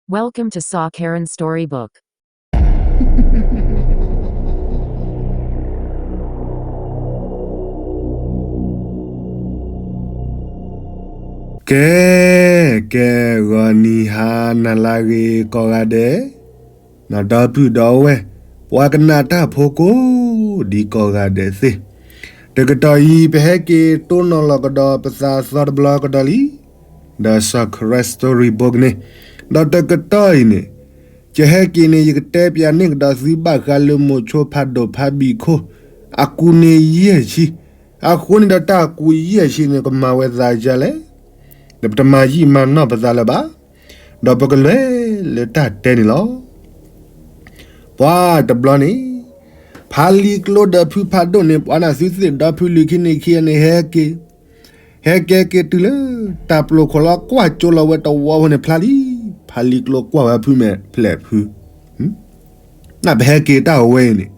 Welcome to Saw Karen Storybook. ကဲ, ကဲ, ဂီၤနံၤဟါနၤလၢအဂ့ၤကိးဂၤဒဲး, နီၢ်ဒီပုၢ်ဒီဝဲၢ်, ပှၤကနၣ်တၢ်ဖိကိးဒံကိးဂၤဒဲးသ့ၣ်, တကတီၢ်အံၤ ပဟဲက့ၤတိၢ်နီၣ်လီၤကဒီးပသးသီတဘျီကဒီးလံ ဒီးစီၤခရၢၣ် story book န့ၣ်, ဒီးတကတီၢ်အံၤန့ၣ်, ယဟဲက့ၤန့ၣ် ယကတဲပၠးန့ၢ်ကဒီးသုဘၣ်ဃးလၢမိၤဆိဖးဒိၣ်ဖးဘံၣ်ခိၣ်, အကူးန့ၢ်ယဲၢ်ဆံ, အဃိန့ၣ်ဒီးတၢ်ကူးယဲၢ်ဆံန့ၣ် ကမၤဝဲသးဒ်လဲၣ်, ဒီးပတမၤယံာ်မၤနီၢ်ပသးလၢၤဘၣ်, ဒီးပကလဲၤလၢတၢ်တဲန့ၣ်လီၤ. ပှၤတဘျီန့ၣ်, ဖးလံၤကျိဒီးဖုဖးဒိၣ်န့ၣ် ပှၤနၢ်သုသ့ၣ်ဒီဖုလံၤခံန့ၣ်ခံဂၤန့ၣ် ဟဲက့ၤ, ဟဲက့ၤက့ၤတုၤလၢ တၢ်ပျိာ်ခိၣ်လီၤကွၢ်ကၠိလီၤဝဲတဝီဖိန့ၣ်ဖျါလံ, ဖးလံၤကျိကွၢ်ဝဲဖုမဲာ်ဖျဲးဖု နပဟဲက့ၤတၢ်အဝဲအံၤန့ၣ်,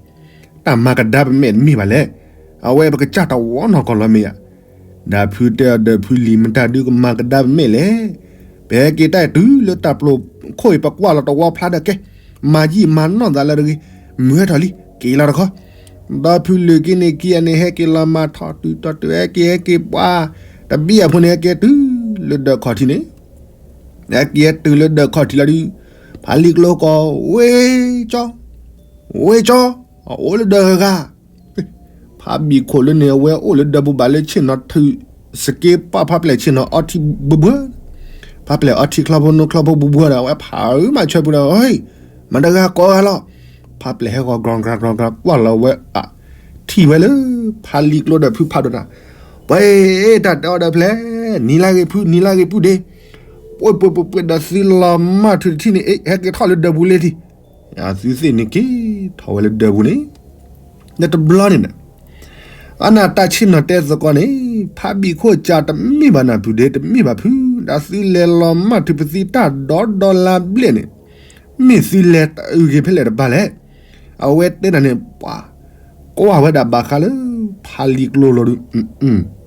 တၢ်မၤကဒါပမဲာ်တမ့ၢ်ဘၣ်လဲၣ်, အဝဲပကစၢ်တဝီနီၢ်ကီၢ်လီၤမ့ၢ်ဧါ, ဒီးဖုတဲအီၤဒီးဖုလံၤမတၤဒုကမၤကဒါပမဲာ်လဲၣ်, ပဟဲက့ၤတၢ်အံၤတုၤလၢတၢ်ပျိာ်ခိၣ်အံၤ ပကွၢ်လီၤတဝီဖျါဒီးကဲ, မၤယံာ်မၤနီၢ်သးလၢတဂ့ၤ, မုၢ်ဟဲထီၣ်လံ က့ၤလီၤတခီ, ဒီဖုလံၤခံန့ၣ်ခံဂၤန့ၣ် ဟဲက့ၤလီၤမၤထီၣ်တုၤထီၣ်တုၤ ဟဲက့ၤဟဲက့ၤပှၤ, တဘံၣ်အဖိန့ၣ် ဟဲက့ၤတုၤလၢဒၢးခီၣ်ထံးန့ၣ် ဟဲက့ၤတုၤလၢဒၢးခီၣ်ထံးလီၤဒုး, ဖးလံၤကျိကိး, ဝ့ၢ်ကၠီ, ဝ့ၢ်ကၠီ, အအိၣ်လၢဒၢးဂၤဂၤ, ဖးဘံၣ်ခိၣ်လၢန့ၣ် အဝဲအိၣ်လၢဒၢးပူၤဘၣ်လၢဆ့ၣ်နီၤထုး, စက့ပာ်ဖးပျဲၢ်ဆ့ၣ်နီၤအီထံဘှီဘှီ, ဖးပျဲၢ်အီထံချီဖိနိချီဖိဘှီဘှီဒီး အဝဲဖးအုးမးဆၢပူၤဒီး ဟ့ၣ်, မတၤတဂၤကိးဂၤလီၤ, ဖးပျဲၢ်ဟဲဂီၤ ကြၢကြၢကြၢကြၢကွၢ်လီၤဝဲ, ထံၣ်ဝဲလၢ ဖးလံၤကျိဒီးဖုဖးဒိၣ်တၢ်, ပှၤ, တၢ်တဲအီၤဒီးဖဲလဲၣ်, နံၤလၢဂ့ၤဖု နံၤလၢဂ့ၤပုၢ်ဒ့, ပှဲၤပှဲၤပှဲၤပှဲၤဒီးသုလီၤမၢ်ထုးတထံၣ်န့ၣ် ဟဲက့ၤထီၣ်လၢဒၢးပူၤလံထံၣ်, သုသ့ၣ်န့ၣ်က့ၤထီၣ်ဝဲလၢဒၢးပူၤန့ၣ်, ဒီးတဘျီန့ၣ်ဒီး အနၢ်တၢ်ဆ့ၣ်နီၤတဲသကိးန့ၣ်, ဖးဘံၣ်ခိၣ်ကၢ်တမ့ၢ်ဘၣ်နၢ်ပုၢ်ဒ့ တမ့ၢ်ဘၣ်ဖု, ဒီးသုလဲၤလီၤမၢ်ထုးပသံတၢ်ဒီဒီလါဘျဲၣ်န့ၣ်, မ့ၢ်သုလဲၤတအုးက့ၤဖဲလဲၣ်တဘၣ်လဲၣ်, အဝဲတဲတၢ်န့ၣ် ပှၤ, ကွၢ်ဝဲဒၣ်ဘၣ်ဃးလၢ ဖးလံၤကျိလီၤဒုး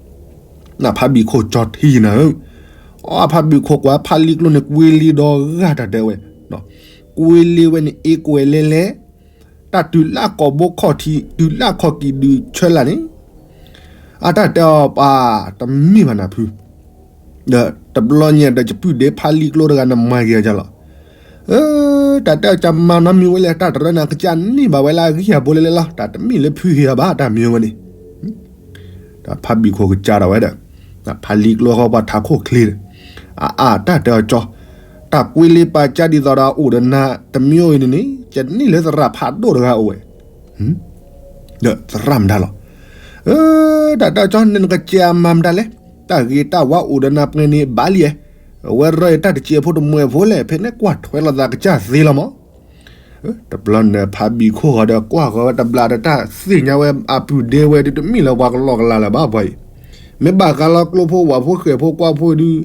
နဖးဘံၣ်ခိၣ်ကၠီထံနၤဧၢ, အဖးဘံၣ်ခိၣ်ကွၢ်ဖးလံၤကျိန့ၣ် ကွ့လံဒီးဂၤတၢ်တဲဝဲ, ကွ့လံဝဲန့ၣ် အ့ကွဲးလဲၤလဲၤ, တၢ်တုၤလၢကိာ်ဘိခီၣ်ထံး တုၤလၢခီၣ်ကံၣ်ဒုးဆၢလၢ်န့ၣ်, အတၢ်တဲအီၤပှၤ, တမ့ၢ်ဘၣ်နၢ်ဖု ဒီးတဘျီညါဒီးယပုၢ်ဒ့ဖးလံၤကျိတဂၤန့ၣ်မၤက့ၤအီၤလီၤ, တၢ်တဲအီၤကမၤနီတမံၤဝဲလဲၣ် တၢ်တရၢန့ၣ် ကစၢ်န့ၢ်ဘၣ်ဝဲလၢအဂံၢ်အဘိလၢလဲၣ်လီၤ တၢ်တမ့ၢ်လၢဖုဟ့ၣ်အီၤဘၣ် တၢ်မံၤဝဲန့ၣ်, ဒီးဖးဘံၣ်ခိၣ်ကစၢ်ဒၣ်ဝဲဒီး, ဖးလံၤကျိဃီပှၤထးခိၣ်ချ့ဒီး, အအါတၢ်တဲအီၤကၠီ, တၢ်ကွ့လံပာ်ကၢ်ဒ်သိးဒီးအိၣ်ဒီးနၤတမံၤအိၣ်အံၤန့ၣ်န့ၣ် ကန့ၢ်လၢသရၣ်ဖးဒိၣ်တဂၤအိၣ်ဝဲ ဒီးသရၣ်မတၤလီၤ, တၢ်တဲအီၤကၠီ နနကစၢ်မၤမတၤလဲၣ်, တၢ်ဂ့ၤတၢ်ဝါအိၣ်ဒီးနၤပှဲၤန့ၣ်ဘၣ်လံ, အဝဲရၢအံၤတၢ်တစဲးဖိတမှဲးဖိလဲၣ် ဖဲန့ၣ်ကွၢ်ထွဲလိာ်သးကစၢ်သ့လီၤမး, တဘျီန့ၣ်ဖးဘံၣ်ခိၣ်ဃီဒီး ကွၢ်ဃီဝဲတဘျီဒီးတၢ်သ့ၣ်ညါဝဲအပုၢ်ဒ့ဝဲဒုးတမ့ၢ်လၢပှၤကလီကလီလၢၤဘၣ်ပှၤအံၤ, မ့ၢ်ဘၣ်ဃးလၢကျိဖိဝၣ်ဖိဃဲၣ်ဖိကွၢ်ဖိဒုး,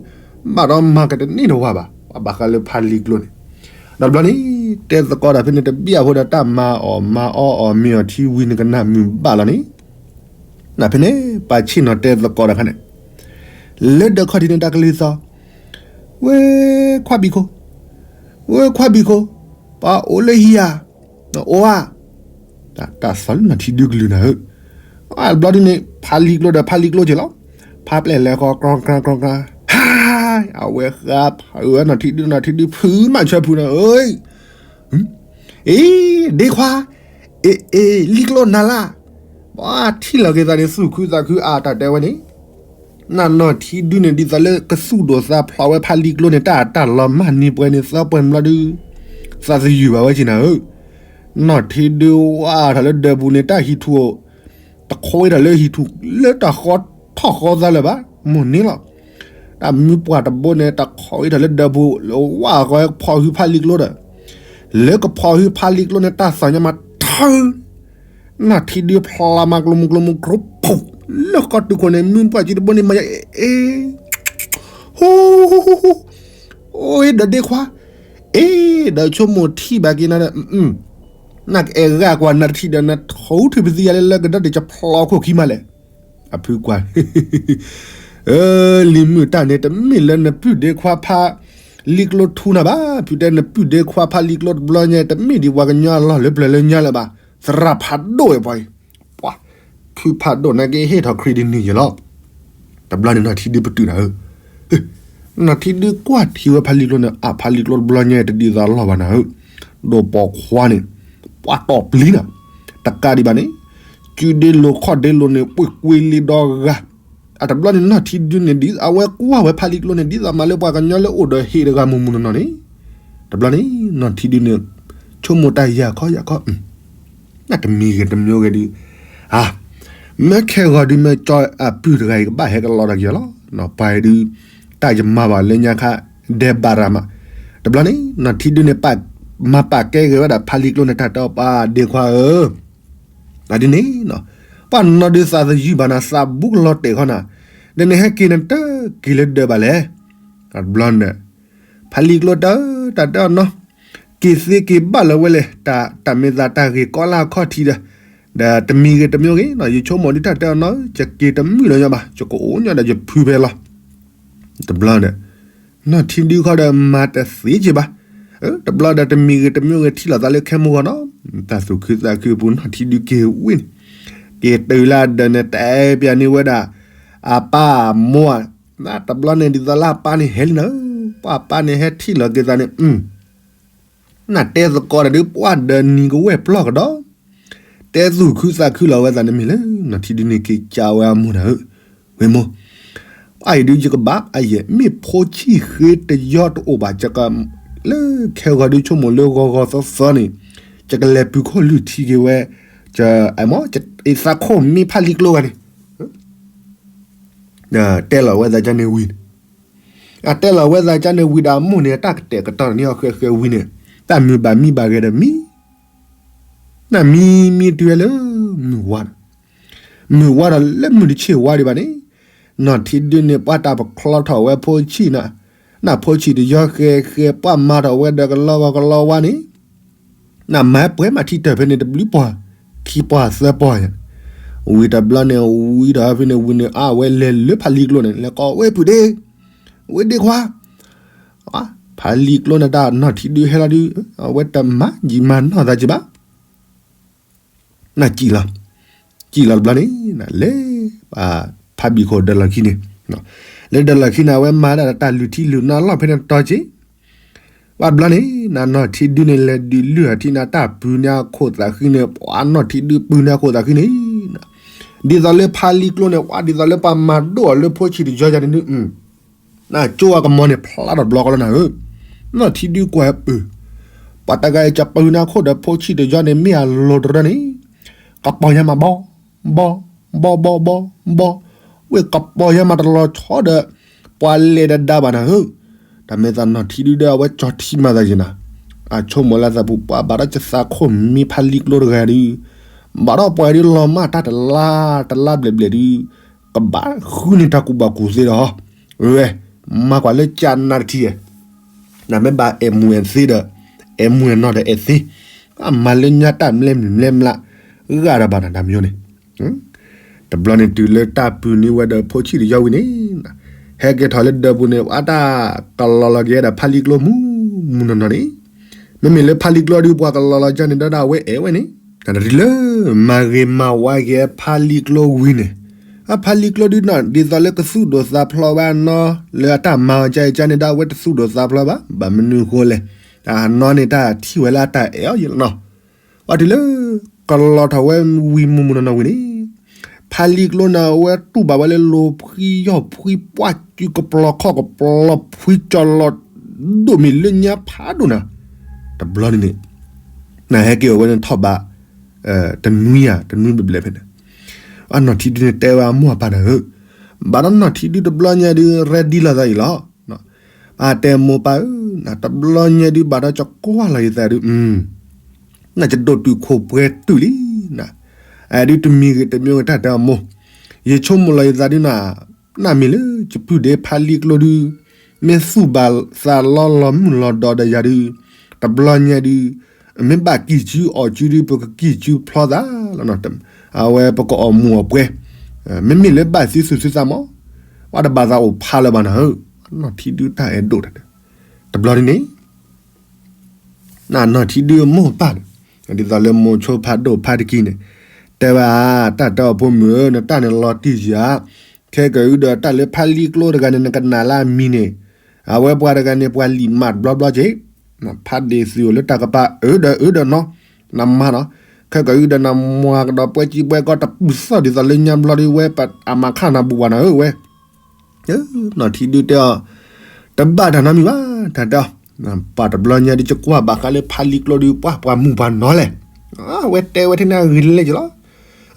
ဘၣ်ဒီးမၤကတန့ၢ်တဝၢ်ဘၣ်, ဘၣ်ဃးလၢဖးလံၤကျိန့ၣ်, ဒီးတဘျီန့ၣ်, တဲသကိးဒီးဖဲန့ၣ်တဘံၣ်အဃိဒီးတၢ်မၤအီၣ်မၤအီအီၣ်မ့ၤအီၣ်ထံဝံၤနကနၣ်မုာ်ဘၣ်လီၤန့ၣ်, နဖဲန့ၣ်, ပာ်ဆ့ၣ်နီၤတဲသကိးဒီးခါန့ၣ်, လၢဒၢးခီၣ်ထံးန့ၣ်တၢ်ကလုၢ်သီ, ဝဲခွါဘံၣ်ခိၣ်, ဝဲခွါဘံၣ်ခိၣ်, ပှၤအိၣ်လၢဟံၣ်ဧါ, အိၣ်ဧါ, တၢ်သီလၢနီၢ်ထံဒုကလုၢ်နၤဧၢ, တဘျီဒုန့ၣ် ဖးလံၤကျိဒီးဖးလံၤကျိက့ၤလီၤ, ဖးပျဲၢ်လဲၤဃီ ကြၢကြၢကြၢကြၢ, ဟါ, အဝဲဃါဖးအၢနီၢ်ထံဒု နီၢ်ထံဒုဖုမးဆၢဖုန့ၣ်ဧၢ အ့, ဒ့ခွါ, အ့, အ့, လံၤကျိနၤလၢ်, ပှၤထံၣ်လီၤက့ၤသးန့ၣ် သူၣ်ခုသးခုအါတၢ်တဲဝဲန့ၣ်, နနီၢ်ထံဒုန့ၣ် ဒ်သိးလၢကသူၣ်ဒိၣ်သးဖျိးဝဲဖးလံၤကျိန့ၣ် တၢ်တၢ်လီၤမၢ်န့ၢ်ပှဲၤန့ၣ် သီပှဲၤဘျီဒု, သးသယုၢ်ဘၣ်ဝဲက့ၤနၤဧၢ, နီၢ်ထံဒုဝါထီၣ်လၢဒၢးပူၤန့ၣ် တၢ်ဟံၣ်ထူၣ်, တခီဝဲထီၣ်လၢဟံၣ်ထူၣ်လၢတၢ်ဃီထီၣ်ဃီသးလၢၤဘၣ်, မိၢ်န့ၣ်လီၤ တၢ်မုၢ်ပှၢ်တဘိန့ၣ် တၢ်ခိးဝဲထီၣ်လၢဒၢးပူၤ လၢဝဲဃီဖီၣ်ဟုဖးလံၤကျိဒီး, လၢကဖီၣ်ဟုဖးလံၤကျိန့ၣ် တၢ်သးညီမးထၢ, နီၢ်ထံဒုဖျါမးကျိမုၢ်ကျိမုၢ်ကျိဖူး, လၢဃီတုၤခိၣ်န့ၣ် မုၢ်ပှၢ်ကံတဘိန့ၣ် မၤယၤအ့, ဟူ, အိၣ်ဒီးဒ့ခွါ, အ့, ဒီးဆိကမိၣ်ထံၣ်ဘၣ်က့ၤနၤဒီး နကအဲၣ်ဂၤကွၢ်နၤတထံၣ်ဒီးနထိထုးပသံယၤလၢလၢကဒီးတကဖျီခိၣ်ခံမးလဲၣ်, အဖုကွၢ် လံၤမုၢ်တၢ်န့ၣ် တမ့ၢ်လၢနပုၢ်ဒ့ခွါဖး, လံာ်ကျိထူနၤဘၣ်, ဖုတဲနပုၢ်ဒ့ခွါဖးလံာ်ကျိတဘျီညါ တမ့ၢ်ဒံးပှၤကညီအလီၢ်လၢပျၢၤလၢညါလၢၤဘၣ်, သရၣ်ဖးဒိၣ်ဝဲပှၤအံၤ, ပှၤ, ဖုဖးဒိၣ်နာ်က့ဟ့ၣ်ထီၣ်ခရံာ်ဒ်န့ၣ်ယဲလီၤ. တဘျီန့ၣ်နီၢ်ထံဒုပတုာ်နၤဧၢ, နီၢ်ထံဒုကွၢ်ထံဝဲဖးလံာ်ကျိန့ၣ် အဖးလံာ်ကျိတဘျီညါတဒ်သိးအလီၢ်ဘၣ်နၤဧၢ, ဒိးပိာ်ခွါန့ၣ်, ပှၤတီၢ်ပျံၤနၤ, တကးဒံးဘၣ်န့ၣ်, စုဒ့လိၤခီၣ်ဒ့လိၤန့ၣ် ပှ့ၤကွ့လံဒီဂၤ အတဘျီန့ၣ်နီၢ်ထံဒုန့ၣ် ဒ်အဝဲကွၢ်ဝဲဖးလံာ်ကျိန့ၣ် ဒ်သိးမၤလၢပှၤကညီလၢအိၣ်ဒီးဟံၣ်တဂၤမုၢ်မုၢ်နီၢ်နီၢ်န့ၣ်, တဘျီန့ၣ် နီၢ်ထံဒုန့ၣ် ဆိကမိၣ်တၢ်ယၤခီယၤခီ, နတမံၤဂ့ၤတမံၤဂ့ၤဒုး, မ့ၢ်ခဲဂီၤဒုးမ့ၢ်ကၠီအပုၢ်တဂၤအံၤကဘၣ်ဟဲကလီဒီးက့ၤလီၤ, ပှၤဒုး, တၢ်ယမၤဘၣ်လၢညါခါ, ဒဲးဘးရၤမး, တဘျီန့ၣ် နီၢ်ထံဒုန့ၣ် မၤပာ်ကဲဂ့ၤဝဲဒၣ်ဖးလံာ်ကျိန့ၣ် တၢ်တဲအီၤပၢ်ဒ့ခွါဧၢ အဒ်န့ၣ်, ပှၤနီၢ်ဒုးသးသယုၢ်ဘၣ်နၤ သးဘူးကလီၤတဲာ်ခီနၤ, ဒီးနဟဲက့ၤန့ၣ်တက့ၤလၢဒၢးဘၣ်လဲၣ်, တဘျီန့ၣ်, ဖးလံာ်ကျိတၢ်တၢ်တဲအီၤနီၤ, က့ၤသ့က့ၤဘၣ်လၢၤဝဲလဲၣ်, တၢ်မ့ၢ်သးတၢ်ဂ့ၤကီလၢအခီၣ်ထံးဒီး, ဒီးတမံၤဂ့ၤတမံၤဂ့ၤနီၤ ယဆိကမိၣ်ဒုးတၢ်တဲအီၤနီၤ ယက့ၤတမုာ်လီၤညီဘၣ် ယကအိၣ်ညီဒီးယဖုဖဲလီၤ တဘျီဒီး, နီၢ်ထံဒုခီဒီးမၤတသ့က့ၤဘၣ်, တဘျီဒီးတမံၤဂ့ၤတမံၤဂ့ၤထံၣ်လိာ်သးလၢခဲမုၢ်ဂီၤနီၤ, တၢ်သူၣ်ခုသးခုအပူၤနီၢ်ထံဒုက့ၤဝံၤန့ၣ်, က့ၤတုၤလၢအဒၢးန့ၣ် တဲပျးန့ၢ်ဝဲဒၣ်, အပၢ်အမိၢ်ဧါ, တဘျီန့ၣ်ဒ်သိးလၢအပၢ်န့ၣ်ဟဲလံနၤ, ပှၤအပၢ်န့ၣ်ဟဲထံၣ်လိာ်က့ၤသးန့ၣ် နတဲသကိးတၢ်ဒုးပှၢ်ဒီးနံၤကဝဲၢ်ပျီၢ်ကဒီး, တဲသူၣ်ခုသးခုလီၤဝဲသးန့ၣ်မ့ၢ်လၢ နီၢ်ထံဒုန့ၣ်က့ၤကးဝဲအမိၢ်နၤဧၢ, ဝ့ၢ်မိၢ်, အအံၤဒုးယကဘၣ်အယဲၢ် မ့ၢ်ဖိဆံၣ်ဃ့တယီတအိၣ်ဘၣ် လၢခဲဂီၤဒုးဆိကမိၣ်လၢဂီၤဂီၤသီသီန့ၣ်, ယကလဲၤပူၤခိၣ်လုၢ်ထံက့ၤဝဲ, အသးခိၣ်မံဖးလံာ်ကျိဂၤန့ၣ် တဲလီၤဝဲသးကန့ၣ်ဝံၤန့ၣ်, အတဲလီၤဝဲသးကန့ၣ်ဝံၤဒီးအမိၢ်န့ၣ် တၢ်ကတဲာ်ကတီၤန့ၢ်အီၤဃဲဃဲဝံၤန့ၣ်, တၢ်မုာ်ဘၣ်မံဘၣ်ဂဲၤဒီးမံ, နမံမံတုၤဝဲလၢ, မုၢ်ဝါဒီး, မုၢ်ဝါဒီးလၢမုၢ်တဆ့ၣ်ဝါဒံးဘၣ်န့ၣ်, နီၢ်ထံဒုန့ၣ် ပှၤတၢ်ပချီထီၣ်ဝဲဖိဆံၣ်နၤ, နဖိဆံၣ်တယီဃဲဃဲ ပှၤမၤထီၣ်ဝဲဒီးကလီဂီၤကလီဝါန့ၣ် နမၤပှဲၤမးထံတၢၢ်ဖဲန့ၣ်တဘျုးပီၢ်, ခံပီၢ်သၢပီၢ်ယါ, ဝံၤတဘျီန့ၣ် ဝံၤဒီးဖဲန့ၣ်ဝံၤန့ၣ် အဝဲလဲၤလၢဖးလံာ်ကျိန့ၣ် လဲၤကိးဝဲပုၢ်ဒ့, ဝဲဒ့ခွါ, ဖးလံာ်ကျိန့ၣ်တၢ်နီၢ်ထံဒုဟဲလီၤဒုး, အဝဲတမၤယံာ်မၤနီၢ်သးက့ၤဘၣ် နကံၣ်လီၤ, ကံၣ်လီၤတဘျီန့ၣ်, လၢ, ဖးဘံၣ်ခိၣ်ဒၢးလီၢ်ခံန့ၣ်, လၢဒၢးလီၢ်ခံန့ၣ် အဝဲမၤဒၣ်တၢ်လုၢ်ထံလုၢ်နါလီၢ်ဖဲန့ၣ်တီက့ၤ, ဘၣ်ဘျီန့ၣ် နနီၢ်ထံဒုန့ၣ် လဲၤဒုးလုၢ်အထံန့ၣ် တၢ်ပုၢ်န့ၢ်အခိၣ်သးဃံန့ၣ် ပှၤနီၢ်ထံဒုပုၢ်န့ၢ်အခိၣ်သးဃံန့ၣ်, ဒ်သိးလၢဖးလံာ်ကျိန့ၣ် ပှၤဒ်သိးလၢပှၤမၤဒိၣ်အီၤလၢဖိဆံၣ်တယီယါန့ၣ်ဒုး နကၠိအကမီၤန့ၣ်ဖျါထီၣ်တဘျီဃီလီၤနၤဧၢ, နီၢ်ထံဒုကွၢ်ပၢၢ်, ပှၤတဂၤအံၤကပုၢ်န့ၢ်အခိၣ်ဒီးဖိဆံၣ်တယီန့ၣ် မ့ၢ်အလိၤတရၢန့ၣ်, ကပီၤညါမးဘီ, ဘီ, ဘီဘီဘီ, ဘီ, ဝ့ၢ်ကပီၤညါမးတလီၤဆီဒီး, ပှၤလဲၤဒဒါဘၣ်နၤဧၢ, တၢ်မ့ၢ်သးနီၢ်ထံဒုဒီးအဝဲကၠီထံမၤသးယံၤနၤ, အဆိကမိၣ်လၢသးပူၤပှၤဘၣ်ဒီးကသးခိၣ်မံဖးလံာ်ကျိတဂၤဒုး, ဘၣ်ဒီးပှၤဒုးလီၤမၢ်တၢ်တလါ, တလါဘျဲၣ်ဘျဲၣ်ဒုး, ကဘၣ်ဃုန့ၢ်တၢ်ကူၣ်ဘၣ်ကူၣ်သ့ဒီး, ဝဲ, မၤကွၢ်လၢကၠးနၤတထံၣ်ဧါ, နမ့ၢ်ဘၣ်အဲၣ်မုာ်အဲၣ်သ့ဒီး, အဲၣ်မုာ်အဲၣ်နီၢ်ဒီးအဲၣ်သ့, အမၤလၢညါတၢ်မျဲမုၢ်မျဲမျး, ဂၤဒီးဘၣ်နၤတၢ်မံၤန့ၣ်, တဘျီန့ၣ်တုၤလၢတၢ်ပုၢ်န့ၢ်ဝဲဒီးဖိဆံၣ်တယီဝံၤန့ၣ်, ဟဲက့ၤထီၣ်လၢဒၢးပူၤန့ၣ် ပှၤတၢ်ကလီၤလီၤက့ၤဝဲဒၣ်ဖးလံာ်ကျိမုၢ်မုၢ်နီၢ်နီၢ်န့ၣ်, မ့မ့ၢ်လၢဖးလံာ်ကျိဒုးပှၤကလီၤလီၤကၢ်န့ၣ် ဒီးဒၣ်အဝဲအဲၣ်ဝဲန့ၣ်, တၢ်တရံးလၢ, မၤဂ့ၤမၤဝါက့ၤဖးလံာ်ကျိဝံၤန့ၣ်, အဖးလံာ်ကျိဒုးနီၢ် ဒ်သိးလၢကသူၣ်ဒိၣ်သးဖျိးဝဲအနီၢ်, လၢအတၢ်မၤအီၤကၢ်အံၤကၢ်န့ၣ် ဒီးအဝဲတသူၣ်ဒိၣ်သးဖျိးဘၣ်, ဘၣ်မနုၤဃိလဲၣ်, တၢ်အနီၢ်န့ၣ်တၢ်ထံၣ်ဝဲလၢအတၢ်အဲၣ်အီၤယံၤလီၤနီၤ, ပှၤတုၤလၢ, ကလီၤထီၣ်ဝဲဝံၤမုၢ်မုၢ်နီၢ်နီၢ်ဝံၤန့ၣ်, ဖးလံာ်ကျိန့ၣ် အဝဲတူၢ်ဘၣ်ဝဲလၢလိၤဖှံယီၢ်ဖှံပှၢ်စုကပျီၤခီၣ်ကပျီၤဖှံကၠီလီၤ, ဒိၣ်မ့ၢ်လၢညါဖးဒိၣ်နၤ, တဘျီန့ၣ်န့ၣ်, နဟဲက့ၤအဝဲန့ၣ်ထီၣ်ဘး, တနွံဧါ တနွံဘျဲၣ်ဘျဲၣ်ဖဲန့ၣ်, အနီၢ်ထံဒုန့ၣ်တဲဝဲအမိၢ်အပၢ်နၤဧၢ, ဘၣ်ဒီးနီၢ်ထံဒုတဘျီညါဒုး ready လီၤသးအံၤလီၤ အတဲမိၢ်ပၢ်ဧၢ, နတဘျီညါဒုးဘၣ်ဒီးကကွၢ်လီၤယသးဒုး, နကဒိၣ်တုာ်ခိၣ်ပှဲၤတုာ်လံ, န, အဒုးတမံၤဂ့ၤတမံၤဂ့ၤတၢ်တဲအမိၢ်, ယဆိကမိၣ်လီၤယသးဒုးနၤ, နမ့ၢ်လၢယပုၢ်ဒ့ဖးလံာ်ကျိဒုး, မ့ၢ်သူၣ်ဘၣ်သးလီလီၤမုၢ်လီၤဒီးဒီးယၤဒုး, တဘျီညါဒုး, မ့ၢ်ဘၣ်ကံၢ်စုအီၣ်စုဒုး ပကကံၢ်စုဖျီသးလီၤ, အဝဲပကအီၣ်မူးအီၣ်ပွဲ, မ့မ့ၢ်လၢဘၣ်သံသူၣ်သံသးမး, ပှၤတဘၣ်သးအိၣ်ဖးလၢၤဘၣ်နၤဧၢ, နီၢ်ထံဒုတၢ်အဲၣ်ဒိၣ်တၢ်တဲ တဘျီန့ၣ်န့ၣ် နီၢ်ထံဒုအမိၢ်ပၢ်န့ၣ် ဒ်သိးလၢမိၤဆိဖးဒိၣ်ဖးတကံန့ၣ် တဲဝဲဧါ, တၢ်တဲအီၤဖိမုၣ်ဧၢ, နတၢ်န့ၣ်လီၤတံၢ်ဧါ, ခဲကနံၣ်အံၤဒီးတၢ်လၢဖါလံကျိတဂၤန့ၣ် နကနၣ်လၢအမံၤန့ၣ် အဝဲပှၤတဂၤန့ၣ် ပှၤလံာ်မးတဘျီဘျီက့ၤ, ဖးဒ့ၣ်သုးအိၣ်လၢတၢ်ကပၤ အၢဒီးအၢဒီးနီၤ, နမါနီၤ, ခဲကနံၣ်အံၤဒီးနမွၤကဒီးပှဲၤကံပှဲၤကီတပုၢ်သီၣ်ဒ်သိးလၢညါဘျီဒီးဝဲ အမၤခါနၤဘူးဘၣ်နၤဧၢဝဲ နီၢ်ထံဒုတဲအီၤ, တဘၣ်တၢ်နီတမံၤဘၣ်, တၢ်တဲအီၤ, ပှၤတဘျီညါဒုးကကွၢ်ဘၣ်ဃးလၢဖါလံကျိဒုး ပှၤပှၤမုၢ်ပှၤနီၤလဲၣ်, အဝဲတဲဝဲထဲန့ၣ်အဂ့ၤလဲၣ်က့ၤ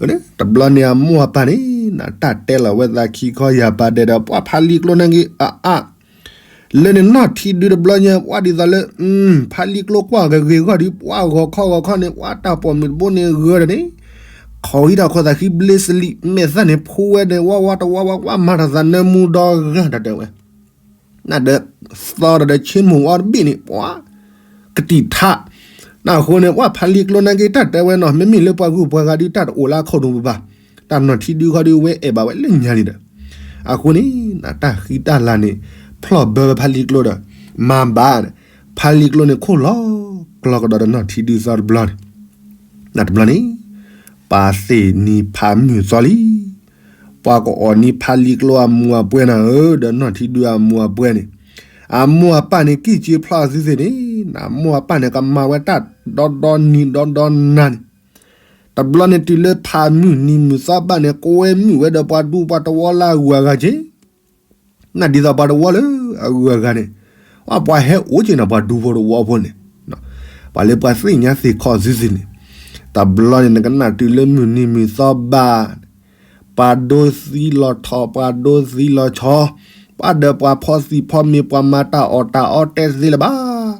လီၤ. တဘျီန့ၣ်အမိၢ်အပၢ်န့ၣ် တၢ်တဲလီၤဝဲသးခံခီယၢ်ပာ်ဒဲးဒီး ပှၤဖါလံကျိန့ၣ်ဂ့ၤအါအါ လၢန့ၣ်နီၢ်ထံဒုတဘျီညါ ပှၤဒ်သိးလၢ ဖါလံကျိကွၢ်ဂ့ၤဂ့ၤဂီၢ်ဒုး ပှၤဂီၤခီဂီၤခီန့ၣ် ပှၤတၢ်ပိာ်မုၣ်တဘိန့ၣ်ဂ့ၤဒီးန့ၣ် ခိးဟံးထီၣ်ခိးသးခံဘျ့စလံး မဲာ်သၣ်န့ၣ်ဖိဝဲန့ၣ် ဝါဝါတဝါဝါ ပှၤမၤထီၣ်သးနၢမူဒီဂၤ တၢ်တဲဝဲ, နဒီးသီဒီးဆ့မိၣ်အီၤတဘ့ၣ်န့ၣ် ပှၤ ကတံာ်ထး, နအဃိန့ၣ် ပှၤဖါလံကျိန့ၣ်က့ၤတၢ်တဲဝဲနီၤ မ့မ့ၢ်လၢပှၤဂုၤပှၤဂၤဒုးတၢ်တအိၣ်လၢအခိၣ်နူာ်ပူၤဘၣ်, တၢ်နီၢ်ထံဒုခီဒုး ဝဲအဲၣ်ဘၣ်ဝဲလၢညါန့ၣ်ဒီး, အဃိန့ၣ် တၢ်ဃံတၢ်လၤန့ၣ် ဖျီၣ်ဘၢဝဲဖါလံကျိဒီး မၤဘၣ်, ဖါလံကျိန့ၣ်ခိၣ်လီၤကျီကဒီးဒီးနီၢ်ထံဒုသီတဘျီန့ၣ် နတဘျီန့ၣ် ပှၤသ့ၣ်နံၤဖးမုၢ်သီလံ, ပှၤကအီၣ်နံၤဖါလံကျိအမူးအပွဲနၤဧၢ, ဒီးနီၢ်ထံဒုအမူးအပွဲန့ၣ်, အမိၢ်အပၢ်န့ၣ် ကံၢ်က့ဖျီအသုသ့ၣ်န့ၣ်, အမိၢ်အပၢ်န့ၣ် ကမၤဝဲတၢ်ဒီဒီနံၤဒီဒီနၤန့ၣ်, တဘျီန့ၣ်တုၤလၢဖးမုၢ်နံၤမုၢ်သီဘၣ်န့ၣ် ကဝဲမုၣ်ဝဲဒီးပှၤဒူပှၤတဝီလၢအဂုၤအဂၤက့ၤ နဒ်သိးပှၤတဝီလၢအဂုၤအဂၤန့ၣ်, အပှၤဟဲအိၣ်က့ၤန့ၣ် ပှၤဒူဖိတဝီဖိန့ၣ်, ပှၤလၢပှၤသ့ၣ်ညါသ့ၣ်ခီသုသ့ၣ်န့ၣ်, တဘျီန့ၣ် နကနၣ်တုၤလၢမုၢ်နံၤမုၢ်သီဘၣ်, ပှၤဒိသံလီၤထီၣ် ပှၤဒိသံလီၤဆီ, ပှၤဒီးပှၤဖီသံၣ်ဖီမ့ၤ ပှၤမၤတၢ်အီၣ်တၢ်အီတဲသ့လၢၤဘၣ်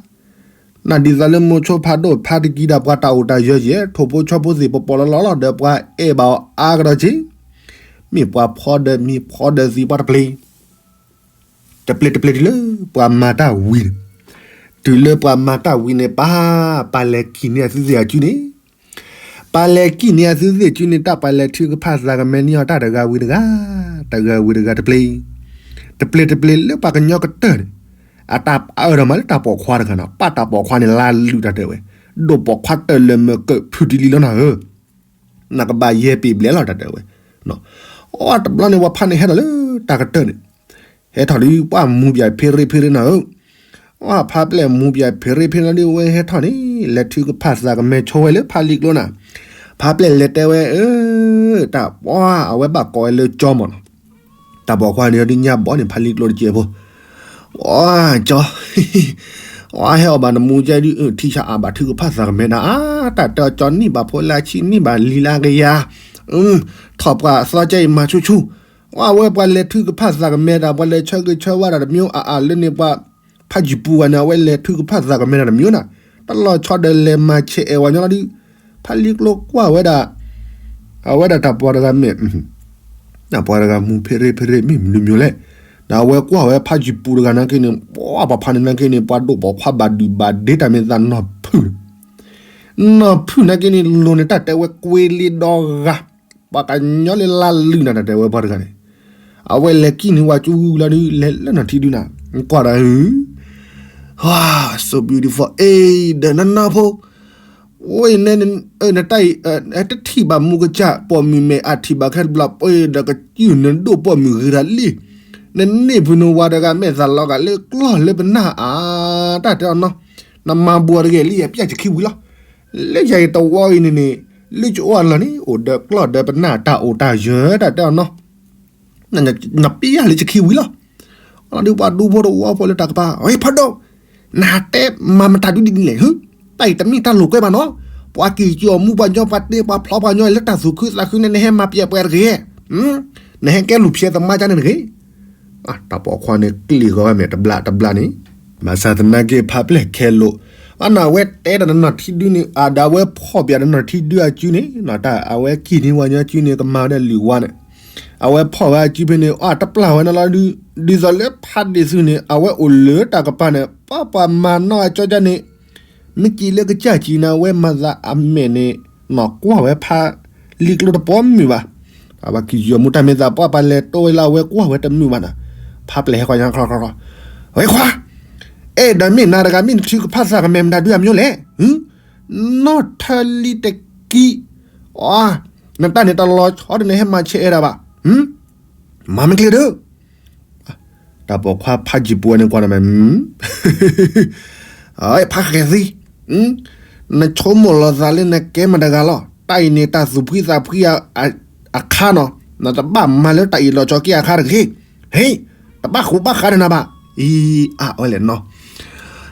နဒ်သိးလၢမိၤဆိဖးဒိၣ်ဖါတကံဒီး ပှၤတၢ်အိၣ်တၢ်ယၢၤယဲၢ် ထိၣ်ဖိဆီဖိသ့ၣ် ပပီၣ်လီၤလီၤလီၤဒီး ပှၤအဲၣ်ဘၣ်အီၤအါကဒီးက့ၤ, မ့ၢ်ပှၤဖီဒီးမ့ၤဖီဒီးသံး ပှၤတပျ့ၤ, တပျ့ၤတပျ့ၤတုၤလၢပှၤမၤတၢ်ဝံၤန့ၣ်, တုၤလၢပှၤမၤတၢ်ဝံၤန့ၣ် ပၢ်ပၢ်လဲၤကံၣ်န့ၢ်အသုသ့ၣ်အစုန့ၣ် ပှၤလဲၤကံၣ်န့ၢ်အသုသ့ၣ်အစုန့ၣ် တၢ်ပှၤလဲၤထုကဖၣ်သးကမဲန့ၢ်အီၤ တၢ်တဂၤဝံၤတဂၤ, တဂၤဝံၤတဂၤတပျ့ၤ, တပျ့ၤတပျ့ၤလၢပှၤကညီကတၢၢ်န့ၣ်, အတၢ်အၢၣ်ဒီးမၤလၢတၢ်ပိာ်ခွါတဂၤန့ၣ်, ပၢ်တၢ်ပိာ်ခွါန့ၣ် လါလုၢ်တၢ်တဲဝဲ, ဒိၣ်ပိာ်ခွါတၢၢ်လၢမၢကၢၣ်ဖုတလံလီၤနၤဧၢ, နကဘၣ်ယဲၢ်ပ့ၤဘျဲၣ်လီၤတၢ်တဲဝဲ, အတဘျီန့ၣ် ပှၤဖးန့ၣ်ဟဲထီၣ်လၢတၢ်ကတၢၢ်န့ၣ် ဟဲထီၣ်လံ ပှၤမူပၠးဖ့ရ့ဖ့ရ့နၤဧၢ, အဖါပျဲၢ်မူပၠးဖ့ရ့ဖ့ရ့လံ ဝဲဟဲထီၣ်န့ၣ် လဲၤထုကဖၣ်သးကမဲဆိဝဲလၢဖါလံကျိနၤ, ဖါပျဲၢ်လဲၤတဲဝဲ အၢ, တၢ်ပှၤအဝဲဘၣ်ကိးဝဲလၢကၠီမၢ်နီၤ, တၢ်ပိာ်ခွါန့ၣ်ဒုးညါဘီန့ၣ် ဖါလံကျိတကဲးဖိ, အကၠီ, အဟဲအီၣ်ဘၣ်နမူကဲဒုး ထံဆးအါဘၣ်ထုကဖၣ်သးကမဲနၤ, အါ, တၢ်တဲအီၤကၠီန့ၢ်ဘၣ်ဖိလၢအဆံးန့ၢ်ဘၣ်လံၤလၢအကယၤ, ထီၣ်ပှၤသီကဲအံၤမၤဆူၣ်ဆူၣ်, အဝဲပှၤလဲၤထုကဖၣ်သးကမဲတၢ် ပှၤလဲၤဆၢဂ့ၤဆၢဝါတၢ်တမံၤ အါအါလၢန့ၣ်ပှၤ ဖးယံၤပူၤဂၤန့ၣ် အဝဲလဲၤထုကဖၣ်သးကမဲတၢ်တမံၤနၤ, တလီၤဆီဒီးလဲၤမၤဆဲးအဲၣ်ဝဲညီလီၤဒုး, ဖါလံကျိကွၢ်ဝဲဒၣ်, အဝဲဒၣ်တၢ်ပှၤတဂၤမ့ၢ် တၢ်ပှၤတဂၤမူဖ့ရ့ဖ့ရ့မ့ၢ်မနုၤမံၤလဲၣ်, ဒီးအဝဲကွၢ်ဝဲဖးယံၤပူၤတဂၤနာ်က့န့ၣ် ပှၤပှၤဖးန့ၣ်နာ်က့န့ၣ် ပှၤဒိၣ်ပိာ်ခွါဘၣ်ဒုးဘၣ်ဒ့တၢ်မ့ၢ်သးနီၢ်ဖုၣ်, နီၢ်ဖုၣ်နာ်က့န့ၣ် လိၤန့ၣ်တၢ်တဲဝဲကွ့လံဒီဂၤ, ပှၤကညီလၢလါလုၢ်နၤတၢ်တဲဝဲပှၤတဂၤန့ၣ်, အဝဲလဲၤကံၣ်န့ၢ်ဝဲကၠူလီၤဒုး လဲၤလၢနီၢ်ထံဒုနၤ, ကွၢ်ဒီး ဟ so beautiful အ့ ဒီးနနီၢ်ဖိ ဝဲ နတၢ်အံၤ တထံၣ်ဘၣ်မူကစၢ်ပိာ်မုၣ်မဲာ်အထံၣ်ဘၣ်ခဲတဘျီ ပဒီးကစၢၢ်နဒိၣ်ပိာ်မုၣ်ဂ့ၤတၢ်လံ, နန့ၢ်ဖုနဝၤတဂၤမဲာ်သၣ်လီၤဂာ်လၢကျီၢ်လၢပနၢ်အါ, တၢ်တဲအီၤနီၤ, နမၤဘူးအီၤတဂ့ၤလံ ယပျၢ်ယခံဝံၤလီၤ, လၢယၤအံၤတဝီအံၤန့ၣ်န့ၣ်, လၢယအိၣ်အလီၢ်န့ၣ် အိၣ်ဒီးကျီၢ်ဒီးပနၢ်တၢ်အိၣ်တၢ်ယၢၤ တၢ်တဲအီၤနီၤ နပျၢ်လၢယခံဝံၤလီၤ. ဒုးပှၤဒူဖိတဝီဖိလၢတၢ်ကပၤ ဝဲဖးဒိၣ်, နဟးတဲမၤမတၤဒုဒ်န့ၣ်လဲၣ်, ဟ, တၢ်အံၤတမ့ၢ်တၢ်လိာ်ကွဲဘၣ်နီၤ, ပှၤက့ၤကၠီၤမူပှၤညီ ပှၤတ့ပှၤဖျီပှၤညီလၢတၢ်သူၣ်ခုသးခုန့ၣ် နဟဲမၤပျဲပှဲၤတဂ့ၤ, နဟဲကဲလူၤဖျဲးသမါကန့ၣ်တဂ့ၤ တၢ်ပိာ်ခွါန့ၣ် ကျ့ၣ်ဃီဝဲမ့ၢ်တဘျးတဘျးန့ၣ်, ဘၣ်ဆၣ်သနာ်က့ ဖးပျဲၢ်ခဲလိာ်, ဘၣ်နၤအဝဲတဲဒီးနနီၢ်ထံဒုန့ၣ် အဒီးအဝဲဖီၣ်ပၠးနနီၢ်ထံဒုအစုန့ၣ် တၢ်အဝဲကံၣ်န့ၢ်ဝဲညီစုန့ၣ် ကမၤဝဲဒၣ်လုၢ်ဝါန့ၣ်, အဝဲဖီၣ်ဝဲအစုဖဲန့ၣ် အတပျၢ်ဝဲနီၤလီၤဒုး, ဒ်သိးလၢဖးဒ့ၣ်သုန့ၣ် အဝဲအိၣ်လၢတၢ်ကပၤန့ၣ် ပှၤပှၤမၤနီၢ်အကၠီကၠီန့ၣ် မ့ၢ်ကံၣ်လၢကစၢ်ကံၣ်န့ၣ် အဝဲမၤသးအမဲာ်န့ၣ် နီၢ်ကွၢ်ဝဲဖးလံာ်ကျိတပိာ်မုၣ်ဘၣ်. အဝဲကံၣ်ယီၤမူတၢ်မ့ၢ်သး ပှၤပှၤလဲၤတိဝဲလၢအဝဲကွၢ်ဝဲတမုာ်ဘၣ်နၤ. ဖးပျဲၢ်ဟဲဃီညါခီခီခီ, ဝဲခွါ, အဲ အဲၣ်ဒိးမ့ၢ်နၤတဂၤ မ့ၢ်နထုကဖၣ်သးကမဲာ်မတၤဒုးအမျိုးလဲၣ်, နီၢ်ထၢလံတကံ, နတၢ်န့ၣ်တလီၤဆီဒီးနဟဲမၤဆဲးအဲၣ်ဒိးဘၣ်, မၤမ့ၢ်ကျဲဒီး တၢ်ပိာ်ခွါဖးကံၢ်ပူၤန့ၣ်ကွၢ်နမဲာ်, ဖးဃဲၤသံ, နဆိကမိၣ်လီၤသးလၢနကဲမတၤတဂၤလီၤ, တၢ်အံၤန့ၣ်တၢ်သူၣ်ဖှံသးဖှံအခါနီၤ, နတဘၣ်မၤလၢတၢ်အံၤလီၤဆီက့ၤအခါတဂ့ၤ, ဟ့ၣ်, တဘၣ်ဃူဘၣ်ဃးဒီးနၤဘၣ်, အံၤ အါဝဲလဲၣ်နီၤ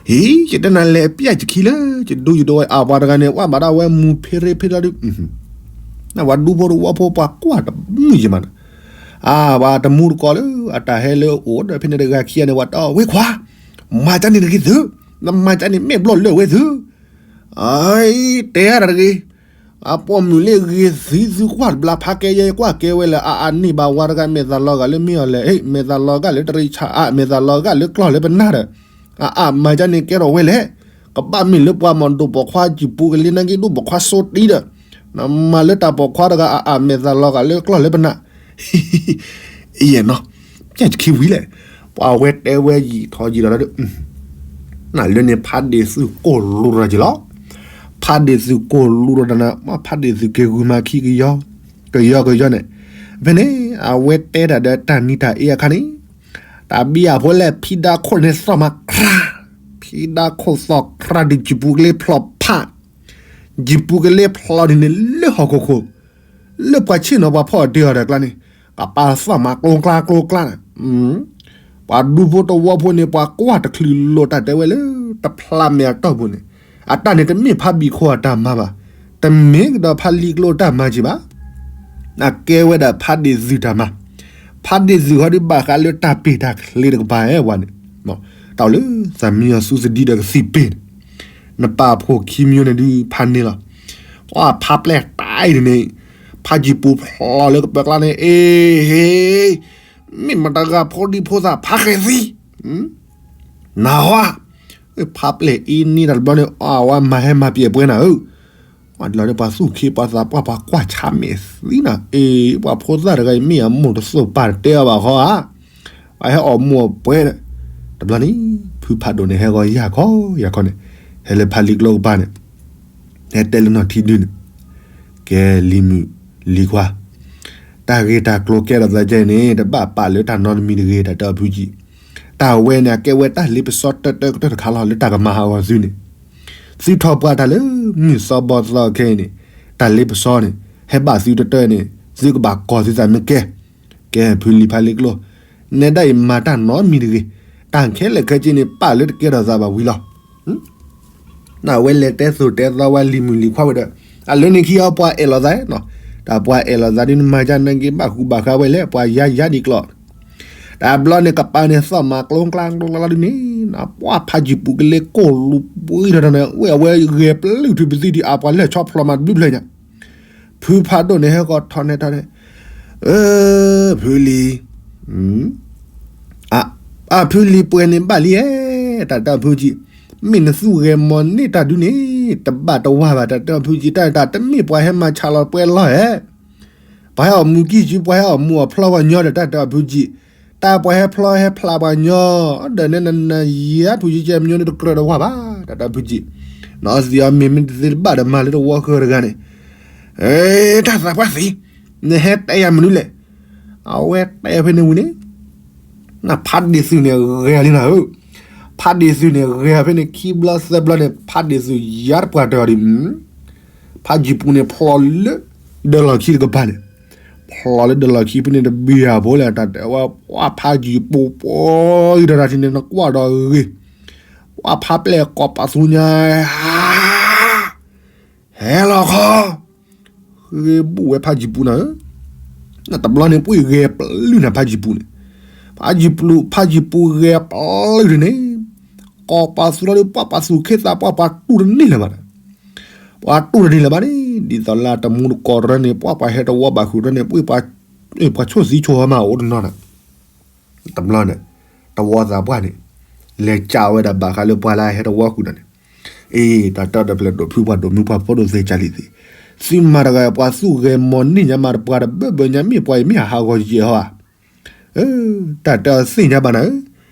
ဟံး ယတဲနၤလဲၤပျဲၢ်ယခံလၢ ယဒူယဒိဝဲအပှၤတဂၤန့ၣ် ဝဲဘၣ်ဒၣ်ဝဲမူဖ့ရ့ဖ့လီၤဒုး, နဝဲဒူဖိတဝီဖိပှၤကွၢ်တမုာ်ယံၤမးနီၤ, အါ ပှၤတမူတကိးလၢ အတၢ်ဟဲလၢအိၣ်ဒီးဖဲန့ၣ်တဂၤခံဂၤန့ၣ် ဝဲတဲဝဲခွါ, မၤကၢန့ၣ်တဂ့ၤသု, နမၤကၢန့ၣ်မ့ၢ်ဘျီၣ်လၢာ်ဝဲသု, အံၤ တဲအါတၢ်တဂ့ၤ အပိာ်မုၣ်လၢဂ့ၤသံသုကွၢ်တဘျီ ဖးကဲယဲကွၢ်ကဲဝဲလၢ အအါန့ၢ်ဘၣ်ဝဲတဂၤ မဲာ်သးလီၤဂာ်လၢမ့ၢ်အီၤလဲၣ်, မဲာ်သးလီၤဂာ်လၢတရံးဆါအါ, မဲာ်သးလီၤဂာ်လၢကျီၢ်လၢပနၢ်ဒီး, အအါမၤဒ်န့ၣ်ကဲထီၣ်ဝဲလဲၣ်, ကဘၣ်မ့ၢ်လၢပှၤမၤဒိၣ်ပိာ်ခွါကံၢ်ပူၤကလ့နၢ်က့ဒိၣ်ပိာ်ခွါစိတံဒီး, နမၤလၢတၢ်ပိာ်ခွါတဂၤအအါ မဲာ်သးလီၤဂာ်လၢကျီၢ်လၢပနၢ် ယဲၢ်နီၤ, ပျဲၢ်တခံဝံၤလဲၣ်, ပှၤဝဲတဲဝဲယံာ်ထီၣ်ယံာ်ဒီး နလၢန့ၣ်ဖးဒ့ၣ်သုကိၢ်လူၤဒီးက့ၤလီၤ, ဖးဒ့ၣ်သုကိၢ်လူၤဒီးတနၤ မ့ၢ်ဖးဒ့ၣ်သုက့ၤဂုာ်မၤခံကယီကယီကယီန့ၣ်, ဖဲန့ၣ် အဝဲတဲတၢ်ဒီးတၢ်နံၤတၢ်အ့အခါန့ၣ်, တၢ်ဘံၣ်အဖိလဲၣ်ဖံဒါခိၣ်န့ၣ်သီၣ်မၤခြး, ဖံဒါခိၣ်သီၣ်ခြးဒုးကံၢ်ပူၤကလ့ဖျိးဖး ယံာ်ပူၤကလ့ဖျိးဒ်န့ၣ်လၢဟီၣ်ခိၣ်ခိၣ်, လၢပှၤဆ့ၣ်နီၤပှၤဖီၣ်အီၤတ့ၢ်အီၤတၢ်ကျါန့ၣ်, ကပာ်သီၣ်မၤကျိကျါကျိကျါန့ၣ်, ပှၤဒူဖိတဝီဖိန့ၣ် ပှၤကွၢ်တချုးလိာ်တၢ်တဲဝဲလၢ တဖျးမဲာ်အတီၢ်ပူၤန့ၣ်, အတၢ်န့ၣ်တမ့ၢ်ဖးဘံၣ်ခိၣ်အတၢ်မၤဘၣ်, တမ့ၢ်ကဒီးဖးလံာ်ကျိတၢ်မၤက့ၤဘၣ် အကဲဝဲဒၣ်ဖးဒ့ၣ်သုတၢ်မၤ, ဖးဒ့ၣ်သုဟီဒုးဘၣ်ဃးလၢတၢ်ပ့ၢ်တၢ်ချ့တကပၤဝဲန့ၣ်, တၢ်အိၣ်လၢသးမံယီၤဆူသဒံဒီးကသံၣ်ပ့ၢ်န့ၣ်, နပာ်ဖှိၣ်ခံမံၤန့ၣ်ဒုးဖးန့ၢ်လီၤ, ပှၤဖးပျဲၢ်တၢ်အံၤန့ၣ်, ဖးကံၢ်ပူၤဖျိးလၢကပၢၤကျါန့ၣ် အ့ ဟ့ မ့ၢ်မတၤတဂၤဖိဒံဖိသၣ်ဖးဃဲၤသံ နဟါ, ဖးပျဲၢ်အံၤန့ၣ်တၢ်တဘျီန့ၣ် အဝဲမၤဟဲမၤပျဲၢ်ပှဲၤနၤဧၢ, ပှၤဒ်လီၤဒီးပှၤသူၣ်ခ့ပှၤသးပှၢ်ပှၤကွၢ်ဆါမဲာ်သံနၤ, အ့ ပှၤဖိသၣ်တဂၤအံၤမ့ၢ်အမိၢ်တသိၣ်ပာ်တတဲအီၤဘၣ်ဃီဧါ, ပှၤဟဲအီၣ်မူးအီၣ်ပှဲၤ, တဘျီန့ၣ် ဖုဖးဒိၣ်န့ၣ်ဟဲဂီၤယၢ်ခီယၢ်ခီန့ၣ်, ဟဲလၢဖးလံာ်ကျိကပၤန့ၣ်, ဟဲတဲလၢနီၢ်ထံဒုန့ၣ်, ကဲလံၤမုၣ်လံၤခွါ တၢ်ဂ့ၢ်တၢ်ကျိၤကဲထီၣ်သးကဲန့ၣ် တဘၣ်ပာ်လၢတၢ်နီတမံၤတဂ့ၤ တၢ်တဲအီၤဖုကံၢ်, တၢ်ဝဲန့ၣ် အကဲဝဲတၢ်လ့ပစီတၢတၢကတၢၢ်တခါလီၤ လၢတၢ်ကမၤဟးဂီၤသုန့ၣ်, သုထီၣ်ပှၢ်တၢ်လၢမုၢ်စီဘီသီခဲအံၤန့ၣ်, တၢ်လ့ပစီန့ၣ် ဟဲဘၣ်သုတတၢန့ၣ် သုကဘၣ်ကီၤသုသးမ့ၢ်ကဲ, ကဲဖုလံၤဖးလံာ်ကျိၤ, နဲဒၣ်အံၤမၤတၢ်နီတမံၤတဂ့ၤ, တၢ်ခဲလၢာ်ခဲဆ့န့ၣ် ပာ်လၢတကဲထီၣ်သးဘၣ်ဝံၤလီၤ. နဝဲလဲၤတဲသိၣ်တဲသီဝဲလံၤမုၣ်လံၤခွါဝဲဒီး, အလၢန့ၣ်ခံအီၤပှၤအဲၣ်လိာ်သး, တၢ်ပှၤအဲၣ်လိာ်သးဒ်နမၤကၢ်နက့ၤဘၣ်ဃူဘၣ်ဃးဝဲလဲၣ်, ပှၤယါယါဒံးကျီၢ်, တၢ်ဘျီန့ၣ်ကပၤန့ၣ်သီၣ်မၤကျိကျါကျိကျါဒ်န့ၣ်, ပှၤဖးကံၢ်ပူၤကလ့ကိၢ်လူၤပှံၤထီၣ်တၢ်န့ၣ် ဝဲအဝဲဂဲၤပျုၢ်ထူၣ်ပသံဒံး အပှၤလဲၤဆီဖျိးမးတဘျုးဖျၢၣ်ညါ, ဖုဖးဒိၣ်န့ၣ်ဟဲဃီၤထီၣ်န့ၣ်ထီၣ်န့ၣ်, အၢ ဖုလံၤ အၢ ဖုလံၤပှဲၤန့ၣ်ဘၣ်လံဧါ, တၢ်တဲအီၤဖုကံၢ်, မ့ၢ်နသူၣ်ဂဲၤမီၤန့ၢ်တၢ်ဒုန့ၣ် တဘၣ်တဝါဘၣ်, တၢ်တဲအီၤဖုကံၢ်, တၢ်တမ့ၢ်ပှၤဟဲမၤဆါလီၤပှဲၤလီၤဧါ, ပှၤဟဲအီၣ်မူၤကံၢ်စု ပှၤဟဲအီၣ်မူၤအီၣ်ဖျီပှၤညီဒီး တၢ်တဲအီၤဖုကံၢ်, တၢ်ပှၤဟဲဖျီဟဲဖျးပှၤညီ ဒီးနဲနနယၤဖုကံၢ်ကဲမညီန့ၣ်တကြၢးတဝါဘၣ်, တၢ်တဲအီၤဖုကံၢ်, နအီသံးအီမ့ၤမ့ၢ်တသ့တဘၣ်ဒီးမၤလၢတဝီဃၢၤတဂၤန့ၣ်, တၢ်သးပှၢ်သံး, နဟဲတဲယၤမနုၤလဲၣ် အဝဲတဲဖဲန့ၣ်ဝံၤန့ၣ်, နဖးဒ့ၣ်သုးန့ၣ်ဂဲၤလံနၤဧၢ, ဖးဒ့ၣ်သုးန့ၣ်ဂဲၤဖဲန့ၣ်ခံဘျီသၢဘျီန့ၣ် ဖးဒ့ၣ်သုးယါတပှၢ်တၢၢ်အီၤဒံး, ဖးကံၢ်ပူၤန့ၣ်ဖျိးလၢ ဒၢလီၢ်ခံတကပၤန့ၣ်, ဖျိးလၢဒၢလီၢ်ခံဖဲန့ၣ်တဘံၣ်အပူၤလဲၣ် တၢ်တဲဝဲ ပှၤဖးကံၢ်ပူၤပှၤအံၤဒီးတၢ်ထံၣ်န့ၣ် နကွၢ်ဒီးဂ့ၤ, ပှၤဖးပျဲၢ်ကိးပသူညါ ဟဲလီၤခီ, ဃ့ဘူၣ်ဝဲဖးကံၢ်ပူၤနၤဧၢ, နတဘျီန့ၣ် ပှ့ၢ်ဂဲၤပျုၢ်နၤဖးကံၢ်ပူၤန့ၣ်, ဖးကံၢ်ပူၤ ဖးကံၢ်ပူၤဂဲၤပျုၢ်ဒ်န့ၣ်, ကိးပသူလီၤဒီး ပှၤပှၤသူၣ်ခ့သးပှၢ် ပှၤတူၢ်တန့ၢ်လၢၤဘၣ်ဒီး, ပှၤတူၢ်တန့ၢ်လၢၤဘၣ်န့ၣ် ဒ်သိးလၢတမူတကိးတရၢန့ၣ် ပှၤပှၤဟဲတဝီဘၣ်ဃုာ်တရၢန့ၣ် ပှ့ၢ် ပှၤဆိၣ်သံဆိၣ်ဟီမးအိၣ်တနီၤဒီး တဘျီန့ၣ် တဝီသးပှၢ်န့ၣ် လဲၤကးဝဲဒၣ်ဘၣ်ဃးလၢပှၤလၢအဟဲတဝီဃုာ်ဒီးန့ၣ်, အ့ တၢ်တၢ်တဖျၢၣ်ဒိၣ်ဖုပှၤဒိၣ်မုၢ်ပှၤဖိဒိၣ်သ့ၣ်ကၢ်လံၤ, သုမၤတဂၤပှၤသူၣ်ဂဲၤမီၤန့ၢ်ညါမးတပှၤတဘၢဘၢညါ မ့ၢ်ပှၤအံၤမ့ၢ်အဟးဂီၤယဲၢ်ဟီဧါ, တၢ်တၢ်သ့ၣ်ညါဘၣ်နၤဧၢ,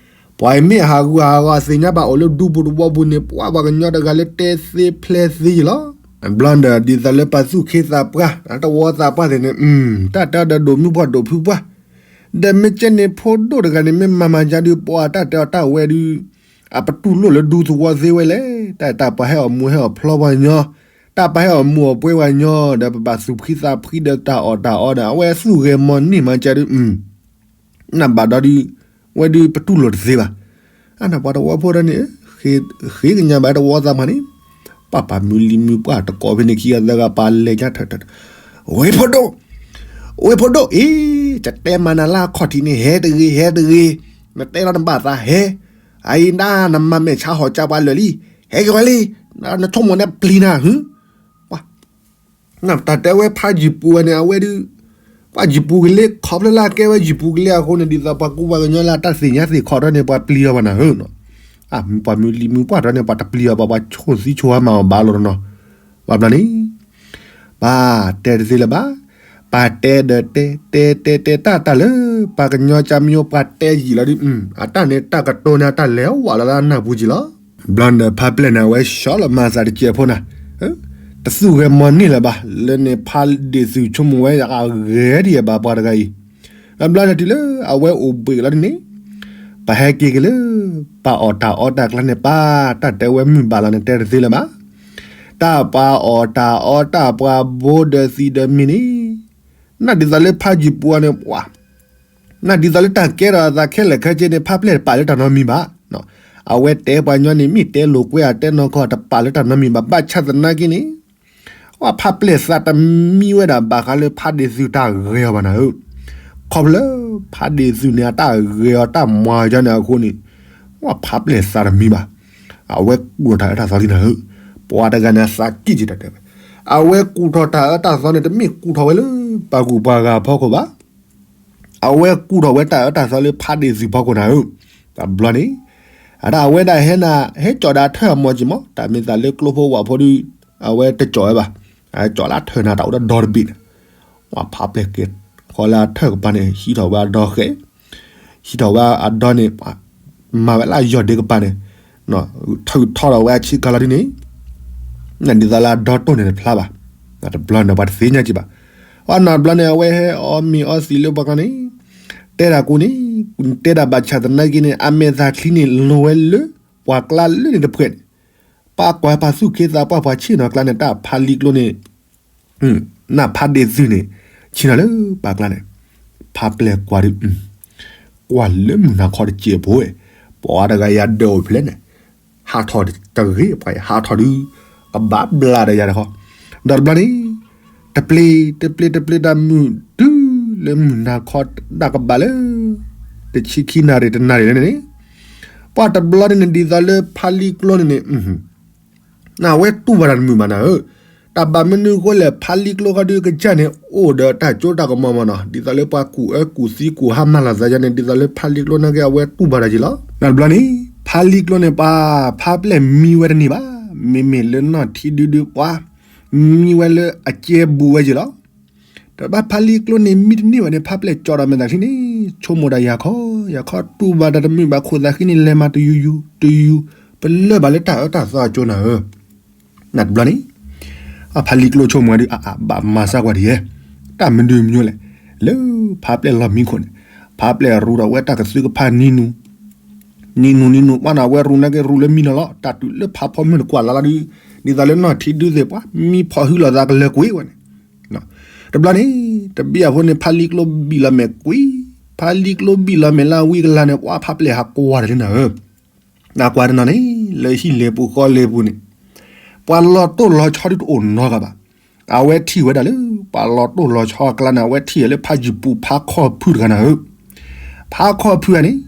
ပှၤအံၤမ့ၢ်အဟးဂူာ်ဟးဂီၤသ့ၣ်ညါဘၣ်အိၣ်လၢဒူပူၤတဝီပူၤန့ၣ် ပှၤပှၤကညီတဂၤလၢတဲသ့ဖျဲသ့ယလီၤ. ဘျီဒီး ဒ်သိးလၢပှၤသူၣ်ခ့သးပှၢ် တဝီသးပှၢ်သ့ၣ်န့ၣ် တၢ်တဲအီၤဒီးဒိၣ်မုၢ်ပှၢ်ဒိၣ်ဖုပှၢ်, ဒီးမ့ၢ်ကဲန့ၣ်ဖိဒိၣ်တဂၤန့ၣ် မ့ၢ်မၤမၤကါဒုး ပှၤတၢ်တဲအီၤတၢ်ဝဲဒုး အပတူၢ်လိာ်လၢဒူသဝီသ့ဝဲလဲၣ်, တၢ်တၢ်ပှၤဟဲအီၣ်မူဟဲအီၣ်ဖျီပှၤညီ, တၢ်ပှၤဟဲအီၣ်မူအီၣ်ပှဲၤပှၤညီ ဒီးပဘၣ်သူၣ်ဖှံသးဖှံဒီးတၢ်အီၣ်တၢ်အီဒီး အဝဲသူၣ်ဂဲၤမီၤန့ၢ်မၤကါဒုး နဘၣ်ဒီးဒုး ဝဲဒုးပတူၢ်လိာ်တသ့ဘၣ်. အန့ၣ်ပှၤတဝီဖိဒီးန့ၣ် ဃ့ကညးဘၣ်တဝီသးမးန့ၣ် ပှၤပှၤမုၢ်လံၤမုၢ်ပှၢ်တကိးဖဲန့ၣ်ခံဂၤသၢဂၤပှၤလဲၤညါထၢၣ်ထၢၣ်, ဝ့ၢ်ဖိဒိၣ်, ဝ့ၢ်ဖိဒိၣ်အံၤ, ယတဲမၤနၤလၢအခီၣ်ထံးန့ၣ် ဟဲတဂ့ၤ ဟဲတဂ့ၤ, နတဲလီၤနဘၣ်သးဟဲ, အအံၤဒၣ်နမၤမဲာ်ဆါဟီၣ်ကၢပှၤလၢာ်လံ, ဟဲက့ၤဝဲလံ, နဆိကမိၣ်န့ၣ်ပျံၤနၤ ဟၢ ပှၤ နတၢ်တဲဝဲဖးယံာ်ပူၤဝဲန့ၣ် အဝဲဒုး ပှၤယံာ်ပူၤကလ့ ခီဖျိလၢအကဲဝဲယံာ်ပူၤကလ့အဃိန့ၣ် ဒ်သိးပှၤကူပှၤကညီလၢအတၢ်သ့ၣ်ညါသ့ၣ်ခီတၢ်န့ၣ် ပှၤပျံၤအီၤဘၣ်နၤဧၢ, ပှၤမုၢ်လံၤမုၢ်ပှၢ်တၢ်န့ၣ် ပှၤတပျံၤအီၤဘၣ် ပှၤဆိၣ်သံဆိၣ်ဝါမၤအီၤဘၣ်လီၤတနီၤ, ဘၣ်ဘျီန့ၣ် ပှၤတဲတသ့လၢၤဘၣ်, ပှၤတဲဒီးတဲ တဲတဲတဲတၢ်တၢ်လၢ ပှၤကညီကၢမံၤအိၣ်ပှၤတဲယံာ်လီၤဒုး, အတၢ်န့ၣ်တၢ်ကတိၤန့ၣ် အတၢ်လဲၤဝးလီၤလၢအနၢ်ပူၤကံလီၤ. ဘျီန့ၣ်ဖးပျဲၢ်န့ၣ် အဝဲဆီလီၤမၤသးတစဲးဖိနၤ, တသူၣ်ဂဲၤမီၤန့ၢ်လၢၤဘၣ်, လၢန့ၣ်ဖးဒ့ၣ်သုးဆိကမိၣ်ဝဲအဂဲၤဒ်အံၤဘၣ်ပှၤတဂၤအံၤ, ဒီးဘျီန့ၣ်တုၤလၢအဝဲအိၣ်ဘှံးလီၤဒ်န့ၣ်, ပဟဲက့ၤက့ၤလၢ ပှၤအီၣ်တၢ်အီတၢ်ကျါန့ၣ် ပှၤတၢ်တဲဝဲမုၢ်ဘၣ်လီၤန့ၣ် တဲတသ့လၢၤဘၣ်, တၢ်ပှၤအီၣ်တၢ်အီတၢ်ပှၤဘိဒီးသံဒီးမံၤန့ၣ် နဒ်သိးလၢဖးယံာ်ပူၤအီၤန့ၣ် ပှၤ နဒ်သိးလၢတၢ်ကဲထီၣ်အသးခဲလၢာ်ခဲဆ့န့ၣ် ဖးပျဲၢ်တပာ်လၢတၢ်နီတမံၤဘၣ်. အဝဲတဲပှၤညီန့ၣ် မ့ၢ်တဲလိာ်ကွဲအတဲနီၢ်ကီၢ် တပာ်လၢတၢ်နီတမံၤဘၣ်. ဘၣ်ဆၣ်သနာ်က့န့ၣ် ဝဲဖးပျဲၢ်သးတမံဝဲဒၣ်ဘၣ်ဃးလၢဖးဒ့ၣ်သုးတၢ်ဂဲၤအီၤဘၣ်နၤဧၢ. ခီဖျိလၢ ဖးဒ့ၣ်သုးန့ၣ် အတၢ်ဂဲၤအီၤတၢ်မၤအီၤန့ၣ်အဃိန့ၣ် ဝဲဖးပျဲၢ်သးတမံဘၣ်. အဝဲကူၣ်ထီၣ်တၢ်အၢတၢ်သီလံနၤဧၢ. ပှၤတဂၤန့ၣ် အသးကံၣ်က့ၤတၢ်တဲဝဲ. အဝဲကူၣ်ထီၣ်တၢ်အၢတၢ်သီန့ၣ် တမ့ၢ်ကူၣ်ထီၣ်ဝဲလၢပှၤဂုၤပှၤဂၤအဖီခိၣ်ဘၣ်. အဝဲကူၣ်ထီၣ်ဝဲတၢ်အၢတၢ်သီလၢဖးဒ့ၣ်သုးဖီခိၣ်နၤဧၢ. တဘျီန့ၣ် အတၢ်အဝဲဒၣ်ဟဲနၤ ဟဲကၠီၣ်ဒၣ်ထၢၣ်အမီၤက့ၤမး တၢ်မ့ၢ်သးလၢကျိဖိဝးဖိဒီး အဝဲတကၠီၣ်ဝဲဘၣ်. အကၠီၣ်လၢအထၢၣ်နၤတၢ်အိၣ်ဒီးဒီတဘ့ၣ်န့ၣ် ဝဲဖးပျဲၢ်က့ၤ ဃီလၢအထၢၣ်ကပၤန့ၣ် ဟံးထီၣ်ဝဲအဒီဃဲ ဟံးထီၣ်ဝဲအဒီန့ၣ် မၤဝဲလၢအယီၢ်ဒ့ကပၤန့ၣ် ထုးထီထီၣ်ဝဲအဆံးကၤလီၤဒ်န့ၣ် ဒ်သိးလၢအဒီတိၢ်န့ၣ်တဖျါဘၣ်. တဘျီန့ၣ် ပှၤတသ့ၣ်ညါက့ၤဘၣ်. အနီၢ်တဘျီန့ၣ် အဝဲဟဲအီမ့ၤအီသံးလၢပှၤကျါန့ၣ် တဲဒၣ်ကိးန့ၣ် တဲဒၣ်ဘၣ်ဆၣ်သနာ်က့န့ၣ် အမဲာ်သၣ်ချံန့ၣ် လိၤဝဲလၢ ပှၤကျါလၢန့ၣ်တဖှဲးန့ၣ် ပှၤကွၢ်ပှၤသူၣ်ခ့သးပှၢ်ပှၤဆ့ၣ်နီၤကျါန့ၣ် တၢ်ဖးလံကျိန့ၣ် နဖးဒ့ၣ်သုးန့ၣ် ဆ့ၣ်နီၤလၢပှၤကျါန့ၣ် ဖးပျဲၢ်ကွၢ်ဒုး ကွၢ်လၢမုၢ်နၤခီတစဲးဖိ ပှၤတဂၤယၤဒၢးအိၣ်ဖျဲၣ်န့ၣ် ဟးထီၣ်တဂ့ၤ ပှၤဟးထီၣ်ဒုး ကဘၣ်ဘျးဒီးယၤတခီ ဒီးတဘျီန့ၣ် တပျ့ၤ တပျ့ၤ တပျ့ၤတၢ်မုၢ်တုၤလၢမုၢ်နၤခီဒၣ်ကဘၣ်လၢ တဆံခံနၣ်ရံၣ်တနၣ်ရံၣ်လၢန့ၣ်န့ၣ် ပှၤတဘျီန့ၣ်န့ၣ် ဒ်သိးလၢဖးလံကျိန့ၣ်န့ၣ် နဝဲတူၢ်ဘၣ်တၢ်တမုာ်ဘၣ်နၤဧၢ. တၢ်ဘၣ်မနုၤအဃိလဲၣ် ဖးလံကျိဃီဒုးကစၢ်န့ၣ် အိၣ်ဒီးတၢ်စိတၢ်ကမီၤမးနီၤ ဒ်သိးလၢပှၤကူၣ်အၢကူၣ်သံကူၣ်ဟါမၢ်လီၤသးယါန့ၣ် ဒ်သိးလၢဖးလံကျိနာ်က့ အဝဲတူၢ်ဘၣ်တၢ်က့ၤလီၤ. တဘျီန့ၣ် ဖးလံကျိန့ၣ် ပှၤဖးပျဲၢ်မံဝဲတန့ၢ်ဘၣ်. မ့မ့ၢ်လၢနီၢ်ထံဒုဒုပှၤ မံဝဲလၢအကဲဘူးဝဲက့ၤလီၤ. တဘျီဖးလံကျိန့ၣ် မံတန့ၢ်ဘၣ်န့ၣ် ဖးပျဲၢ်ကၠီဒီးမဲာ်သၣ်ချံန့ၣ် ဆိကမိၣ်ဒၣ်ယၤခီ ယၤခီတူၢ်ဘၣ်တၢ်တမုာ်ဘၣ် ခိၣ်သးဃံန့ၣ် လဲၤမၤတယူၤယူၤတယူၤ ပလၢၢ်ဘၣ်လၢတၢ်အၢတၢ်သီအကၠိနၤဧၢ. နတဘျီန့ၣ် အဖးလံကျိဆိကမိၣ်ဝဲဒုး အအဘၣ်မၤစၢ်ကွၢ်ဒ်ယဲ တၢ်မနုၤမညိလဲၣ်. လၢဖးပျဲၢ်လီၢ်မံခိၣ်န့ၣ် ဖးပျဲၢ်ရူးထီၣ်ဝဲတၢ်ကသုကဖၣ်နံၤနူၤ နံၤနူၤနံၤနူၤ ပှၤနီၤ အဝဲရူးနာ်က့ရူးလၢမံလီၤလီၤ တၢ်တုၤလၢဖးဖီမုၢ်တကွၢ်လၢ်လီၤဒုး ဒ်သိးလၢနီၢ်ထံဒုသ့ၣ်ပှၤ မံဖီၣ်ဟုလီၤသးကလၢၤကွံာ်ဝဲန့ၣ် တဘျီန့ၣ် တဘ့ၣ်အဖိန့ၣ် ဖးလံကျိဘံၣ်လီၤမဲာ်ကွံာ် ဖးလံကျိဘံၣ်လီၤမဲာ်လၢအဝံကလၤန့ၣ် ပှၤဖးပျဲၢ်ဟးကွၢ်တၢ်လံနၤဧၢ. နကွၢ်တနီၤန့ၣ် လၢဟံၣ်လဲၤပူၤဃီလဲၤပူၤန့ၣ် ပှၤလီၤတိၢ်လီၤဆီဒုတအိၣ်နီတဂၤဘၣ်. အဝဲထံၣ်ဝဲဒၣ်လၢ ပှၤလီၤတိၢ်လီၤဆီအကျါန့ၣ် အဝဲထံၣ်လၢဖးယံာ်ပူၤဖးခီၣ်ဖုၣ်တဂၤနၤဧၢ. ဖးခီၣ်ဖုၣ်ဧါန့ၣ်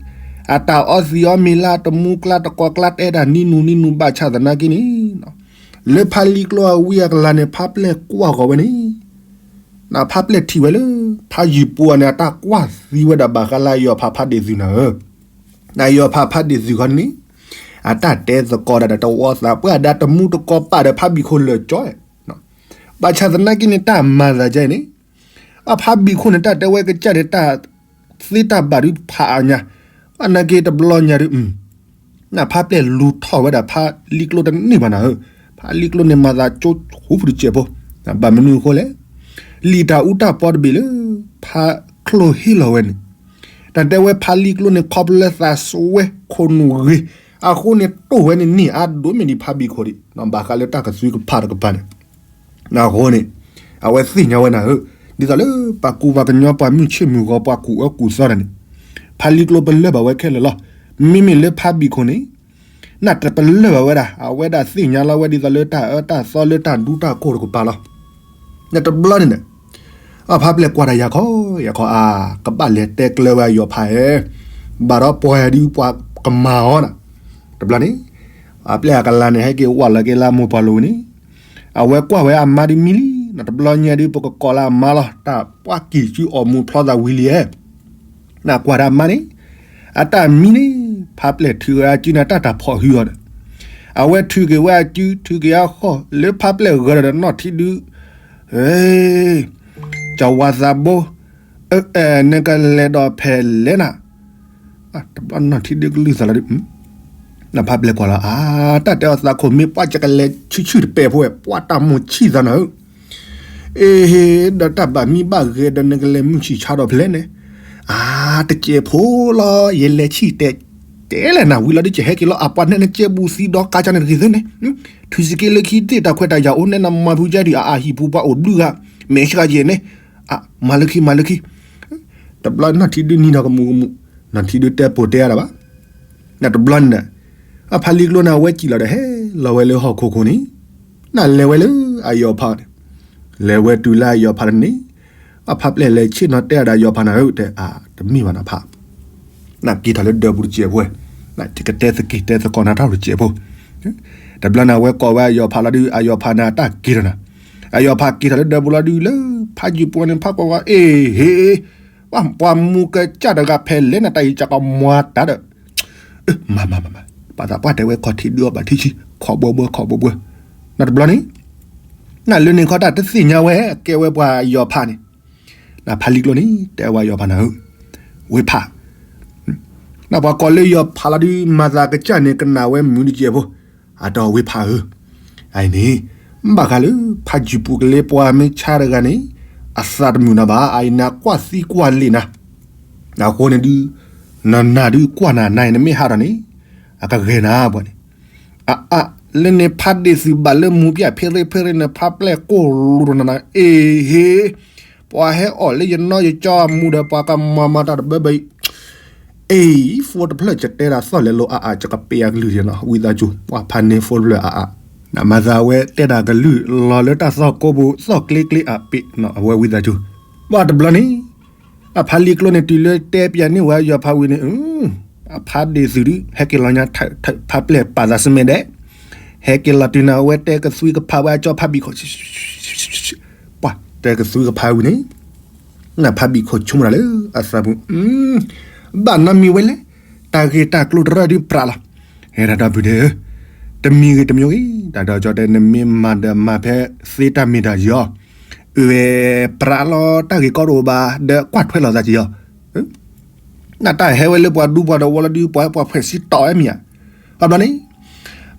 အတၢ်အီသံးအီမ့ၤလၢတမူကျါတကိးကျါတဲဒၣ်နံၤနူၤနံၤနူၤဘၣ်ဆၣ်သနာ်က့န့ၣ် လၢဖးလံကျိအဝံအကလၤန့ၣ် ဖးပျဲၢ်ကွၢ်ဃီၤဝဲန့ၣ် နဖးပျဲၢ်ထံၣ်ဝဲလၢ ဖးယံာ်ပူၤအန့ၣ် အတၢ်ကွၢ်သံဝဲဒၣ်ဘၣ်ဃးလၢအယီၤဖးဖးဒ့ၣ်သုးနၤဧၢ. နယီၤဖးဖးဒ့ၣ်သုးခီန့ၣ် အတၢ်တဲသကိးဒၣ်ဒီးတဝီသးပှၢ်ဒၣ် တမူတကိးပာ်ဒီးဖးဘံၣ်ခိၣ်လၢာ်ကၠီ ဘၣ်ဆၣ်သနာ်က့န့ၣ် တၢ်မၤသးဒ်အံၤန့ၣ် အဖးဘံၣ်ခိၣ်န့ၣ် တၢ်တဲဝဲကစၢ်န့ၣ် တၢ်သ့တၢ်ဘၣ်ဒုးဖးအါညါ, ဘၣ်နာ်က့တဘျီညါဒုး နဖါပျဲၢ်လူၤထီၣ်ဝဲဒၣ်ဖါလံကျိတန့ၢ်ဘၣ်နၤဧၢ, ဖါလံကျိန့ၣ်မၤသးကၠိဆူဖုတစဲးဖိ, ဘၣ်မနုၤအဃိလဲၣ်, လံာ်တၢ်အူတၢ်ပီတဘ့ၣ်လၢ ဖါချိၣ်ဟ့ၣ်လီၤဝဲန့ၣ်, တၢ်တဲဝဲဖါလံကျိန့ၣ် ခီဖျိလၢသးစွဲခိၣ်နူာ်ဂ့ၤ, အဃိန့ၣ်တိၢ်ဝဲန့ၣ်န့ၢ်အါဒိၣ်မ့ၢ်ဒံး ဖါဘံၣ်ခိၣ်ဒံး ဘၣ်ဃးလၢတၢ်ကသွံကဖးတကပၤန့ၣ် အဃိန့ၣ် အဝဲသ့ၣ်ညါဝဲနၤဧၢ, ဒ်သိးလၢပှၤကူပှၤကညီပှၤမုၢ်ဆ့ၣ်မုၢ်ဂီၤပှၤကူၣ်အၢကူၣ်သီတၢ်န့ၣ်, ဖါလံကျိပလၢၢ်ဘၣ်ဝဲခဲလၢာ်လီၤ. မ့မ့ၢ်လၢဖါဘံၣ်ခိၣ်န့ၣ် နတပလၢၢ်ဘၣ်ဝဲဒၣ်, အဝဲဒၣ်သ့ၣ်ညါလီၤဝဲဒ်သိးလၢတၢ်အၢတၢ်သီလၢတၢ်ဒူတၢ်ကိၢ်တကပၤလီၤ. နတဘျီန့ၣ်ဒီး အဖါပျဲၢ်ကွၢ်တၢ်ယၤခီယၤခီအါ, ကဘၣ်လဲၤတဲကျၢၤဝဲအယီၤဖးဧၢ, ဘၣ်ဒီးပှၤဒုးပှၤကမၤအီၤနၤ, တဘျီန့ၣ် အပျဲၢ်အကလၤန့ၣ် ဟဲက့ၤဝးလီၤက့ၤလၢအမိၢ်ပှၢ်လိၤန့ၣ်, အဝဲကွၢ်ဝဲအမါဒုးမံလံ, နတဘျီညါဒုး ပကကိးလၢအမါလီၤ, တၢ်ပှၢ်က့ၤစုအီၣ်မူဖျီသးဝံၤလံဧါ, နကွၢ်ဒၣ်အမါန့ၣ် အတၢ်မံန့ၣ် ဖါပျဲၢ်ထုးဝဲအစုန့ၣ် တၢ်တၢ်ဖီၣ်ဟုအီၤဒီး, အဝဲထုးက့ၤဝဲအစု ထုးက့ၤအဃီၣ် လၢဖါပျဲၢ်ဂၢၢ်ဒီးနီၢ်ထံဒုး, ကဝၤသးဘိ, နကလဲၤဒီးဖဲလဲၣ်နၤ, တဘျီနီၢ်ထံဒုးကလုၢ်သးလီၤဒုး, နဖါပျဲၢ်ကွၢ်လီၤအါ, တၢ်တဲအီၤသးခိၣ်မ့ၢ်ပှၢ်ကကလဲၤဆံးဆံးတပဲာ်ဖိဝဲ ပှၢ်တၢ်မိၣ်ဆံၣ်သးနၤဧၢ, အ့ဟ့, ဒီးတၢ်ဘၣ်မံဘၣ်ဂဲၤဒီးနကလဲၤမုၢ်ဆံးဆါဒီးဖဲလဲၣ်န့ၣ်, အါ, တစဲးဖိလီၤ, ယလဲၤဆံၣ်တဲတဲလဲၣ်နၤ ဝံၤလီၤဒုး ကဟဲက့ၤလီၤအပှၤနဲၣ်နကဲဘူးသံဒီးကါကၢန့ၣ်တဂ့ၤသ့န့ၣ်, ထုးစက့လၢခံသ့ၣ် တၢ်ခွဲးတၢ်ယာ်အိၣ်နဲၣ်နမၤဖုကၢဒံး အအဟံၣ်ပူၤပှၤအိၣ်ဘျုးဂၤ, မဲာ်ဆှးယဲၢ်န့ၣ်, မၤလၢခံ မၤလၢခံ, တဘျီနီၢ်ထံဒုးနံၤဒီးကမူးကမူး, နီၢ်ထံဒုးတဲပိာ်တဲအါဒၣ်ဘၣ်, နတဘျီန့ၣ်ဒီး, အဖါလံကျိန့ၣ် အဝဲစံၣ်လီၤဒီး ဟဲလီၤဝဲလၢဟီၣ်ခိၣ်ခိၣ်န့ၣ်, နလဲၤဝဲလၢအယီၤဖးန့ၣ်, လဲၤဝဲတုၤလၢအယီၤဖးတန့ၢ်, အဖါပျဲၢ်လဲၤဆ့ၣ်နီၤတဲအီၤဒီးယီၤဖးနၤဧၢ တဲအါ, တမ့ၢ်ဘၣ်နဖါ နက့ၤထီၣ်လၢဒၢးပူၤတစဲးဖိ, ကတဲသက့ၤတဲသကိးနၤတၢ်တစဲးဖိ, တဘျီန့ၣ် အဝဲကိးဝဲအယီၤဖးလီၤဒုး အယီၤဖးန့ၣ် အတၢ်က့ၤထီၣ်နၤ, အယီၤဖးက့ၤထီၣ်လၢဒၢးပူၤလီၤဒုး လၢဖးယံၤပူၤန့ၣ် ဖးကွၢ်ကွၢ် အ့ဟ့, ပှၤမူကစၢ်တဂၤဖဲလဲၣ်နၤ တၢ်အံၤကကမွၤတၢ်ဒီး, မၤမၤမၤမၤ, ပှၤသးပှၢ်တဲဝဲခီၣ်ထံးဒုးအီၣ်ဘၣ်ထံဆံး ခီၣ်ဘှီဘှီခီၣ်ဘှီဘှီ, နတဘျီန့ၣ်, နလၢန့ၣ်ခီတၢ်တသ့ၣ်ညါဝဲ ကဲဝဲပှၤယီၤဖးန့ၣ်, နဖါလံကျိန့ၣ် တဲဝဲယီၤဖးနၤဧၢ, ဝ့ဖး, နပှၤကိးလၢယီၤဖးလီၤဒုး မၤသးကစၢ်န့ၣ် ကနၣ်ဝဲမုာ်တစဲးဖိ, အတီၢ်ဝ့ဖးဧၢ, အအံၤန့ၣ်, ဘၣ်ဃးလၢ ဖးယံၤပူၤကလ့ပှၤမ့ၢ်ဆါတဂၤန့ၣ်, အသးတမုာ်နၤဘၣ် အအံၤန့ၣ် ကွၢ်သံကွၢ်လံာ်နၤ, အဃိန့ၣ်ဒုး, နနၤဒုးကွၢ်နၤနၤအံၤနမ့ၢ်ဟးထီၣ်န့ၣ်, အကဂဲၤနၤပှၤန့ၣ်, အအါ, လၢန့ၣ်ဖးဒ့ၣ်သုးဘၣ်လၢမူၤပၠၣ်ဖ့ရ့ဖ့ရ့န့ၣ် ဖးပျဲၢ်ကိၢ်လိာ်တနၤနၤ အ့ဟ့, ပှၤဟဲအီၣ်လၢယနီၢ်ယကၠီအမူဒီး ပှၤကမၤမၤတၢ်တဘၢဘၢအံၤ, အ့ ဖိတဖျၢၣ်ကတဲဒၣ်သီၣ်လဲၤလိာ်အါအါ ကကပ့းအကလုၢ်ယနီၤ ဝံသးစူၤ ပှၤဖးန့ၢ်ဖိတဖျၢၣ်အါအါ, နမၤသးဝဲတဲဒၣ်ကလုၢ်လီၤလၢတၢ်သီၣ်ကိးပူၤ သီၣ်ကျ့ကျ့အပ့းနီၤ အဝဲဝံသးစူၤ, ဘၣ်တဘျီန့ၣ် အဖါလံကျိန့ၣ် တုၤလၢတဲပၠးန့ၢ်ဝဲယီၤဖးဝံၤန့ၣ်, အဖါဒ့ၣ်သုးဒုး ဟဲက့ၤလီၤညါထၢၣ်ထၢၣ်ဖးပျဲၢ်ပာ်သးစမဲဒဲး, ဟဲက့ၤလီၤတုၤန့ၣ် အဝဲတဲကသွံကဖးဝဲအကၠီဖးဘံၣ်ခိၣ်, ပှၤတဲကသွံကဖးဝံၤန့ၣ်, နဖးဘံၣ်ခိၣ်ဆိကမိၣ်တၢ်လၢအသးပူၤ, ဘၣ်နီတမံၤဝဲလဲၣ်, တၢ်ဂ့ၢ်တၢ်ကျိၤတရၢၣ်ဒုးပြးလီၤ, ဟဲဒၣ်ဒီပုၢ်ဒဲးဧၢ, တမံၤဂ့ၤတမံၤဂ့ၤ တၢ်ဒီးကၠီတဲ နမ့ၢ်မၤဒီးမၤဖဲသ့တၢ်မ့ၢ်တၢ်ယီၤ, အၢ ပြးလီၤတၢ်ဂ့ၢ်ကီတအိၣ်ဘၣ် ဒီးကွၢ်ထွဲလီၤသးက့ၤယီၤ, နတၢ်ဟဲဝဲလၢပှၤဒူပှၤဒီးဝီလီၤဒုး ပှၤဟဲပှၤဖှဲးစံးတီၢ်ဝဲမ့ၢ်ဧါ, ဘၣ်ဘျီန့ၣ်,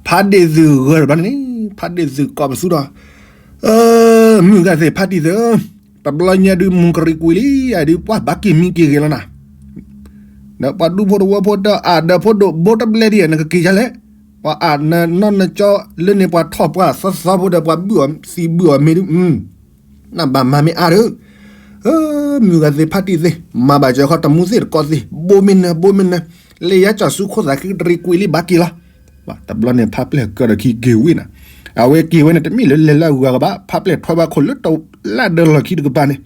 ဖးဒ့ၣ်သုးဂၢၢ်တဘျီန့ၣ် ဖးဒ့ၣ်သုးကိးပသူဒီး, မုၢ်ဂၤသ့ၣ်ဖးတံၢ်သုး, တဘျီညါဒုးမူၤကရံးကွံာ်လံ အဒုးပှၤဘၣ်က့ၤမံက့ၤဂ့ၤလီၤနၤ, ဒီးပှၤဒူဖိတဝီဖိဒီးအါဒီးဖိဒိၣ်ဘိတဘျဲဒံး နကက့ၤယါလဲၣ်, ပှၤအါနနီၢ်နကၠီလၢန့ၣ် ပှၤထီၣ်ပှၤသီသီဖိဒီး ပှၤဘုၣ်အီၤသံဘုၣ်အီၤမ့ၢ်ဒုး နဘၣ်မၤမ့ၢ်အါဒီး, မုၢ်ဂၤသ့ၣ်ဖးတံၢ်သ့ၣ် မၤဘၣ်စၢၤခီတမူသ့ၣ်တကီသ့ၣ် ဘိမ့ၢ်နၢၤ ဘိမ့ၢ်နၢၤ, လၢယၤကၠီၤဆူခိၣ်သးခံကတရံးကွံာ်လံဘၣ်က့ၤလီၤ, တဘျီန့ၣ် ဖးပျဲၢ်ကၢဒီးခံက့ၤဝံၤနၤ, အဝဲက့ၤဝဲန့ၣ် တမ့ၢ်လၢလဲၤလၢအဂၤကဘၣ် ဖးပျဲၢ်ထွဲဘၣ်ခိၣ်လၢတလၢဒၢးလီၢ်ခံတကပၤန့ၣ်,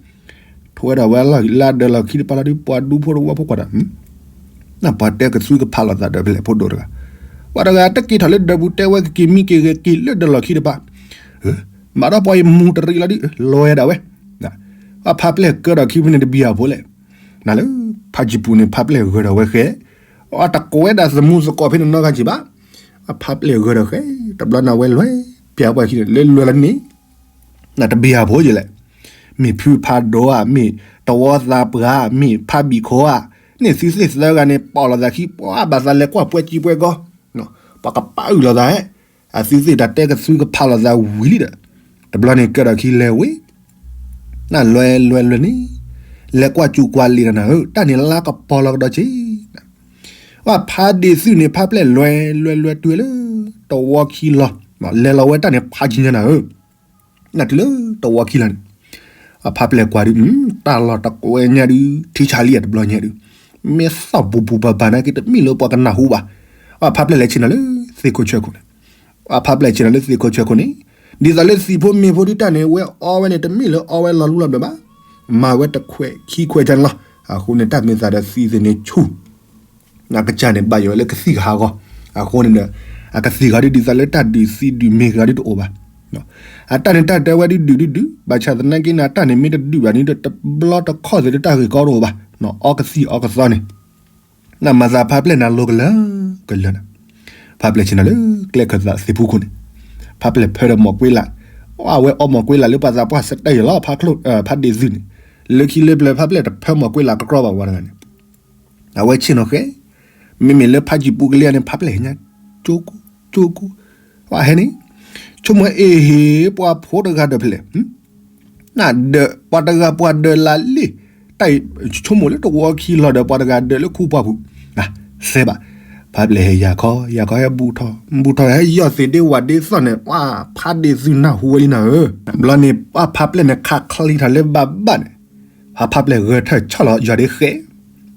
ထွဲဒၣ်ဝဲလၢဒၢးလီၢ်ခံတကပၤလီၤဒုး ပှၤဒူဖိတဝီဖိကွၢ်ဒီး ပှၤတဲကသွံကဖးလိာ်သးဒီးဖဲလဲၣ်ဖိဒိၣ်တဂၤ, ပှၤတဂၤတက့ၤထီၣ်လၢဒၢးပူၤတဲဝဲကက့ၤမံက့ၤဂ့ၤက့ၤလၢဒၢးလီၢ်ခံတကပၤ, မၤဒီးပှၤအံၤမူၤတရံးလီၤဒုး လီၤဝဲဒၣ်ဝဲ, အဖးပျဲၢ်ကၢဒီးခံဖဲန့ၣ်တဘံၣ်အဖိလဲၣ်, နၤလၢ ဖးယံၤပူၤန့ၣ် ဖးပျဲၢ်ဂၢၢ်ဒီးဝဲဃဲ, အတကိးဝဲဒၣ်သမူသကိးဖဲန့ၣ်နီတဂၤက့ၤဘၣ်, အဖးပျဲၢ်ဂၢၢ်ဒီးဃဲ, တဘျီန့ၣ်ဝဲလဲၤပၠးပှၤခံန့ၣ် လဲၤလဲၤလီၤန့ၣ် နတဘံၣ်အဖိယလဲၣ်, မ့ၢ်ဖုဖးဒိၣ်ဧါ, မ့ၢ်တဝီသးပှၢ်ဧါ, မ့ၢ်ဖးဘံၣ်ခိၣ်ဧါ, န့ၣ်သုသ့ၣ်သၢဂၤန့ၣ် ပိာ်လိာ်သးခံ ပှၤဘၣ်သးလဲၤကွၢ်ပှဲၤကံပှဲၤကီ, ပှၤကပာ်အုၣ်လိာ်သး, အသုသ့ၣ်တၢ်တဲကသူကဖးလိာ်သးဝံၤလံဒီး, တဘျီန့ၣ်ကဲထီၣ်ခံလဲၤဝဲ, နလွဲလွဲလွဲန့ၣ်, လဲၤကွၢ်စူၤကွၢ်လံာ်ဒီးနၤဧၢ, တၢ်န့ၣ်လါကပီၤလီၤကဒီးက့ၤ ပှၤဖးဒ့ၣ်သုးန့ၣ် ဖးပျဲၢ်လွဲလွဲလွဲတုၤလၢ တဝီခံလီၤ, လဲၤလီၤဝဲတၢ်န့ၣ်ဖးကံညါနၤဧၢ, နတုၤလၢတဝီခံလီၤန့ၣ်, အဖးပျဲၢ်ကွၢ်ဒုး, တၢ်လီၢ်တကွဲညါဒုး ထံဆးလံတဘျီညါဒုး, မ့ၢ်သီၣ်ပူၤပူၤဘၣ်ဘၣ်နာ်က့ တမ့ၢ်လၢပှၤကနၢ်ဟူဘၣ်, အဖးပျဲၢ်လဲၤဆ့ၣ်နီၤလၢသ့ၣ်ခိၣ်ဆၢခိၣ်န့ၣ်, အဖးပျဲၢ်ဆ့ၣ်နီၤလၢသ့ၣ်ခိၣ်ဆၢခိၣ်န့ၣ်, ဒ်သိးလၢသံးဖိမ့ၢ်ဖိဒုးတၢ်န့ၣ် ဝဲအီဝဲန့ၣ် တမ့ၢ်လၢအီဝဲလီၤလူလီၤဘျၢဘၣ်, မၤဝဲတခွဲးခံခွဲးကန့ၣ်လီၤ, အဃိန့ၣ် တၢ်မ့ၢ်သးဒီးသံးသ့ၣ်န့ၣ်ဆူၣ် အကစၢ်န့ၣ် ဘၣ်ယိၣ်ဝဲလၢကသံၣ်ကဟးဂီၤ, အဃိန့ၣ်ဒီး အကသံၣ်ဂီၤဒုးဒ်သိးလၢတၢ်ဒုးသံဒုးမ့ၢ်ဂၤဒုးတအိၣ်ဘၣ်, အတၢ်န့ၣ်တၢ်တဲဝဲဒုးဒုးဒုးဒုး, ဘၣ်ဆၣ်သနာ်က့န့ၣ် အတၢ်န့ၣ်မ့ၢ်တဒုးဘၣ်န့ၣ်ဒီး တဘျီတခီၣ်သ့ၣ်တၢ်ဂ့ၢ်ကီတအိၣ်ဘၣ်, အီကသံၣ်အီကသီန့ၣ်, နမၤသးဖးပျဲၢ်န့ၣ်လိၤကလၢာ်ကလၢာ်န့ၣ်, ဖးပျဲၢ်ဆ့ၣ်နီၤလၢကျဲခၢၣ်သးသ့ၣ်ဖူခိၣ်န့ၣ်, ဖးပျဲၢ်ဖၢဒီးမိၢ်ကွ့လး, အဝဲအီမိၢ်ကွ့လးလၢပှၤသးပှၢ်စတၢၢ်ယလီၤ, ဖးဒ့ၣ်သုးန့ၣ်, လၢခံလၢပျၢၤ ဖးပျဲၢ်တဖၢမိၢ်ကွ့လးကကြီဘၣ်ဝဲတဂၤန့ၣ် အဝဲဆ့ၣ်နီၤဃဲ, မ့မ့ၢ်လၢဖးယံၤပူၤကလံၤန့ၣ် ဖးပျဲၢ်ဟဲညါ, ကၠိကူ, ကၠိကူ, ပှၤဟဲန့ၣ်, ဆိကမိၣ်အ့ၣ်ဟ့ၣ် ပှၤဖိတဂၤဒီးဖဲလဲၣ်, နဒီးပှၤတဂၤပှၤဒီးလၢလံ, တၢ်ဆိကမိၣ်လၢတဝီခံလီၤဒီးပှၤတဂၤဒီးလၢခူပှၢ်ပူၤ, သဲဘၣ်, ဖးပျဲၢ်ဟဲယၤခီ, ယၤခီဟဲဘူးထီၣ်, ဘူးထီၣ်ဟဲယီၢ်သ့ၣ်ဒ့ဝၣ်ဒ့သီၣ်န့ၣ် ပှၤဖးဒ့ၣ်သုးနၢ်ဟူဝဲလံနၤဧၢ, ဘျီန့ၣ် ပှၤဖးပျဲၢ်န့ၣ် ခးချံထီၣ်လၢဘၣ်ဘၣ်န့ၣ် ဖးပျဲၢ်ဂဲၤထၢၣ်ဆီၣ်လီၤယီၢ်ဒ့ဃဲ,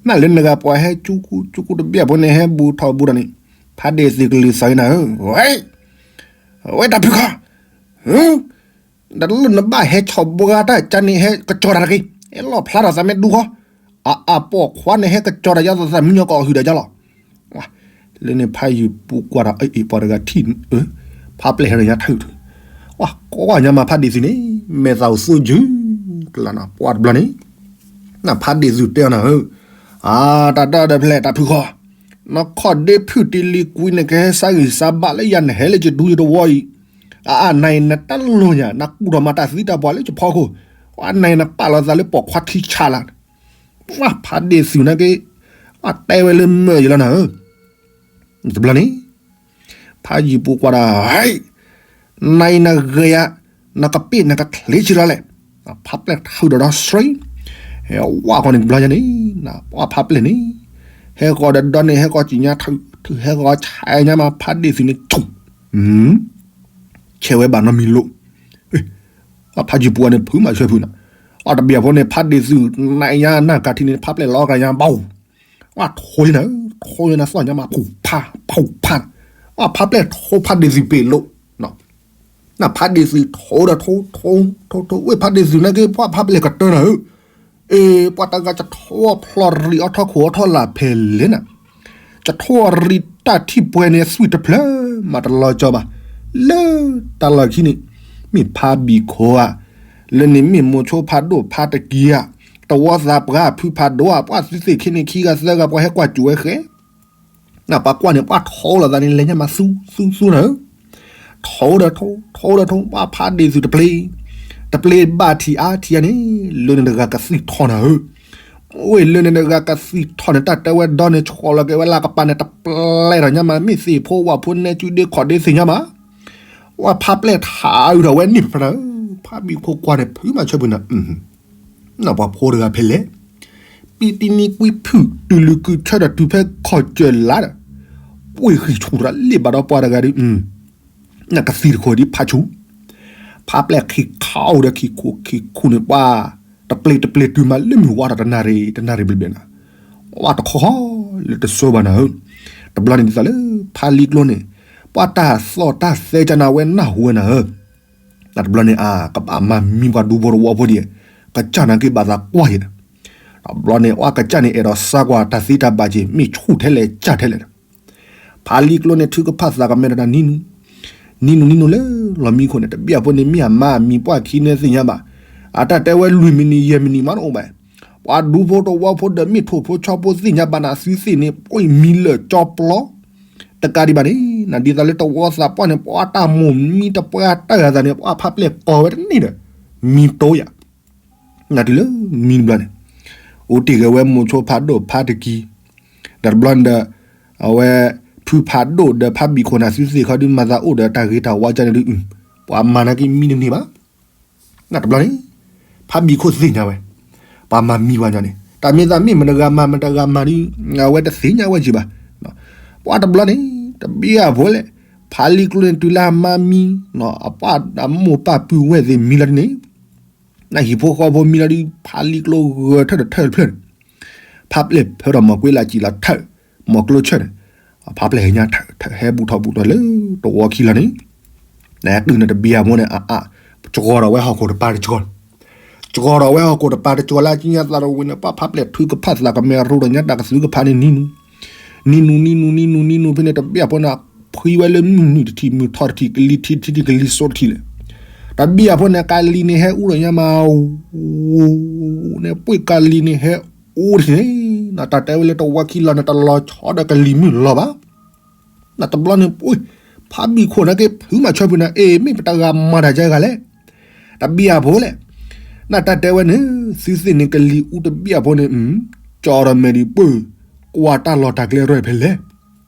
နလၢနဂၤပှၤဟဲကၠူကူကၠူကူတဘျီဖိန့ၣ် ဟဲဘူးထီၣ်ဘူးထီၣ်န့ၣ်, ဖးဒ့ၣ်သုးကလုၢ်သီၣ်နၤဧၢ, ဝဲတၢ်ဖုၣ်ခီ, တလိၣ်နဘၣ်ဟဲဆီၣ်ဘှါတၢ်ကန့ၣ် ဟဲကစီၤတၢ်တက့ၢ်, ဟဲလီၣ်ဖျါထီၣ်သးမ့ၢ်ဒူခီ, အအပိာ်ခွါန့ၣ် ဟဲကစီၤတၢ်ယါသးသးမံညီၣ်ကီၢ်ဟုၣ်ဒီးယါလီၤ လၢန့ၣ်ဖးယံၤပူၤကွၢ်ဒီး အအံၤပှၤတဂၤထံၣ်, ဖးပျဲၢ်ဟဲညါထုးထုး, ကွၢ်ညါမးဖးဒ့ၣ်သုးန့ၣ်, မဲာ်သၣ်အိၣ်သူယုၢ်, ကလၢနပှၢ်တဘျီန့ၣ်, နဖးဒ့ၣ်သုးတဲအီၤနၤဧၢ, အတၢ်တၢ်ဒီးဖဲလဲၣ်တၢ်ဖုၣ်ဃီ, နခီၣ်ဒ့ဖုၣ်တံၤလံၤကွံာ်န့ၣ် ကဟဲဆါဂံၢ်ဆါဘါလၢယၤ နဟဲလၢယဒူယတဝီအံၤ, အအနၤအံၤနတလိၣ်ညါ နကူၣ်ထီၣ်မၤတၢ်သံတၢ်ပှၢ်လၢယဖီခိၣ်, အနၤအံၤနပာ်လီၤသးလၢပိာ်ခွါထံဆးလၢ ပှၤဖးဒ့ၣ်သုးနာ်က့, အတဲဝဲလၢမၢယလီၤနၤဧၢ, တဘျီန့ၣ်, ဖးယံၤပူၤကွၢ်ဒီး, နအံၤနဂဲၤယၤ, နကပ့ၢ်နကချ့ဆံလီၤလဲၣ်, ဖးပျဲၢ်ထုးဒီးဒီးစှံ, ဝဲဃီန့ၣ်တဘျီညါန့ၣ်, ပှၤဖးပျဲၢ်န့ၣ်, ဟဲဃီဒီးဒီန့ၣ် ဟဲဃီစံၣ်ညါထုးထုး ဟဲဃီဆဲးညါမးဖးဒ့ၣ်သုးန့ၣ်ဆူၣ်, ဆဲးဝဲဘၣ်နီတမံၤလိၤ ဖးယံၤပူၤန့ၣ် ဖုးမးဆၢဖုးနၤ, အတဘျီဖိန့ၣ် ဖးဒ့ၣ်သုးနးညါနၢ်ကၢ်ထံန့ၣ် ဖးပျဲၢ်လီၤကရၤညါဘၣ်, အထိၣ်လံနၤ, ထိၣ်လံနၤ သီၣ်ညါမး ဖူးဖး ဖူးဖး, အဖးပျဲၢ်ထိဖးဒ့ၣ်သုးပ့ၤလိၤ, နဖးဒ့ၣ်သုးထိၣ်ဒီးထိၣ်, ထိၣ်, ထိၣ်, ဝဲဖးဒ့ၣ်သုးနာ်က့ ပှၤဖးပျဲၢ်ကတၢၢ်နၤဧၢ, အ့ ပှၤတဂၤကထိဖျီၣ်ရံၣ်အီထီခိၣ်အီထီလာ်ဖဲလဲၣ်နၤ, ကထိရံၣ်တၢ်ထံၣ်ပှဲၤန့ၣ် သွံၣ်တဖျၢၣ်မးတလီၤကၠီဘၣ်, လၢတၢ်လီၢ်ခံန့ၣ်, မ့ၢ်ဖးဘံၣ်ခိၣ်ဧါ, လၢန့ၣ်မ့ၢ်မိၤဆိဖးဒိၣ်ဖးတကံဧါ, တဝီသးပှၢ်ဖုဖးဒိၣ်ဧါ, ပှၤသုသ့ၣ်ခ့န့ၣ် ခံဂၤသၢဂၤ ပှၤဟဲကွၢ်စူၣ်ဝဲဃဲ နပှၤကွၢ်န့ၣ် ပှၤထိၣ်လိာ်သးန့ၣ် လဲၤညါမးသူသူသူနၤဧၢ, ထိၣ်ဒီးထိၣ်, ထိၣ်ဒီးထိၣ်, ပှၤဖးဒ့ၣ်သုးတပျ့ၤ, တပျ့ၤဘၣ်ထံးအါထံးအါန့ၣ်, လၢန့ၣ်တဂၤကသံၣ်ထီၣ်နၤဧၢ, ဝဲလၢန့ၣ်တဂၤကသံၣ်ထီၣ်န့ၣ် တၢ်တဲဝဲဒီန့ၣ် ဆှီၣ်လီၤက့ၤဝဲလၢကပၤန့ၣ် တပျဲၢ်ထီၣ်ညါမး မ့ၢ်သ့ၣ်ဖိဝၣ်ဖိနဲကၠူဒ့ခီၣ်ဒ့သ့ၣ်ညါမး, ပှၤဖးပျဲၢ်ထးအုးထီၣ်ဝဲန့ၣ်ဖဲနၤဧၢ, ဖးဘံၣ်ခိၣ်ကွၢ်န့ၣ် ဖုးမးဆၢဖုးနၤ နပှၤဖိတဂၤဖဲလဲၣ်, ပံတံနံကွံဖုၣ် တုၤလုၢ်ကုၢ်ဆၢဒီးတုၤဖဲခီၣ်စၢၢ်လါဒီး, ပှ့ၤဃံၢ်ဆူၣ်တၢ်လ့ၣ်ဘၣ်ဒီးပှၤတဂၤဒီး, နကသံၣ်တခိၣ်ဒ်ဖးဆူၣ်, ဖးပျဲၢ်ခံခီအိၣ်ဒီးခံခူခံခူန့ၣ် ပှၤတပျ့ၤတပျ့ၤတုၤမးလၢမုၢ်ဝါထီၣ်တနၣ်ရံၣ် တနၣ်ရံၣ်ဘျဲၣ်ဘျဲၣ်နၤ, ဝဲတခီဃီလၢတစိဘၣ်နၤဧၢ, တဘျီန့ၣ်ဒ်သိးလၢ ဖးလံကျိန့ၣ်, ပှၤတၢ်သီၣ်တၢ်သဲကနၤဝဲနၢ်ဟူဝဲနၤဧၢ တဘျီန့ၣ် အကဘၣ်မၤမံပှၤဒူဖိတဝီဖိဒ်, ကစၢ်နာ်က့ဘၣ်သးကွၢ်ယဲၢ်ဒီး, တဘျီန့ၣ် အကစၢ်န့ၣ် အဲၣ်ဒိးစါကွၢ်တၢ်သ့တၢ်ဘၣ်က့ၤ မ့ၢ်ဆူၣ်ထဲလဲၣ်စၢ်ထဲလဲၣ်ဒီး, ဖးလံကျိန့ၣ် ထုကဖၣ်သးကမဲထီၣ်တၢ်နံၤနူ, နံၤနူနံၤနူလၢလီၢ်မံခိၣ်န့ၣ် တဘျီဖိန့ၣ် မ့ၢ်အမါအမံၤပှၢ်ခံန့ၣ်သ့ၣ်ညါဘၣ်, အတၢ်တဲဝဲလွံၢ်မံးနံးယဲၢ်မံးနံးမးတအိၣ်ဘၣ်, ပှၤဒူဖိတဝီဖိဒီးမ့ၢ်ထိၣ်ဖိဆီဖိသ့ၣ်ညါဘၣ်နၤ သုသ့ၣ်န့ၣ် ပှ့ၤမံလၢာ်ကၠီပျီ တကးဒံးဘၣ်န့ၣ် နဒ်သိးလၢတဝီသးပှၢ်န့ၣ် ပှၤတၢ်မိၢ်မံတပှၢ်တၢ်ဂၤသးန့ၣ် ပှၤဖးပျဲၢ်ကိးဝဲတန့ၢ်ဒီး မံတိယၤ, နတုၤလၢမံတဘျီန့ၣ်, အိၣ်တ့ၢ်ဂ့ၤဝဲမိၤဆိဖးဒိၣ်ဖးတကံ, ဒီးတဘျီန့ၣ်ဒီး အဝဲ ဖုဖးဒိၣ်ဒီးဖးဘံၣ်ခိၣ်န့ၣ် သုသ့ၣ်ခီဒုးမၤသးအိၣ်ဒီးတၢ်ဂ့ၤတၢ်ဝါကန့ၣ်ဒုး, ပှၤမၤနာ်က့မံတန့ၢ်ဘၣ်. နတဘျီန့ၣ် ဖးဘံၣ်ခိၣ်သ့ၣ်ညါဝဲ, ပှၤမၤမံဝဲညီန့ၣ် တၢ်မ့ၢ်သးမ့ၢ်မတဂၤမၤမတဂၤမၤဒုး အဝဲတသ့ၣ်ညါဝဲက့ၤဘၣ်. ပှၤတဘျီန့ၣ် တဘ့ၣ်အဖိလဲၣ်, ဖးလံာ်ကျိန့ၣ်တုၤလၢအမါမံ, အမိၢ်ပၢ်ပုၢ်ဝဲၢ်သ့ၣ်မံလီၤဒ်န့ၣ် နဟံၣ်ဖိဃီဖိမံလီၤဒုး ဖးလံာ်ကျိဂၢၢ်ထၢၣ်တထၢၣ်တဖျၢၣ်န့ၣ်, ဖးပျဲၢ်ဖၢဒီးမီၢ်ကွ့လၢကံၣ်လီၤထၢၣ်, မီၢ်ကျိဆၢၣ်န့ၣ်, ဖးပျဲၢ်ဟဲညါထၢၣ်ထၢၣ်ဟဲဘူးထီၣ်ဘူးထီၣ်လၢတဝီခံလီၤန့ၣ်, နတုၤန့ၣ်တဘံၣ်အမိၢ်န့ၣ် အအါ, ကၠီၤဒီးဝဲဟီၣ်ခိၣ်တပၤတကၠီၤ, ကၠီၤဒီးဝဲဟီၣ်ခိၣ်တပၤတကၠီၤလၢကံညါသးတဝံၤန့ၣ် ပှၤဖးပျဲၢ်ထုကဖၣ်သးကမဲာ်ရူၢ်ဒီးညါတၢ်ကသုကဖးန့ၣ်နံၤနူ နံၤနူ နံၤနူ နံၤနူ နံၤနူဖဲန့ၣ် တဘ့ၣ်အဖိန့ၣ် ဖှံဝဲလၢမုၢ်နုာ်တထံၣ် မုၢ်ထီၣ်တထံၣ် ကလံၤထံးတထံၣ် ကလံၤစိးတထံၣ်လဲၣ်. တဘ့ၣ်အဖိန့ၣ် ကလံၤန့ၣ်ဟဲအူဒီးညါမး, န့ၣ်ပှ့ၢ်ကလံၤန့ၣ်ဟဲအူတထံၣ်န့ၣ်, နတၢ်တဲဝဲလၢတဝီခံလီၤန့ၣ် တလီၤဆီဒီးကလံၤမုၢ်လီၤဘၣ်. နတဘျီန့ၣ် ဖးဘံၣ်ခိၣ်န့ၣ်က့ၤဖုမၤဆၢဖုနၤ အ့ၣ် မ့ၢ်ပတဂၤမၤတၢ်ကဲဂၤလဲၣ်, တဘ့ၣ်အဖိလဲၣ်. နတၢ်တဲဝဲန့ၣ် သုသ့ၣ်န့ၣ်ကလံၤအူတဘ့ၣ်အဖိန့ၣ်, ကၠီၤဒီးမဲာ်ဒံးပၢၢ်, ကွၢ်တၢ်လီၢ်တၢ်ကျဲရဲၣ်ဖဲလဲၣ်.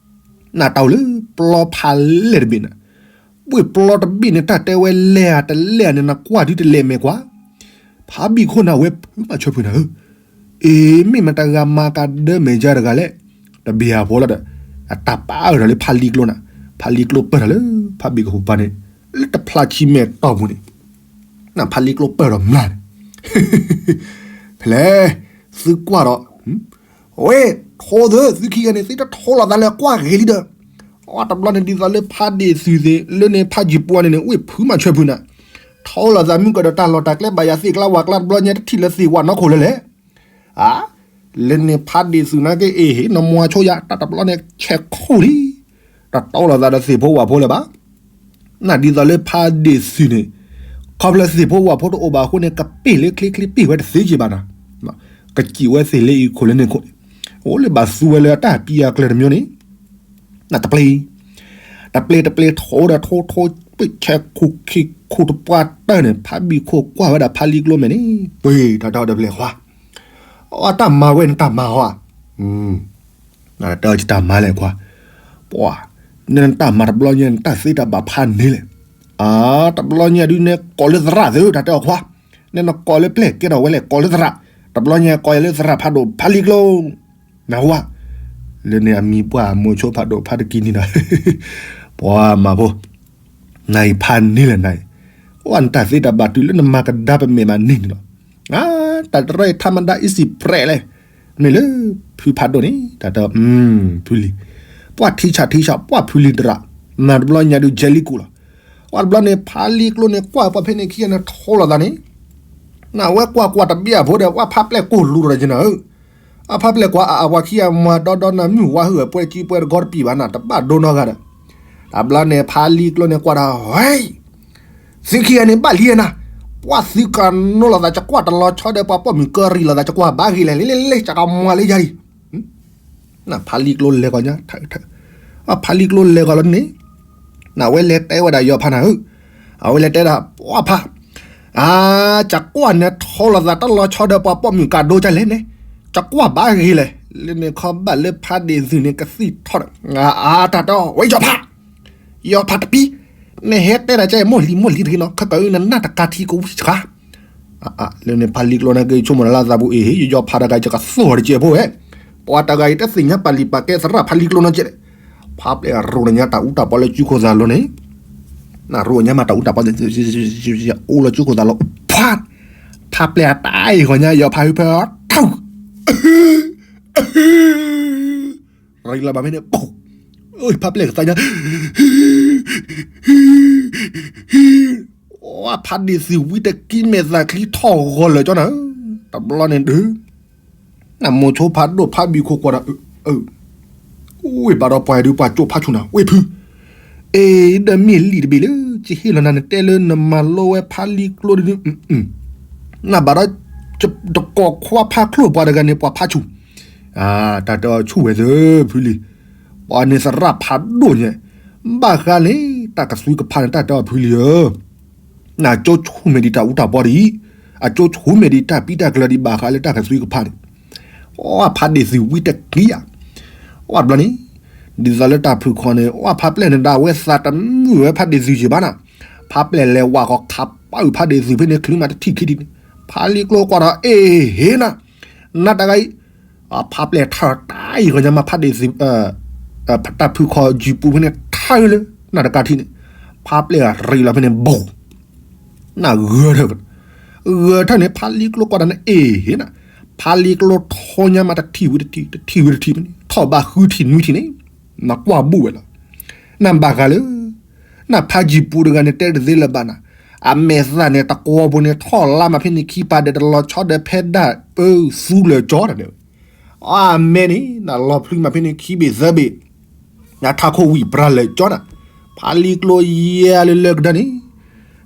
နတၢ်အိၣ်လၢပျီဖးလဲၢ်တဘ့ၣ်န့ၣ်, ပှ့ၢ်ပျီတဘ့ၣ်န့ၣ် တၢ်တဲဝဲလဲၢ်ဧါတလဲၢ်ဧါန့ၣ် နကွၢ်ဒုးတလဲၢ်မဲာ်ကွၢ်. ဖးဘံၣ်ခိၣ်န့ၣ်ဝဲဖုမၤဆၢဖုနၤဧၢ, အ့ၣ် မ့ၢ်မတဂၤမၤကဒၢမဲာ်ကါတဂၤလဲၣ်. တဘ့ၣ်အဖိလီၤဒီး အတၢ်ပာ်အၢၣ်ဒီးလၢဖးလံာ်ကျိန့ၣ်, ဖးလံာ်ကျိပၢၢ်ထီၣ်လၢဖးဘံၣ်ခိၣ်ပၤန့ၣ်, လၢတဖျါခံမဲာ်တီၢ်ပူၤန့ၣ်, နဖးလံာ်ကျိပၢၢ်ဒီးမျၢ်န့ၣ် ဖဲလဲၣ်, သုကွၢ်ဒီး, ဝဲ, ထိသု, သုခံဂၤန့ၣ် သုတထိလိာ်သးလၢကွၢ်ဂ့ၤလံဒီး, အတဘျီန့ၣ်ဒ်သိးလၢဖးဒ့ၣ်သုးသ့ၣ် လၢန့ၣ်ဖးယံၤပှၤန့ၣ်န့ၣ် ဝ့ၢ်ဖုမၤဆၢဖုနၤ, ထိလိာ်သးမုၢ်ကဒီးတၢ်လီၢ်တၢ်ကျဲဘၣ်ယၤသ့ၣ်ကျါဝၤကျါတဘျီညါတထံၣ်လၢသ့ၣ်ဝဲနီၢ်ခိၣ်လၢလဲၣ်. အါ, လၢန့ၣ်ဖးဒ့ၣ်သုးနာ်က့ အ့ၣ် နမၤဆိယၤ တၢ်တဘျီန့ၣ် ဆဲးခိၣ်လံ, တထိလိာ်သးဒီးသ့ၣ်ဖိဝၣ်ဖိလၢၤဘၣ်. နဒ်သိးလၢဖးဒ့ၣ်သုးန့ၣ်, ခီဖျိသ့ၣ်ဖိဝၣ်ဖိတအိၣ်ဘၣ်အဃိန့ၣ် ကပ့ၢ်လၢချ့ချ့ပ့ၢ်ဝဲတသ့က့ဘၣ်နၤ, ကစံၣ်ဝဲသ့ၣ်လၢအံၤခိၣ်လၢန့ၣ်ခိၣ်န့ၣ်, အိၣ်လၢဘၣ်သူဝဲလၢအတၢ်ပံအကျၢၤတမံၤန့ၣ်, နတပျ့ၤ, တပျ့ၤတပျ့ၤထိဒီးထိထိ ပ့ၢ်ဆဲးခိၣ်ခံခိၣ်တပှၢ်တၢၢ်န့ၣ် ဖးဘံၣ်ခိၣ်ကွၢ်ဝဲဒၣ်ဖးလံာ်ကျိမဲာ်န့ၣ် ပှ့ၤတၢ်တၢ်ဒီးပျဲၢ်ခွါ, အတၢ်မၤဝဲနတၢ်မၤဟီဧါ, တၢ်တၢ်မၤလဲၣ်ခွါ, ပှၤ, နတၢ်မၤတဘျီညါ နတၢ်သ့တၢ်ဘၣ်ဖးန့ၣ်လဲၣ်, အါ, တဘျီညါဒုးနဲကိးလၢသရၣ်သု တၢ်တဲအီၤခွါ, နဲနကိးလၢပျဲၢ်ကဲထီၣ်ဝဲလဲၣ် ကိးလၢသရၣ်, တဘျီညါကိးယၤလၢသရၣ်ဖးဒိၣ်ဖးလံာ်ကျိ နဝဲ, လၢန့ၣ်အမံၤပှၢ်မိၤဆိဖးဒိၣ်ဖးတကံန့ၣ်ဒီး, ပှၤမၤဖိ, နအံၤဖးန့ၢ်လဲၣ်နအံၤ, အိၣ်နတၢ်သ့တၢ်ဘၣ်တုၤလၢနမၤကဒါပမဲာ်ဘၣ်န့ၣ်န့ၣ်လီၤ, အါ, တၢ်တရၢအံၤထါမဒါ easy bread လဲၣ်, မ့ၢ်လၢ, ဖုဖးဒိၣ်န့ၣ် တၢ်တဲ, ဖုလံၤ, ပှၤထံဆးထံဆး ပှၤဖုလံၤတရၣ်, မၤတဘျီညါဒုး jelly ကူၣ်လီၤ, ပှၤတဘျီန့ၣ် ဖးလံာ်ကျိန့ၣ် ကွၢ်ပှၤဖဲန့ၣ်ခံဂၤန့ၣ်ထိလိာ်သးန့ၣ် နဝဲကွၢ်ကွၢ်တဘ့ၣ်အဖိဒီး ပှၤဖးပျဲၢ်ကိၢ်လူၤဒီးက့နၤဧၢ, အဖးပျဲၢ်ကွၢ်အအဝၤခံဂၤမၤဒီဒီနၤမုၢ်ဝါဟုၣ်အပှဲၤကံပှဲၤတဂီတပံာ်ဘၣ်နၤ တဘၣ်ဒိနီတဂၤဒီး, တဘျီန့ၣ် ဖးလံာ်ကျိန့ၣ်ကွၢ်ဒီး ဝဲ, သုခံဂၤန့ၣ်ဘၣ်လံနၤ, ပှၤသုကနိလိာ်သး ကကွၢ်တလီၤဆီဒီးပှၤပိာ်မုၣ်ကရံၣ်လိာ်သး ကကွၢ်ဘၣ်ဂ့ၤလဲၣ် လ့လ့လ့ ကကမၤလၢယၤလံ နဖးလံာ်ကျိလဲၤဂီၤညါ, ဖးလံာ်ကျိလဲၤဂီၤလီၤန့ၣ်, နဝဲလဲၤတဲဝဲဒၣ်ယီၤဖးနၤဧၢ, အဝဲလဲၤတဲဒၣ် ပှၤဖး, အါ, ကကွၢ်န့ၣ်ထိလိာ်သးတလီၤဆီဒီးပှၤပိာ်မုၣ်ကးဒိကလဲၣ်န့ၣ်, ကကွၢ်ဘၣ်ဂ့ၤလဲၣ်, လၢန့ၣ်ခီဘၣ်လၢဖးဒ့ၣ်သုးန့ၣ်ကသံၣ်ထီၣ်ဒီး, အါ, တၢ်တဲအီၤ ဝဲယီၤဖး ယီၤဖးတပံ, နဟဲတဲဒၣ်ကဲမိၢ်လံၤမိၢ်လံၤတဂ့ၤနီၤ ခဲကနနၢ်တကးထံကဝံၣ်စှၤ, လၢန့ၣ်ဖးလံာ်ကျိန့ၣ်က့ၤဆိကမိၣ်လၢသးပူၤအ့ၣ် ယယီၤဖးတဂၤယကသိၣ်တကဲးဖိဝဲ, ပှၤတဂၤအံၤတသ့ၣ်ညါပာ်လံာ်ပာ်ကဲသရၣ်ဖးလံာ်ကျိနီတကဲး, ဖးပျဲၢ်ရိၤညါတၢ်အူတၢ်ပီလၢကၠူခိၣ်သးလိၤန့ၣ်, နရိၤညါမးတၢ်အူတၢ်ပီ, အိၣ်လၢကၠူခိၣ်သးလိၤ, ဖး, ဖးပျဲၢ်အတၢ်အံၤဂီၤညါ ယီၤဖးဟုဖၢထူၣ် ရံလီၤဘၣ်မ့ၢ်န့ၣ်, ဖးပျဲၢ်ကသးညါ, ဖးဒ့ၣ်သုးဝံတကံမဲာ်သၣ်ချံထီၣ်ဂီၤလၢာ်ကၠီနၤ, တဘျီန့ၣ်ဒုး, နမိၤဆိဖးဒိၣ်ဖးဘံၣ်ခိၣ်ကွၢ်ဒီး, ဝ့ၢ်ဘၣ်ဒီးပှၤဒုးပှၤကၠိဖးဆူၣ်နၤ ဝ့ၢ်ဖု, အ့ၣ် ဒီးမ့ၢ်လံာ်တဘ့ၣ်လၢ ကဟ့ၣ်လီၤနၤနတဲလၢနမၤလိဝဲဖးလံာ်ကျိဒုး, နဘၣ်ဒီး, တကိးခွါဖးချိၣ်ပှၤတဂၤန့ၣ်ပှၤဖးဆူၣ် တၢ်တဲအီၤဆူၣ်ဝဲသၢဖုလံၤ, ပှၤန့ၣ်သရၣ်ဖးဒိၣ်ညါ, ဘၣ်ဃးလၢတၢ်ကသွံကဖးန့ၣ် တၢ်တဲအီၤဖုလံၤဧၢ, နကၠိဆူၣ်မဲာ်ဒံးတၢ်အူတၢ်ပီဒံး, အကၠိဆူၣ်မဲာ်ဒံးတၢ်ပံးတၢ်ကျၢၤဒံးဘၣ်ဃးလၢတၢ်ကသွံကဖးန့ၣ်, အဖါဒ့ၣ်သုးဝံတကံဧါ, အတဘျီန့ၣ် ဒ်သိးလၢတၢ်ဖုၣ်ခီၣ်န့ၣ် အဖါပျဲၢ်န့ၣ်ဒၣ်ဝဲသးတမုာ်ဝဲဖါဒ့ၣ်သုးယံၤဘၣ်နၤ, ဖါပျဲၢ်လဲၤဝးဃီၤခးပာ်အုးဖါဒ့ၣ်သုးဖဲန့ၣ် ချုးမးတထံၣ်ခံထံၣ်န့ၣ်, ဖါလံကျိကွၢ်ဒီး အ့ၣ်ဟ့နၤ, နတဂၤအံၤ ဖါပျဲၢ်ထၢၣ်တၢ်အံၤဃီညါမး ဖါဒ့ၣ်သုး ဖါတၢ်ဖုၣ်ခီၣ်ယုၢ်ပူၤဖဲန့ၣ် ထၢၣ်လၢ နတကးထံၣ်န့ၣ်, ဖါပျဲၢ်ရံးလီၤဖဲန့ၣ် ဘူး နဂၢၢ်ထၢၣ်, ဂၢၢ်ထၢၣ်န့ၣ် ဖါလံကျိကွၢ်ဒီးန့ၣ် အ့ၣ်ဟ့နၤ, ဖါလံကျိထီညါမး တထံၣ်ဝံၤတထံၣ် တထံၣ်ဝံၤတထံၣ်ဖဲန့ၣ် ထီၣ်ဘၣ်ဃုထံၣ်နွံထံၣ်န့ၣ်, နကွၢ်ဘူးဝဲလီၤ, နဘၣ်ဃးလၢ နဖါယံၤပူၤတဂၤန့ၣ် တဲတသ့လၢၤဘၣ်နၤ, အမဲာ်သၣ်န့ၣ် တကွီၢ်ပူၤန့ၣ် ထီၣ်လါမးဖဲန့ၣ် ခံပာ်ဒဲးတလီၤဆီဒီးဖဲဒၣ်ပၢသူလၢာ်ကၠီတၢ်န့ၣ်, အမဲာ်န့ၣ် နလီၤဖျုးမးဖဲန့ၣ် ခံဘ့ၣ်သၢဘ့ၣ် နထးခိၣ်ဝံၤပြၤလၢာ်ကၠီနၤ, ဖါလံကျိယဲလၢလၢကဒါန့ၣ်,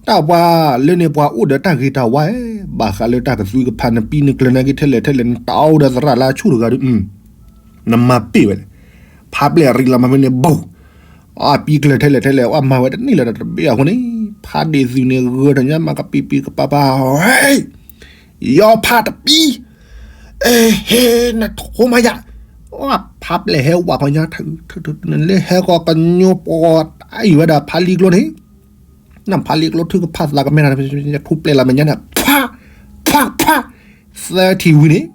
တၢ်ပှၤလၢန့ၣ်ပှၤအိၣ်ဒီးတၢ်ဂ့ၤတၢ်ဝါ, ဘၣ်ဃးလၢတၢ်ကသွံကဖး နပံနကျၢၤနာ်က့ ထဲလဲၣ်ထဲလဲၣ် နတၢ်အိၣ်ဒီးသရၣ်လၢအဆူၣ်တဂၤဒီး နမၤပ့ၢ်ဝဲလဲၣ်, ဖါပျဲၢ်ရံးလီၤမးဖဲန့ၣ် ဘူး အပံကျၢၤထဲလဲၣ်ထဲလဲၣ် အမၤဝဲတန့ၢ်လၢၤဒီးတဘ့ၣ်အဃိန့ၣ်, ဖါဒ့ၣ်သုးန့ၣ် ဂၢၢ်ထီၣ်ညါမး ကပံပံကပၤပၤ, ယီၤဖးတပံ, အ့ၣ်ဟ့ နထိမးယၤ, ဖါပျဲၢ်ဟဲဝးဃီညါ လၢဟဲဃီၤကညိပှီၤတၢ်အံၤဝဲဒၣ်ဖါလံကျိန့ၣ်, နဖါလံကျိထုကဖၣ်သးကမဲနၤ, ထူပျဲၢ်လီၤမဲာ်ညါန့ၣ်, ဖး, ဖး, ဖး, သၢထံၣ်ဝံၤန့ၣ်,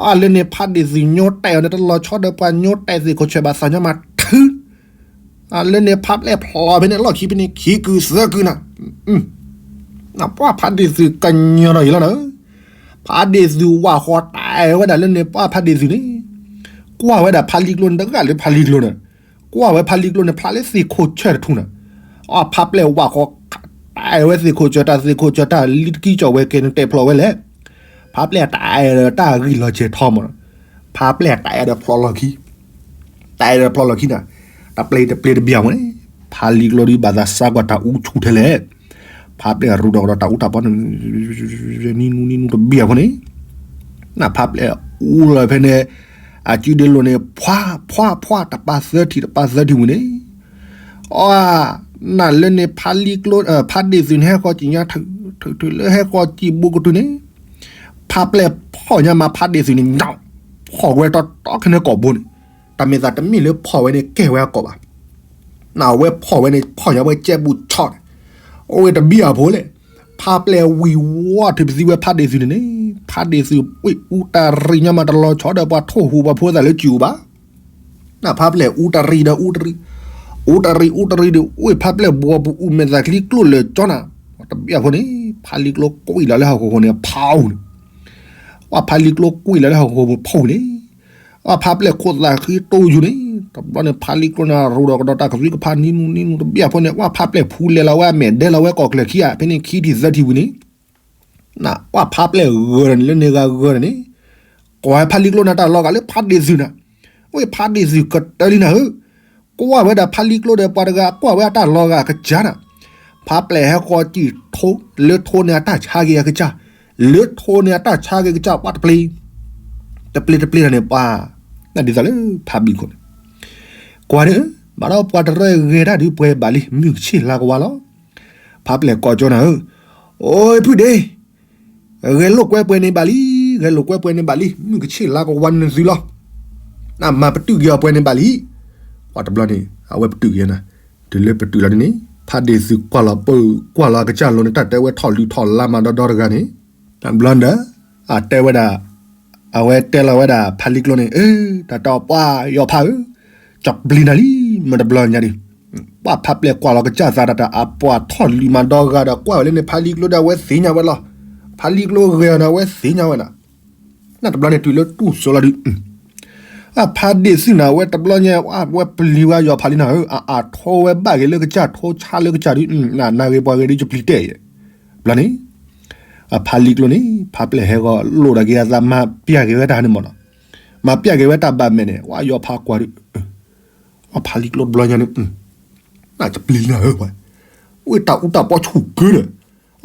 အလၢန့ၣ်ဖါဒ့ၣ်သုးညိတဲာ်အီၤန့ၣ် တလီၤဆီဒီးပှၤညိတဲာ်သ့ၣ်ခိၣ်ဆၢဘၣ်သးညါမးထု, အလၢန့ၣ်ဖါပျဲၢ်ဖျိးဖဲန့ၣ် လီၢ်ခံဖဲန့ၣ် ခံကုသၢကုနၤ, နပှၤဖါဒ့ၣ်သုးကညီၤဒီးယံၤလီၤနၤ, ဖါဒ့ၣ်သုးဝးဃီၤတဲာ်ဝဲဒၣ်လၢန့ၣ် ပှၤဖါဒ့ၣ်သုးန့ၣ်, ကွၢ်ဝဲဒၣ်ဖါလံကျိန့ၣ် တဂၤလၢဖါလံကျိန့ၣ်, ကွၢ်ဝဲဖါလံကျိန့ၣ် ဖျါလၢသ့ၣ်ခိၣ်ဆၢတထူၣ်နၤ, အဖါပျဲၢ်ဝးဃီၤ တဲာ်ဝဲသ့ၣ်ခိၣ်ဆၢ တၢ်သ့ၣ်ခိၣ်ဆၢတၢ်လံတကံကီၣ်ဝဲကဲန့ၣ် တဲာ်ဖျိးဝဲလဲၣ်, ဖါပျဲၢ်တဲာ်ဒီးတၢ်ဂံၢ်လီၤစဲၤထီမး, ဖါပျဲၢ်တဲာ်ဒီးဖျိးလီၢ်ခံ တဲာ်ဒီးဖျိးလီၢ်ခံနၤ, တပျ့ၤတပျ့ၤတဘျီမးန့ၣ်, ဖါလံကျိဒ်ဘၣ်သးစးကွၢ်တၢ်အူဆူၣ်ထဲလဲၣ်, ဖါပျဲၢ်ရူးဒီးကဒီးတၢ်အူတၢ်ပီန့ၣ်, နံနူနံနူတဘ့ၣ်အဃိန့ၣ်, နဖါပျဲၢ်အူလီၤဖဲန့ၣ်, အစုဒ့လိာ်န့ၣ် ဖှါ, ဖှါ, ဖှါ, တပၤသၢထံၣ် တပၤသၢထံၣ်ဝံၤန့ၣ်, အ, နလၢန့ၣ်ဖါလံကျိ, ဖါဒ့ၣ်သုးန့ၣ် ဟဲဃီၤစံၣ်ညါထုး, ထုး, ထုးလၢဟဲဃီၤစံၣ်ဘူးကတုၤန့ၣ်, ဖါပျဲၢ်ဖီၣ်ညါမး ဖါဒ့ၣ်သုးန့ၣ် ဖီၣ်ဝဲတီတီခဲန့ၣ်ကိာ်ဘိန့ၣ်, တၢ်မ့ၢ်သးတမ့ၢ်လၢဖီၣ်ဝဲန့ၣ် ကဲဝဲအကိာ်ဘၣ်, နဝဲဖီၣ်ဝဲန့ၣ် ဖီၣ်ညါဝဲကဲဘူးဆီၣ်န့ၣ်, အိၣ်ဝဲတဘံၣ်အဖိလဲၣ်, ဖါပျဲၢ်ဝံၤဝီၢ်ထုးပသံဝဲဖါဒ့ၣ်သုးန့ၣ်န့ၣ်, ဖါဒ့ၣ်သုးဝံၣ်အူတရံးညါမး တလီၤဆီဒီးပှၤထိၣ်ဟူးပှၤဖိသၣ်လၢစူၤဘၣ် နဖါပျဲၢ်အူတရံးဒီးအူတရံး, အူတရံးအူတရံးဒီး အိၣ်ဖါပျဲၢ်ဘှီပူၤအူမဲာ်သၣ်ချံကျိၣ်လၢာ်ကၠီနၤ, တဘ့ၣ်အဃိန့ၣ် ဖါလံကျိကွံာ်လီၤလၢဟီၣ်ခိၣ်န့ၣ် ဖီၣ်န့ၣ်, ဝဲဖါလံကျိကွံာ်လီၤလၢဟီၣ်ခိၣ်ပူၤဖီၣ်န့ၣ်, အဖါပျဲၢ်ခိၣ်သးဃံတိယိာ်န့ၣ်, တဘျီန့ၣ် ဖါလံကျိန့ၣ် ရူးဒီးကဒီးတၢ်ကသွံကဖးနံနူနံနူတဘ့ၣ်အဃိန့ၣ် ဝဲဖါပျဲၢ်ဖူလဲၤလီၤဝဲအမဲာ်ဒဲလီၤဝဲကိာ်ကျၢၢ်ခံဧါ ဖဲန့ၣ်ခံထံၣ်သၢထံၣ်ဝံၤန့ၣ် နဝဲဖါပျဲၢ်ဂၢၢ်န့ၣ် လၢန့ၣ်ဂၤဂၢၢ်န့ၣ်, ကွၢ်ဝဲဖါလံကျိန့ၣ်တၢ်လီၤဂာ်လၢဖါဒ့ၣ်သုးနၤ, ဝဲဖါဒ့ၣ်သုးကတၢၢ်လံနၤဧၢ, ကွၢ်ဝဲဒၣ်ဖါလံကျိဒီးပှၤတဂၤ ကွၢ်ဝဲအတၢ်လီၤဂာ်ကစၢ်နၤ, ဖါပျဲၢ်ဟဲဃီၤစံၣ်ထိ လၢထိန့ၣ်အတၢ်ဆါက့ၤအကစၢ်, လၢထိန့ၣ်အတၢ်ဆါက့ၤကစၢ် ပှၤတပျ့ၤ, တပျ့ၤတပျ့ၤတၢ်န့ၣ်ပှၤ, နဒ်သိးလၢဖါဘံၣ်ခိၣ်န့ၣ်, ကွၢ်န့ၣ်, ဘၣ်ဒီးပှၤတရၢဂဲၤတၢ်ဒုးပှဲၤဘၣ်လံ မုၢ်ကဆ့ၣ်လါကဝါလီၤ ဖါပျဲၢ်ကိးကၠီနၤဧၢ, အိဖုဒ့, ဂဲၤလိာ်ကွဲပှဲၤန့ၣ်ဘၣ်လံ, ဂဲၤလိာ်ကွဲပှဲၤန့ၣ်ဘၣ်လံ မုၢ်ကဆ့ၣ်လါကဝါနသုလီၤ, နမၤပတုာ်က့ၤအီၤပှဲၤန့ၣ်ဘၣ်လံ, ပှၤတဘျီန့ၣ် အဝဲပတုာ်က့ၤနၤ, တုၤလၢပတုာ်လီၤဒ်န့ၣ် ဖါဒ့ၣ်သုးကွၢ်လီၤပၢၢ်ကွၢ်လီၤအကစၢ်လိၤန့ၣ် တၢ်တဲဝဲထီၣ်လုၢ်ထီၣ်လါမၤဒီဒီတဂၤန့ၣ်, တဘျီဒီး, အတဲဝဲဒၣ်, အဝဲတဲလီၤဝဲဒၣ်ဖါလံကျိန့ၣ် အၢ, တၢ်တဲအီၤပှၤယီၤဖးဧၢ, ကပျံၤနၤလံ, မ့ၢ်တဘျီညါဒုး, ပှၤဖါပျဲၢ်ကွၢ်လီၤကစၢ်သးတၢ်တၢ် အပှၤထီၣ်လုၢ်မၤဒီဂၤဒီး ကွၢ်ဝဲလၢန့ၣ် ဖါလံကျိဒီးအဝဲသ့ၣ်ညါဝဲလီၤ, ဖါလံကျိဂဲၤအီၤန့ၣ် အဝဲသ့ၣ်ညါဝဲနၤ, နတဘျီန့ၣ်တုၤလၢတူၢ်စိလီၤဒုး အဖါဒ့ၣ်သုးနၤ အဝဲတဘျီညါ အဝဲပျံၤဝဲယီၤဖးလံနၤဧၢ, အအါထိဝဲဘၣ်ဂ့ၤလၢကစၢ်ထိဆါလၢကစၢ်ဒုး, နဂ့ၤပှၤဂ့ၤဒုး ယပျံၤတဲာ်ယဲ, ဘျီန့ၣ်, အဖါလံကျိန့ၣ် ဖါပျဲၢ်ဟဲဂီၤလိာ်ဒီးက့ၤအသး မၤပျၢ်က့ၤဝဲတၢ်န့ၣ်မ့ၢ်နီၤ, မၤပျၢ်က့ၤဝဲတၢ်ဘၣ်မဲာ်န့ၣ် ဝဲယီၤဖးကွၢ်ဒုး အဖါလံကျိတဘျီညါန့ၣ်, နကပျံၤနၤဧၢ, ဝဲတၢ်အူတၢ်ပီဆူၣ်ကၢဒီး,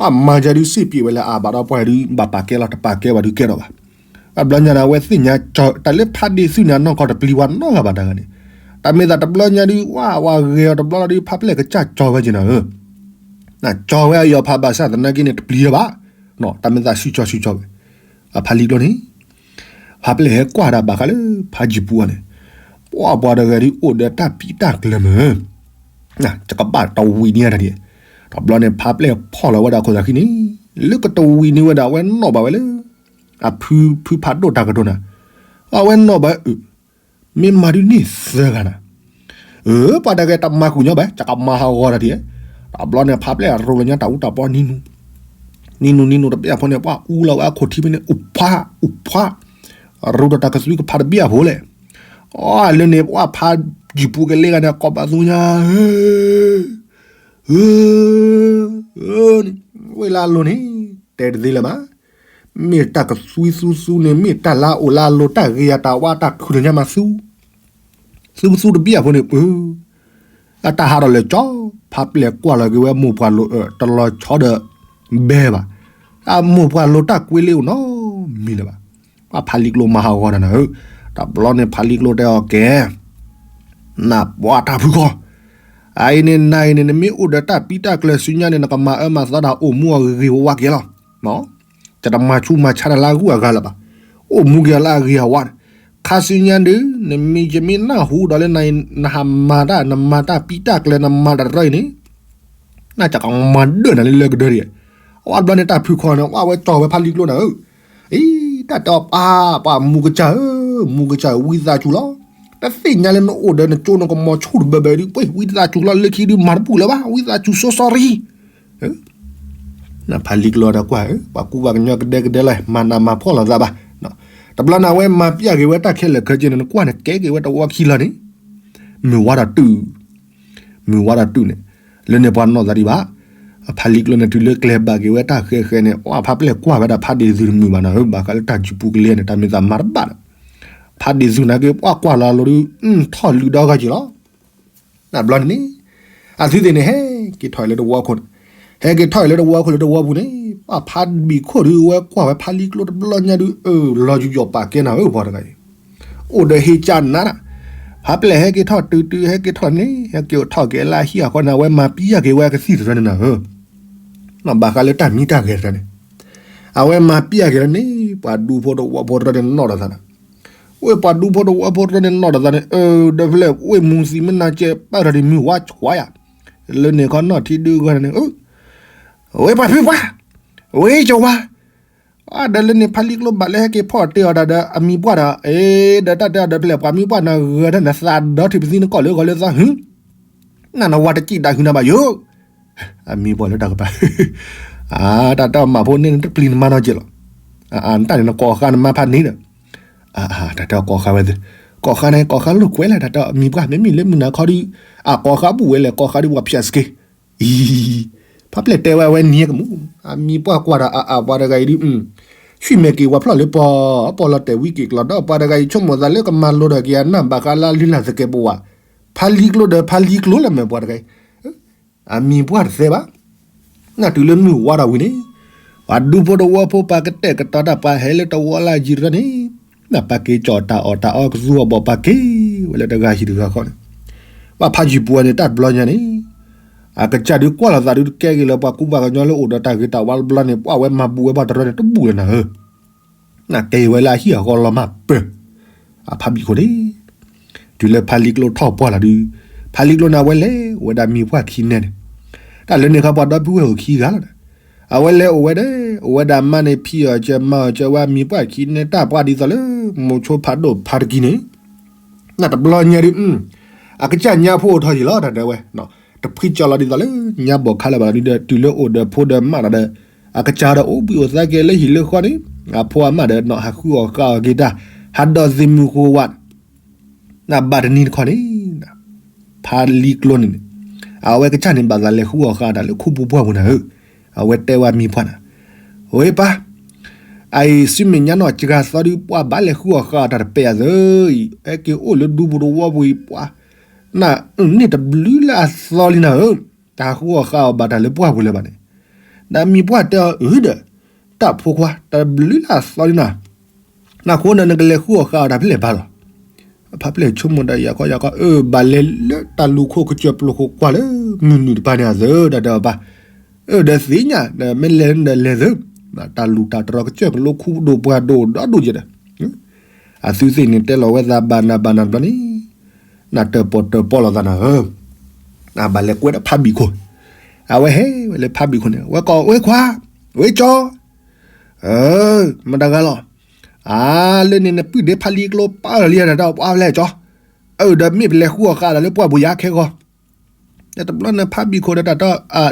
အမၤယၤဒုးစ့ၢ်ပျံၤဝဲလၢအဘၣ်ဒီးပှၤဒုး ဘၣ်ပာ်ကဲလီၤတပာ်ကဲဘၣ်ဒုးကဲထီၣ်ဘၣ်, အဘျီညါန့ၣ် အဝဲသ့ၣ်ညါကၠီၤ တၢ်လၢဖါဒ့ၣ်သုးန့ၣ် အနီၢ်ကီၢ်တပျံၤဝဲနီတဂၤဘၣ်တဂၤန့ၣ်, တၢ်မ့ၢ်သးတဘျီညါဒုး ဝဲဝဲဂဲၤအီၤတဘျီလီၤဒုး ဖါပျဲၢ်ကစၢ်ကၠီၤဝဲက့ၤနၤဧၢ နကၠီၤဝဲအယီၤဖးဘၣ်ဆၣ်သနာ်က့န့ၣ် တပျံၤဝဲဘၣ်, တၢ်မ့ၢ်သးစုကၠီၤစုကၠီၤဝဲ, အဖါလံကျိန့ၣ်, ဖါပျဲၢ်ဟဲကွၢ်တၢ်ဘၣ်ဃးလၢဖါယုၢ်ပူၤန့ၣ်, ပှၢ်ပှၤတဂၤဒ်အိၣ်ဒီးတၢ်ပံးတၢ်ကျၢၤမ့ၢ်, ကဘၣ်တဝံၤန့ၢ်တၢ်ဒ်, တဘျီန့ၣ် ဖါပျဲၢ်ဖီၣ်လီၤဝဲဒၣ်ခိၣ်သးခံန့ၣ်, လၢကတဝံၤန့ၢ်ဝဲဒၣ် အဝဲနီၣ်ဘၣ်ဝဲလၢ အဖုဖုဖးဒိၣ်တၢ်ကတိၤနၤ, အဝဲနီၣ်ဘၣ် မ့ၢ်မၤဒ်န့ၣ်သၢဂၤနၤ, အၢ ပှၤတဂၤတမၤဃုာ်ညီဘၣ် ကကမၤဟးဂီၤတၢ်ဒ်, တဘျီန့ၣ် ဖါပျဲၢ်အရိလၢညါတၢ်အူတၢ်ပီနံၤနူၤ, နံၤနူၤနံၤနူၤတဘျီအဃိန့ၣ် ပှၤအူလီၤဝဲအခိၣ်ထံဖဲန့ၣ် အူဖးအူဖး, ရူဒီးတၢ်ကသွံကဖးတဘျီအဖိလဲၣ်, အီလၢန့ၣ် ပှၤဖါယုၢ်ပူၤကလဲၤဂၤန့ၣ် ကိးဘၣ်သူညါ ဝဲလၢအလိၤန့ၣ် တဲတသ့လၢၤဘၣ်, မ့ၢ်တၢ်ကသွံသူသူန့ၣ် မ့ၢ်တၢ်လၢအအိၣ်လၢအလိၤ တၢ်ဂ့ၤယၤတၢ်ဝါတၢ်ခုၣ်လၢညါမးသူ, သူသူတဘျီအဖိန့ၣ် အတၢ်ဟးထီၣ်လၢကၠီ, ဖါပျဲၢ်ကွၢ်လီၤက့ၤဝဲမိၢ်ပှၢ်လိၤ တလီၤဆီဒီး ဘဲဘၣ်, အမိၢ်ပှၢ်လိၤတၢ်ကွ့လ့အိၣ်နီတမံၤလၢၤဘၣ်, ပှၤဖါလံၤကျိမၤဟးဂီၤတၢ်နၤဧၢ, တဘျီန့ၣ်ဖါလံၤကျိတဲအီၤကဲ နပှၤတၢ်ဖုခီ, အအံၤန့ၣ် နၤအံၤန့ၣ် နမ့ၢ်အိၣ်ဒီးတၢ်ပံးတၢ်ကျၢၤဆူညါန့ၣ် နကမၤအၢမၤသီတၢ်အိၣ်မူအဂ့ၤဝါက့ၤလီၤ. ယတမၤဆူးမၤဆါတၢ်လၢအဂုၤအဂၤလၢၤဘၣ်. အိၣ်မူက့ၤအီၤလၢအဂ့ၤအဝါန့ၣ်, ခါဆူညါဒုး နမ့ၢ်ယမ့ၢ်နၢ်ဟူဒီးလၢနၤအံၤ နဟးမၤတၢ် နမၤတၢ်ပံးတၢ်ကျၢၤ နမၤတၢ်တရီအံၤန့ၣ် နကမၤဒၢၣ်နၤလၢလၢကဒၢဒံး, အဝဲဘျီန့ၣ်တၢ်ဖုခီန့ၣ် အဝဲကၠီဝဲဖါလံၤကျိနၤဧၢ, အံၤ တၢ်တဲအီၤပၢ် ပှၤမူကစၢ်ဧၢ, မူကစၢ်ဧၢ ဝံသးစူၤလီၤ. တသ့ၣ်ညါလၢနအိၣ်ဒီးနကၠိနကမီၤဆူၣ်တဘၢဘၢဒုး ပှ့ၤဝံသးစူၤလီၤ လၢခံဒုးမၤတဘူၣ်လၢၤဘၣ် ဝံသးစူၤ so sorry. ဖါလံၤကျိတၢ်ကွၢ်ဧၢ ပှၤကူပှၤကညီကဒဲကဒဲလီၤ မၤနးမၤဖှီၣ်လိာ်သးဘၣ်. တဘျီန့ၣ် အဝဲမၤပျၢ်က့ၤဝဲတၢ်ခဲလၢာ်ခဲဆ့န့ၣ် နကွၢ်န့ၣ် ကဲက့ၤဝဲတဝီခံလီၤန့ၣ် မုၢ်ဝါဒီးတုၤ မုၢ်ဝါဒီးတုၤန့ၣ် လၢန့ၣ်ပှၤနီၢ်သးဒံးဘၣ်. ဖါလံၤကျိန့ၣ် တုၤလၢကျဲဘၣ်က့ၤဝဲတၢ်ဃဲဃဲန့ၣ် အဖါပျဲၢ်ကွၢ်ဝဲဒၣ်ဖါဒ့သူတမုာ်ဘၣ်နၤဧၢ ဘၣ်ဃးလၢတၢ်ယူၤပူၤကလဲန့ၣ် တၢ်မ့ၢ်သးမၤတဘၣ်ဒီး ဖါဒ့သူနာ်က့ ပှၤကွၢ်လီၤလိၤဒုး ထီၣ်လုၢ်ဒီဂၤက့ၤလီၤ. နဘျီန့ၣ်န့ၣ် အသုသ့ၣ်န့ၣ် ဟဲက့ၤထီၣ်အံၤလၢတဝီခိၣ်န့ၣ်, ဟဲက့ၤထီၣ်အံၤလၢတဝီခိၣ်လၢတဝီပူၤန့ၣ် ပှၤဖါဘံၣ်ခိၣ်ဒုးဝဲကွၢ်ဝဲဖါလံၤကျိတဘျီညါဒုး အၢ လီၤယူၤယီၤပာ်ကဲနၤဧၢ ပှၤတဂၤအံၤ အိၣ်ဒီးဟ့ၣ်ကၢနးနၤ, ဖါပျဲၢ်ဟဲက့ၤထီၣ်တုၤတုၤ ဟဲက့ၤထီၣ်န့ၣ် ဟဲက့ၤထီၣ်က့ၤလၢအဟံၣ်အဃီန့ၣ် အဝဲမၤပျၢ်က့ၤဝဲကသံၣ်တရၢန့ၣ်နၤဧၢ, ဘၣ်ဃးလၢတၢ်မံတၢ်ဂဲၤတရၢန့ၣ် အဝဲမၤပျၢ်က့ၤလၢန့ၣ် ပှၤဒူဖိတဝီဖိတရၢန့ၣ်နီၣ်ဒီးသးနၤ, ဝဲပှၤဒူဖိတဝီဖိတရၢန့ၣ်နီၣ်ဒီးသးန့ၣ် အၢ ဒီးဖဲလဲၣ် ဝ့ၢ်မူသံမ့ၢ်နၤကဲပာ်ထီၣ်ဒံးမုၢ်ဝါဆွါယၤ, လၢန့ၣ်ခီနီၢ်ထံဒုဂၤန့ၣ် ဝ့ၢ်ပှၤဖုပှၢ်, ဝ့ၢ်ကဝါ, ဒီးလၢန့ၣ်ဖါလံၤကျိဘၣ်လၢဟဲက့ၤဖီၣ်တ့ၢ်အီၤတၢ်ဒီးအမံၤပှၢ်ဒီး အ့ ဒီးတၢ်တဲအီၤဒီးဖဲလဲၣ် ပှၤမံၤပှၢ်နၤဂၤထၢၣ်နသးဒီထံၣ်ပသံနကီၢ်လၢဂီၤလၢသီ ဟူ နနဝါတကံၣ်ဒၣ်ဟုနၤဘၣ်ယိၣ်, အမံၤပှၢ်လၢတၢ်ကပၤ, တၢ်တၢ်မၤဖိန့ၣ်နတပျံၤနမါနီၢ်က့လီၤ, နတၢ်န့ၣ်နကိးဃါနမါဖးန့ၣ်ဒီး, တၢ်တၢ်ကိးဃါဝဲသ့ၣ်, ကိးဃါန့ၣ် ကိးဃါလိာ်ကွဲလဲၣ် တၢ်တၢ်မံၤပှၢ် မ့မ့ၢ်လၢမုၢ်နၤခီဒီး, အကိးဃါဘူၣ်ဝဲလဲၣ် ကိးဃါဒုးပှၤဖျဲးစက့, အံၤ, ဖါပျဲၢ်တဲဝဲအဝဲနံၤကမူၣ်, အမံၤပှၢ်ကွၢ်ဒီးအအပှၤတဂၤအံၤဒုး ဆွံၣ်မဲာ်က့ၤဝဲဖျီၣ်လၢပီၢ်, ပီၢ်လီၤတဲာ်ဝံက့ၤကျီဒီး ပှၤတဂၤအံၤဆိကမိၣ်သးလၢကမၤလိဒီးက့ၤအနၢ်ဘၣ်ဃးလၢအလုၢ်လၢ်သကဲးပဝး, ဖါလံၤကျိဒီးဖါလံၤကျိလၢမဲာ်ပှၤတဂၤအံၤ, အမံၤပှၢ်တသဲဘၣ်. နတုၤလၢမုၢ်ဝါထီၣ်ဝံၤန့ၣ်, ပှၤဒူဖိတဝီဖိပှၤကတဲာ်ကတီၤတၢ်ပှၤဟဲလၢတဝီလၢယံၤတရၢန့ၣ်, နပာ်က့ၤကၠီၣ်တၢ်အီၣ်တၢ်အီကသူအီၤဘီၣ်ပာ်က့ၤဝဲလၢတဂၤဟံၣ်တဂၤဃီန့ၣ်, ဘၣ်ဖးယံၤပူၤဝဲန့ၣ် တၢ်တဘျီညါန့ၣ် အကစၢ်ဒုးကွၢ်လီၤသးဒုးတကဲက့ၤလၢ ပှၤကူပှၤကညီလၢအိၣ်ဒီးတၢ်ဂ့ၤတၢ်ဝါတဘျီန့ၣ် ပှၤဝဲမၤဘူးဝဲပှၤတရၢန့ၣ်တဘူးလၢၤနၤဧၢ, နကဲဝဲလၢအဟံၣ်အဃီလီၤမၢ်ပၢၢ်, အဖါဘံၣ်ခိၣ်န့ၣ်, တုၤလၢဖါလံၤကျိထီၣ်ပှၢ်လီၤဒုး, ဖါလံၤကျိန့ၣ် အဝဲလဲၤအိၣ်ဝဲဒၣ်မံၤပှၢ်ခံနဲန့ၣ်, တၢ်လၢန့ၣ်ခီပှၤဒီပုၢ်ဝဲၢ်အိၣ်ခံဂၤလီၤဒီး, အဝဲလဲၤအိၣ်ဝဲဒီး, အိၣ်ဝဲဒၣ်မါန့ၣ် ဖံးအီၣ်စၢၤမၤအီၣ်စၢၤဝဲအမံၤပှၢ်ခံနဲ တၢ်ပှၤဒ်သိးလၢ မိၤဆိဖးဒိၣ်ဖးတကံန့ၣ် နတဘျီညါဒုး, အကစၢ်ညါဖိအိၣ်ထီၣ်ယံၤလီၤ တၢ်တဲဝဲ, တဖှံကၠီလီၤဒ်သိးလၢ ညါဘီၣ်ခါလၢၤဘၣ်ဒီး တုၤလၢအိၣ်ဒီးဖိဒီးမါဒီး, အကစၢ်ဒီးအိၣ်ဘှံးအိၣ်သါကဲလၢဟံၣ်လၢဃီန့ၣ်, အဖိအမါဒီးနီၢ်ဟးဃုအီၣ်ဃုအီၣ်က့ၤတၢ်, ဟးဒီးသ့ၣ်မုၢ်ဃိဝး, နဘၣ်တနံၤတခီန့ၣ်, ဖါလံၤကျိန့ၣ်န့ၣ်, အဝဲကစၢ်န့ၣ်ဘၣ်သးလဲၤဃုအီၣ်ဃုအီၣ်တၢ်လၢခူပူၤပှၢ်ပူၤနၤဧၢ, အဝဲတဲဝဲမံၤပှၢ်နၤ, ဝဲပၢ် အအံၤ ဆူမဲာ်ညါနီၢ်စှၤသီဒုး ပှၤဘၣ်လဲၤဃုအီၣ်ဃုအီၣ်တၢ်တပဲာ်အသးအံၤ, ဟဲက့ၤအိၣ်လၢဒူပူၤတဝီပူၤအံၤ ပှၤ, နန့ၢ်တဘျုးလၢအသီလံနၤဧၢ, တၢ်ဃုအီၣ်ဃုအီၣ်ဘၣ်တၢ်လၢပှၢ်ပူၤလၢၤဘၣ်န့ၣ်, ဒီးမံၤပှၢ်တဲအီၤအၢဒီး, တၢ်ဖိခွါ တဘျုးလၢအသီလံနၤ, နဃိန့ၣ်နကလဲၤဃုအီၣ်ဃုအီၣ်တၢ်ဖဲလဲၣ်ဘၣ်လီၤ, အဖါပျဲၢ်ဆိကမိၣ်ဒီးယၤခီယၤခီ အၢ ဘၣ်လဲၤလၢတၢ်လူၤခိၣ်ကစၢၢ်ပျိၤခိၣ်ကွၢ်လၢ မုၢ်နုာ်တပၤန့ၣ်အသၢ တၢ်တဲအီၤပၢ်, အၢ ဒီးသ့ၣ်ညါ ဒီးမ့ၢ်လဲၤဒီးလဲၤသၢ, တၢ်လူၤတၢ်တြီၤကစၢၢ်ကလိခိၣ်ဒိၣ်ပှၢ်ဒိၣ်ဒီဒိၣ်ယဲဒီး, အသုသ့ၣ်န့ၣ်တဲလီၤဝဲသးဘၣ်နၤဘၣ်နၤတဘျီန့ၣ်, နတၢၣ်ပီၣ်တၢၣ်ပီလီၤသးနၤဧၢ, နဘၣ်လဲၤကွဲဒီးဖးဘံၣ်ခိၣ်, အဝဲဟဲဝဲလၢဖးဘံၣ်ခိၣ်န့ၣ် ဝဲကိးဝဲခွါ, ဝဲကၠီ, မတၤတဂၤလီၤ, အါ လၢန့ၣ်နပုၢ်ဒ့ဖးလံကျိပာ်လီၤလံတၢ်ဒီးပှၤဖျဲၣ်ကၠီ, အၢၣ်ဒီးမ့ၢ်ပလဲၤဃုအီၣ်ဃာ်ဒီးလၢပှၢ်ပူၤယါခဲဂီၤ တဘျီန့ၣ်ဖးဘံၣ်ခိၣ်ဒီးတၢ်တီ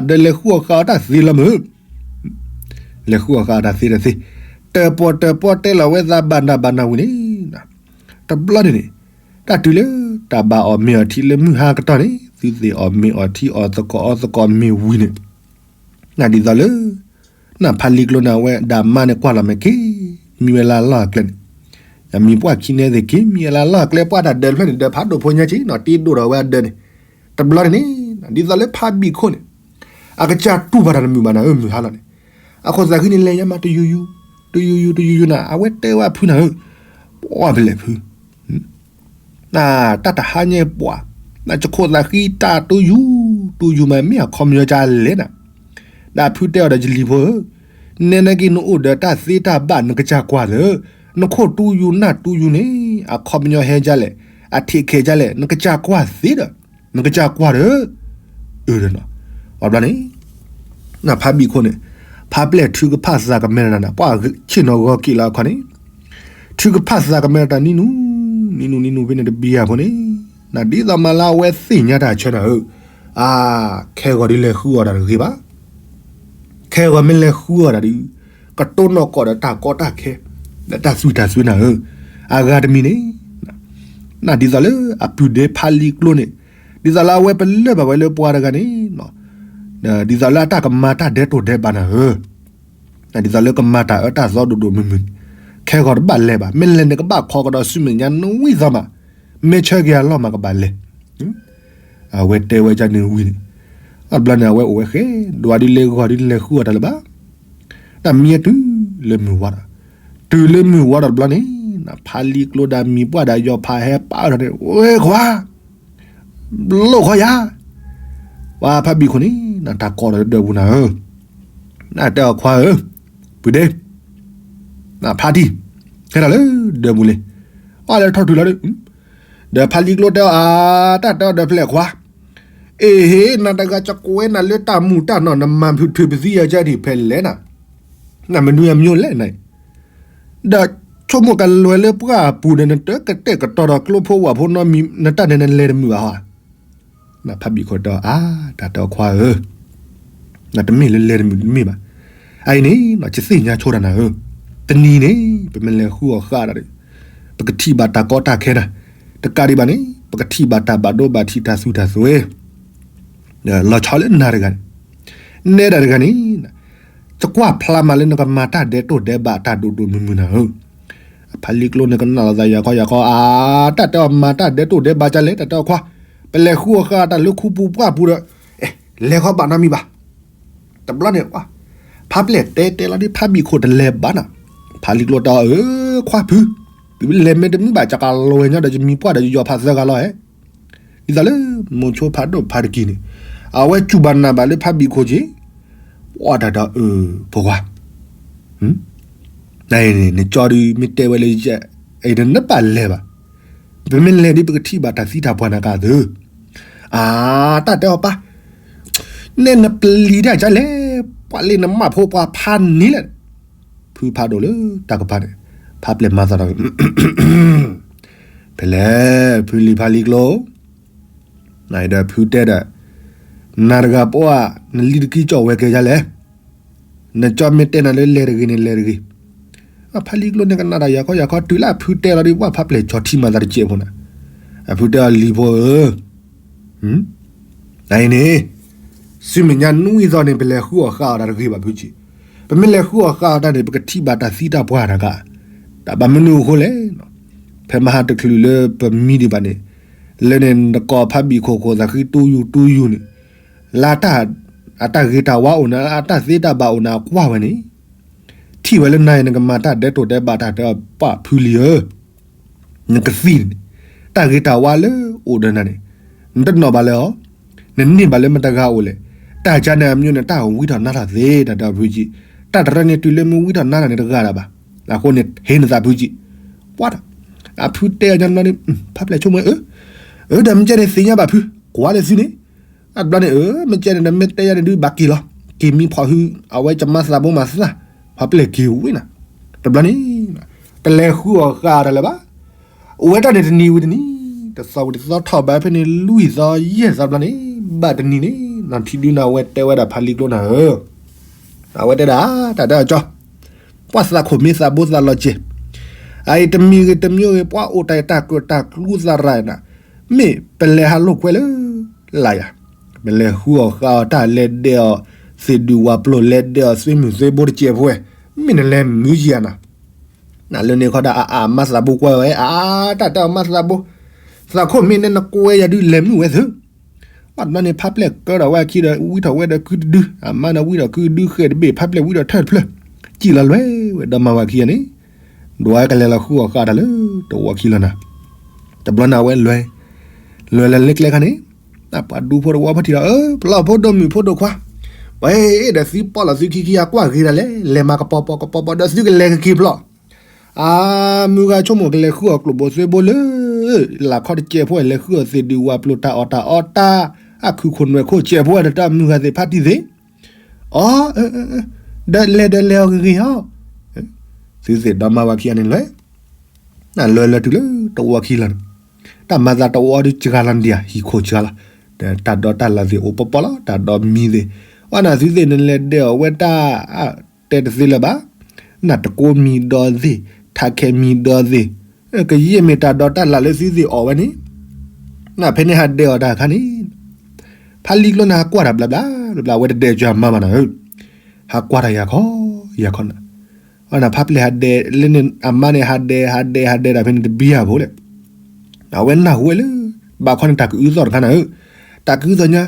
ဒီးလဲၤဃုအီၣ်ဃာ်အီၤတၢ်သ့လီၤမုၢ်, လဲၤဃုအီၣ်ဃာ်အီၤတၢ်သ့တသ့, တၢၣ်ပီၣ်တၢၣ်ပီတဲလီၤဝဲသးဘၣ်နၤဘၣ်နၤဝံၤန့ၣ်, တဘျီန့ၣ်န့ၣ်, တၢ်တုၤလၢတၢ်ဘၣ်အီၣ်မ့ၤအီၣ်ထံလၢမုၢ်ဟါကတီၢ်န့ၣ် သုသ့ၣ်အီၣ်မ့ၤအီၣ်ထံအီၣ်သကိးအီသကိးမ့ၤဝံၤန့ၣ်, နဒ်သိးလၢ နဖးလံကျိန့ၣ် အဝဲဒၣ်မါန့ၣ်ကွၢ်လီၤမဲာ်က့ၤ, မံဝဲလၢလီၢ်အကျဲန့ၣ်, ယမံၤပှၢ်ခံန့ၣ်သ့ၣ်က့ၤ မံဝဲလၢလီၢ်အကျဲ ပှၢ်တၢ်ဒၢးတဖျၢၣ်န့ၣ် ဒၢးဖးဒိၣ်ဖိညါက့ၤနီၤ တ့ဒိၣ်ဒီးဝဲအဒၢးန့ၣ်, တဘျီန့ၣ်န့ၣ်, ဒ်သိးလၢဖးဘံၣ်ခိၣ်န့ၣ်, အကစၢ်တူၢ်ဘၣ်တၢ်တမုာ်ဘၣ်နၤဧၢ မုၢ်ဟါလီၤန့ၣ်, အခိၣ်သးဃံန့ၣ်လဲၤညါမးတယူၤယူၤ, တယူၤယူၤတယူၤယူၤနၤ အဝဲတဲဝဲအဖုနၤဧၢ, ပှၢ်ဖဲလဲၣ်ဖု တၢ်တဟါညါပှၢ်, နယခိၣ်သးဃံတၢ်တူၢ်ယူၤ, တူၢ်ယူၤမးမ့ၢ်အခီပညီကလဲၣ်နၤ, ဒီးဖုတဲအီၤဒီးယလံၤဖိဧၢ, နဲနာ်က့နအိၣ်ဒီးတၢ်သ့တၢ်ဘၣ်နကစၢ်ကွၢ်သၢ, နခိၣ်တူၢ်ယူၤနၢ်တူၢ်ယူၤန့ၣ်, အခီပညီဟဲဒ်လဲၣ်, အထံးခဲဒ်လဲၣ် နကစၢ်ကွၢ်သ့ဒီး, နကစၢ်ကွၢ်ဒီး, အၢၣ်ဒီးနီၤ, အဘျီန့ၣ် နဖးဘံၣ်ခိၣ်န့ၣ်, ဖးပျဲၢ်ထုကဖၣ်သးကမဲာ်တၢ်နၤ ပှၢ်ဆ့ၣ်နီၤဂီၤက့ၤလီၤအခီန့ၣ်, ထုကဖၣ်သးကမဲာ်တၢ်နံၤနူ, နံၤနူနံၤနူဖဲန့ၣ်တဘံယၤဖိန့ၣ်, နဒ်သိးမးလၢအဝဲသ့ၣ်ညါတၢ်ဆၢနၤဧၢ, အါ, ခဲဂီၤဒ်လဲၤဃုအီၣ်တၢ်တဂ့ၤဘၣ်, ခဲဂီၤမ့ၢ်လဲၤဃုအီၣ်တၢ်ဒီး, ကတိၢ်နီၣ်ကီၢ်ဒီးတၢ်ကီတၢ်ခဲ, ဒီးတၢ်သွံၣ်တၢ်သွဲနၤဧၢ, အဂၤတမံၤန့ၣ် နဒ်သိးလၢအပုၢ်ဒ့ဖးလံကျိန့ၣ်, ဒ်သိးလၢအဝဲပလၢၢ်ဘၣ်ဝဲလၢပှၤတဂၤန့ၣ်, ဒ်သိးလၢအတၢ်ကမၤတၢ်ဒဲးတိၢ်ဒဲးဘးနၤဧၢ, ဒ်သိးလၢကမၤတၢ်အၢတၢ်သီဒိၣ်ဒိၣ်မုၢ်မုၢ်န့ၣ်, ခဲဂီၤတဘၣ်လဲၤဘၣ် မ့ၢ်လဲၤန့ၣ်ကဘၣ်ခိးကဒီးဆူမဲာ်ညါနွံသီမး, မ့ၢ်ဆၢက့ၤအလီၢ်မးကဘၣ်လဲၤ အဝဲတဲဝဲဒ်န့ၣ်ဝံၤန့ၣ်, အဘျီန့ၣ် အဝဲအိၣ်ဝဲဃဲ, ဒွးဒ်လဲၤဂီၤဒ်လဲၤဃုအီၣ်တၢ်လၢၤဘၣ်, တၢ်မံၤတုၤလၢမုၢ်ဝါဒီး, တုၤလၢမုၢ်ဝါဒီးတဘျီန့ၣ်, ဖးလံကျိဒီးမံၤပှၢ်ဒီးယီၤဖးဟဲပာ်ထီၣ်န့ၣ် ဝဲခွါ, လိၣ်ခီယၤ, ပှၤဖးဘံၣ်ခိၣ်န့ၣ် နတၢ်ကီဒီးဒၢးပူၤနၤဧၢ, နတဲအီၤခွါဧၢ, ပုၢ်ဒ့ နဖးတံၢ်, ဟဲဒၣ်လၢဒၢးပူၤလံ, အီၣ်လဲၤထီၣ်တုၤလီၤဒီး, ဒီးဖးလံကျိတဲအီၤ အါ, တၢ်တဲအီၤဒီးဖဲလဲၣ်ခွါ, အ့ဟ့ နတဂၤကကွဲနၤလၢတၢ်မူးတၢ်နီၢ် နမၤဖုးထုးပသံယၤကဲဒံးဖဲလဲၣ်နၤ, နမနုၤအမျိုးလဲၣ်နၤ, ဒီးဆိကမိၣ်ကလဲၤလၢပှၢ်ပူၤဒီး နတကတဲာ်ကတီၤဒီးကျိဖိဝၣ်ဖိနီတမံၤ နတၢ်န့ၣ်နလဲၤတမုာ်ဘၣ်ဟီဧါ, နဖးဘံၣ်ခိၣ်တဲအီၤ အါ, တၢ်တဲအီၤခွါဧၢ, နတမ့ၢ်လၢလဲၤတမုာ်တမ့ၢ်ဘၣ်, အအံၤန့ၣ် ယသ့ၣ်ညါဆိတၢ်နၤဧၢ, တနံၤန့ၣ် ပမ့ၢ်လဲၤဃုအီၣ်ဃာ်ဒီး, ပကထံၣ်ဘၣ်တၢ်ကီတၢ်ခဲနၤ, တကးဒံးဘၣ်န့ၣ် ပကထံၣ်ဘၣ်တၢ်ဘၣ်ဒိဘၣ်ထံးတၢ်သွံၣ်တၢ်သွဲ လီၤဆီလၢနၤတဂၤန့ၣ်, နဲဒၣ်တဂၤန့ၣ်, ယကွၢ်ဖျါမးလၢနကမၤတၢ်ဒဲးတိၢ်ဒဲးဘးတၢ်ဒိၣ်ဒိၣ်မုၢ်မုၢ်နၤဧၢ, အဖးလံကျိန့ၣ်ကနၣ်လီၤသးယၤခီယၤခီ အါ, တၢ်တဲအီၤမၤတၢ်ဒဲးတိၢ်ဒဲးဘးကလဲၣ် တၢ်တဲအီၤခွါ, ပလဲၤဃုအီၣ်ဃာ်တၢ်လၢခူပူၤပှၢ်ပူၤဒီး, လဲၤခီဘၣ်နီတမံၤဘၣ်, တဘျီန့ၣ်, ဖးပျဲၢ်တဲတဲလီၤဒ်ဖးဘံၣ်ခိၣ်တလဲၤဘၣ်နၤ, ဖးလံကျိတဲအီၤဧၢ, ခွါဖု, တုၤလဲၤမ့ၢ်တမုာ်ဘၣ် ကကလဲၤညီဒီးယမံၤပှၢ်ဒီးယယီၤဖးသၢဂၤလီၤဧဲ ဒ်သိးလၢ မိၤဆိဖးဒိၣ်ဖးတကံၢ်န့ၣ်, အဝဲစူၢ်ဘၣ်နာ်ဘၣ်လၢဖးဘံၣ်ခိၣ်က့ၤ, ပှၤတၢ်ဒီးအၢ ဖိခွါ, နကၠီဒုးမ့ၢ်တဲဝဲလၢယဲ, နဘၣ်လဲၤဘၣ်, ပမ့ၢ်လဲၤဒ်ပကထံၣ်ဘၣ်တၢ်သံတၢ်ပှၢ်နၤကသၢ, အါ, တၢ်တဲအီၤပၢ်, နဲနပျံၤတၢ်ကလဲၣ်, ပှၤလၢနမၢ်ဖိပှၤဖးန့ၣ်လဲၣ် ဖုဖးဒိၣ်လၢတၢ်ကပၤန့ၣ်, ဖးပျဲၢ်မၤသးဒီး, ဖဲလဲၣ်, ဖုလံၤဖးလံၤကျိ, နဒီးဖုတဲဒီး, နၤတဂၤပှၢ်, နလံတကံကၠီၣ်ဝဲကဲယါလဲၣ်, နကၠီမ့ၢ်တဲနၤလၢလဲၤတဂ့ၤန့ၣ်လဲၤတဂ့ၤ, အဖးလံၤကျိန့ၣ်ကနၣ်ဒီးယၤခီယၤခီတုၤလၢအဖုတဲလီၤဒ်ပှၤဖးပျဲၢ်ကၠီထံမၤသးတကဲးဖိနၤ, အဖုတဲအီၤလံၤဖိဧၢ အံၤန့ၣ်, ဆူမဲာ်ညါနွံသီန့ၣ် ပလဲၤဃုအီၣ်ဃာ်အီၤတၢ်တဂ့ၤဘၣ်ဖုကံ, ပမ့ၢ်လဲၤဃုအီၣ်ဃာ်အီၤတၢ်န့ၣ် ပကထံၣ်ဘၣ်တၢ်သံတၢ်ပှၢ်တဂၤ, တၢ်ဘၣ်မနုၤအဃိလဲၣ်, ဖဲမဟါတချုးလၢပမံဒံးဘၣ်န့ၣ်, လၢန့ၣ်နကိးဖးဘံၣ်ခိၣ်ခိၣ်သးဃံတူယူၤတူယူၤန့ၣ်, လၢ အတၢ်ဂ့ၤတၢ်ဝါအိၣ်နၤ အတၢ်သ့တၢ်ဘၣ်အိၣ်နၤအကွၢ်ဝဲန့ၣ်, ထံၣ်ဝဲလၢနၤအံၤ နကမၤတၢ်ဒဲးတိၢ်ဒဲးဘးတၢ်တဲအီၤပှၢ်ဖုလံၤဧၢ, နကသံၣ်န့ၣ်, တၢ်ဂ့ၤတၢ်ဝါလၢအိၣ်ဒီးနၤန့ၣ်, နတနီၣ်ဘၣ်လၢအီၤ, နန့ၢ်ဘၣ်လၢမတဂၤအိၣ်လဲၣ်, တၢ်ကါန့ၣ်အမံၤန့ၣ် တၢ်ဝံထီၣ်နါထီၣ်သ့ တၢ်တဲအီၤဖုကံ, တၢ်တရၢန့ၣ်တုၤလၢမ့ၢ်ဝံထီၣ်နါထီၣ်န့ၣ်တဂၤဒၣ်ဘၣ်, အဃိန့ၣ် ဟ့နသးဖုကံ, ပှၤတၢ် အဖုတဲအီၤညါတဘျီန့ၣ် ဖါပျဲၢ်ဆိကမိၣ် အၢ အၢ ဒီးမ့ၢ်ကဲန့ၣ်သ့ၣ်ညါဘၣ်ဖု ကွၢ်လၢသုန့ၣ် အတဘျီန့ၣ် အၢ မ့ၢ်ကဲန့ၣ်ဒီးမ့ၢ်တဲယၤန့ၣ်ဒုးဘၣ်က့ၤလီၤ က့ၤမံဖီၣ်ဟု အဝဲကမါသးဘိမၤသး ဖါပျဲၢ်က့ၤဝံၤနၤ တဘျီန့ၣ် တလဲၤဃုအီၣ်ဃာ်တၢ်လၢၤဘၣ် အိၣ်ဝဲတၢ်န့ၣ်တနံၤဝံၤတနံၤ တသီဝံၤတသီထီၣ်ဘၣ်ဖဲန့ၣ် လွံၢ်သီယဲၢ်သီတဘျီန့ၣ် ဘၣ်တနံၤန့ၣ် နီၢ်ထံဒုန့ၣ် အဝဲတဲဝဲဒၣ်ဖါလံကျိနၤဧၢ အဝဲတဲဒၣ် တၢ်တဲအီၤကၠီ ပှၤသးခိၣ်မ့ၢ်သးဘိသးလီၤစဲၤ အအံၤတမံၤဂ့ၤတမံၤဂ့ၤ ပှၤအိၣ်တၢ်အံၤတၢ်ကၢၣ်တၢ်ကျူသးရၤနၤ မ့ၢ်ပလဲၤဟးလိာ်ကွဲလၢ လၢ်ယၤ ပလဲၤဃုအီၣ်ဃာ်အီၤတၢ်လဲၤဒဲးအီၤ သ့ၣ်ဒုးဝၤပျိၢ်လဲၤဒဲးအီၤ သွ့မုၢ်သွ့ဘိတစဲးဖိဝဲ မ့ၢ်နလဲၤမုာ်ယၤနၤ နလၢန့ၣ်ခီဒၣ်အအမါသးဘိကွဲဝဲ အတၢ်တဲအီၤမါသးဘိ သးခိၣ်မ့ၢ်န့ၣ်နကွဲယၤဒုးလဲၤမုာ်ဝဲသု ဘၣ်တဘျီန့ၣ် ဖါပျဲၢ်ကၢထီၣ်ဝဲအခံဒီး ဝံထီၣ်ဝဲဒီးကုတဒု အမါန့ၣ်ဝံထီၣ်ကုတဒုဃဲၤတဘ့ၣ် ဖါပျဲၢ်ဝံထီၣ်ထၢၣ်တဖျၢၣ် စံၣ်လီၤလွဲဝဲဒီမါဝၤခံဂၤန့ၣ် ဒွးကလဲၤလီၤဃုအီၣ်ဃာ်တၢ်လၢတဝီခံလီၤနၤ တဘျီန့ၣ်အဝဲလဲၤ လဲၤလၢကျဲခါန့ၣ် ပှၤဒူဖိတဝီဖီၣ်ထံးဒီး အၢ ပလီၢ်ဖိဒိၣ်မုၣ်ဖိဒိၣ်ခွါ ပှၤဒီးသုပီၣ်လီၤသုခံခံဂၤကွၢ်ဂ့ၤဒၣ်လဲာ် လဲၤမၤကပီၤပီၤကပီၤပီၤဒီးသုကလဲၤကက့ၤဖျီၣ် အမုၢ်ဂၤဆိကမိၣ်ကလဲၤဃုအီၣ်ကျိၣ်ဘိသွ့ဘိလၢ လၢ်ခီတစဲးဖိလဲၤဃုအီၣ်သ့ၣ်ဒုးဝၤပျိၢ်တၢ်အီၣ်တၢ်အီတၢ် အခုၣ်ခိၣ်နွဲၣ်ခိၣ်စဲးဖိဝဲဒီးတၢ်မုၢ်ဂၤသ့ၣ်ဖါတံၢ်သ့ၣ် အီ ဒီးလဲၤဒီးလဲၤအီၤဂ့ၤဂ့ၤဟီ သုသ့ၣ်ဒီမါဝၤခံဂၤန့ၣ်လဲၤ နလဲၤလၢတုၤလၢတဝီခံလီၤန့ၣ် တၢ်မၤသးတဝီဒုးစှၤလီၤနဒံးဧါ ဟံၣ်ခိၣ်စှၤလီၤ တၢ်ဒီးတၢ်လၢ်သ့ၣ်အိၣ်ပီပီလီၤ တၢ်ဒီးမံသ့ၣ် အီနၤသုသ့ၣ်န့ၣ်လဲၤဒဲးအီၣ်ဝဲတၢ် တဲတသ့လၢၤဘၣ် နတကိးမံဒီးသ့ၣ် ထးခဲမံဒီးသ့ၣ် ကယဲၢ်မ့ၢ်တၢ်ဒီးတၢ်လၢ်လၢသုသ့ၣ်အီၣ်ဝဲန့ၣ် နဖဲန့ၣ်ဟးဒဲးအီၣ်တၢ်အခါန့ၣ် ဖါလံကျိန့ၣ်ဟးကွၢ်တၢ်ဘျးဘျး ဘျးဘျး အဝဲတဒဲးကၢၤအမါမးနၤဧၢ ဟးကွၢ်တၢ်ယၤခီ ယၤခီနၤ အီနၤဖါပျဲၢ်ဟးဒဲး လၢန့ၣ်အမါန့ၣ်ဟးဒဲး ဟးဒဲး ဟးဒဲးတၢ်ဖဲန့ၣ်တဘျီဖိလဲၣ် အဝဲနၢ်ဟူဝဲလၢ ဘၣ်ခီန့ၣ်တၢ်ကအုသီၣ်တခါနၤဧၢ တၢ်ကအုသီၣ်ညါ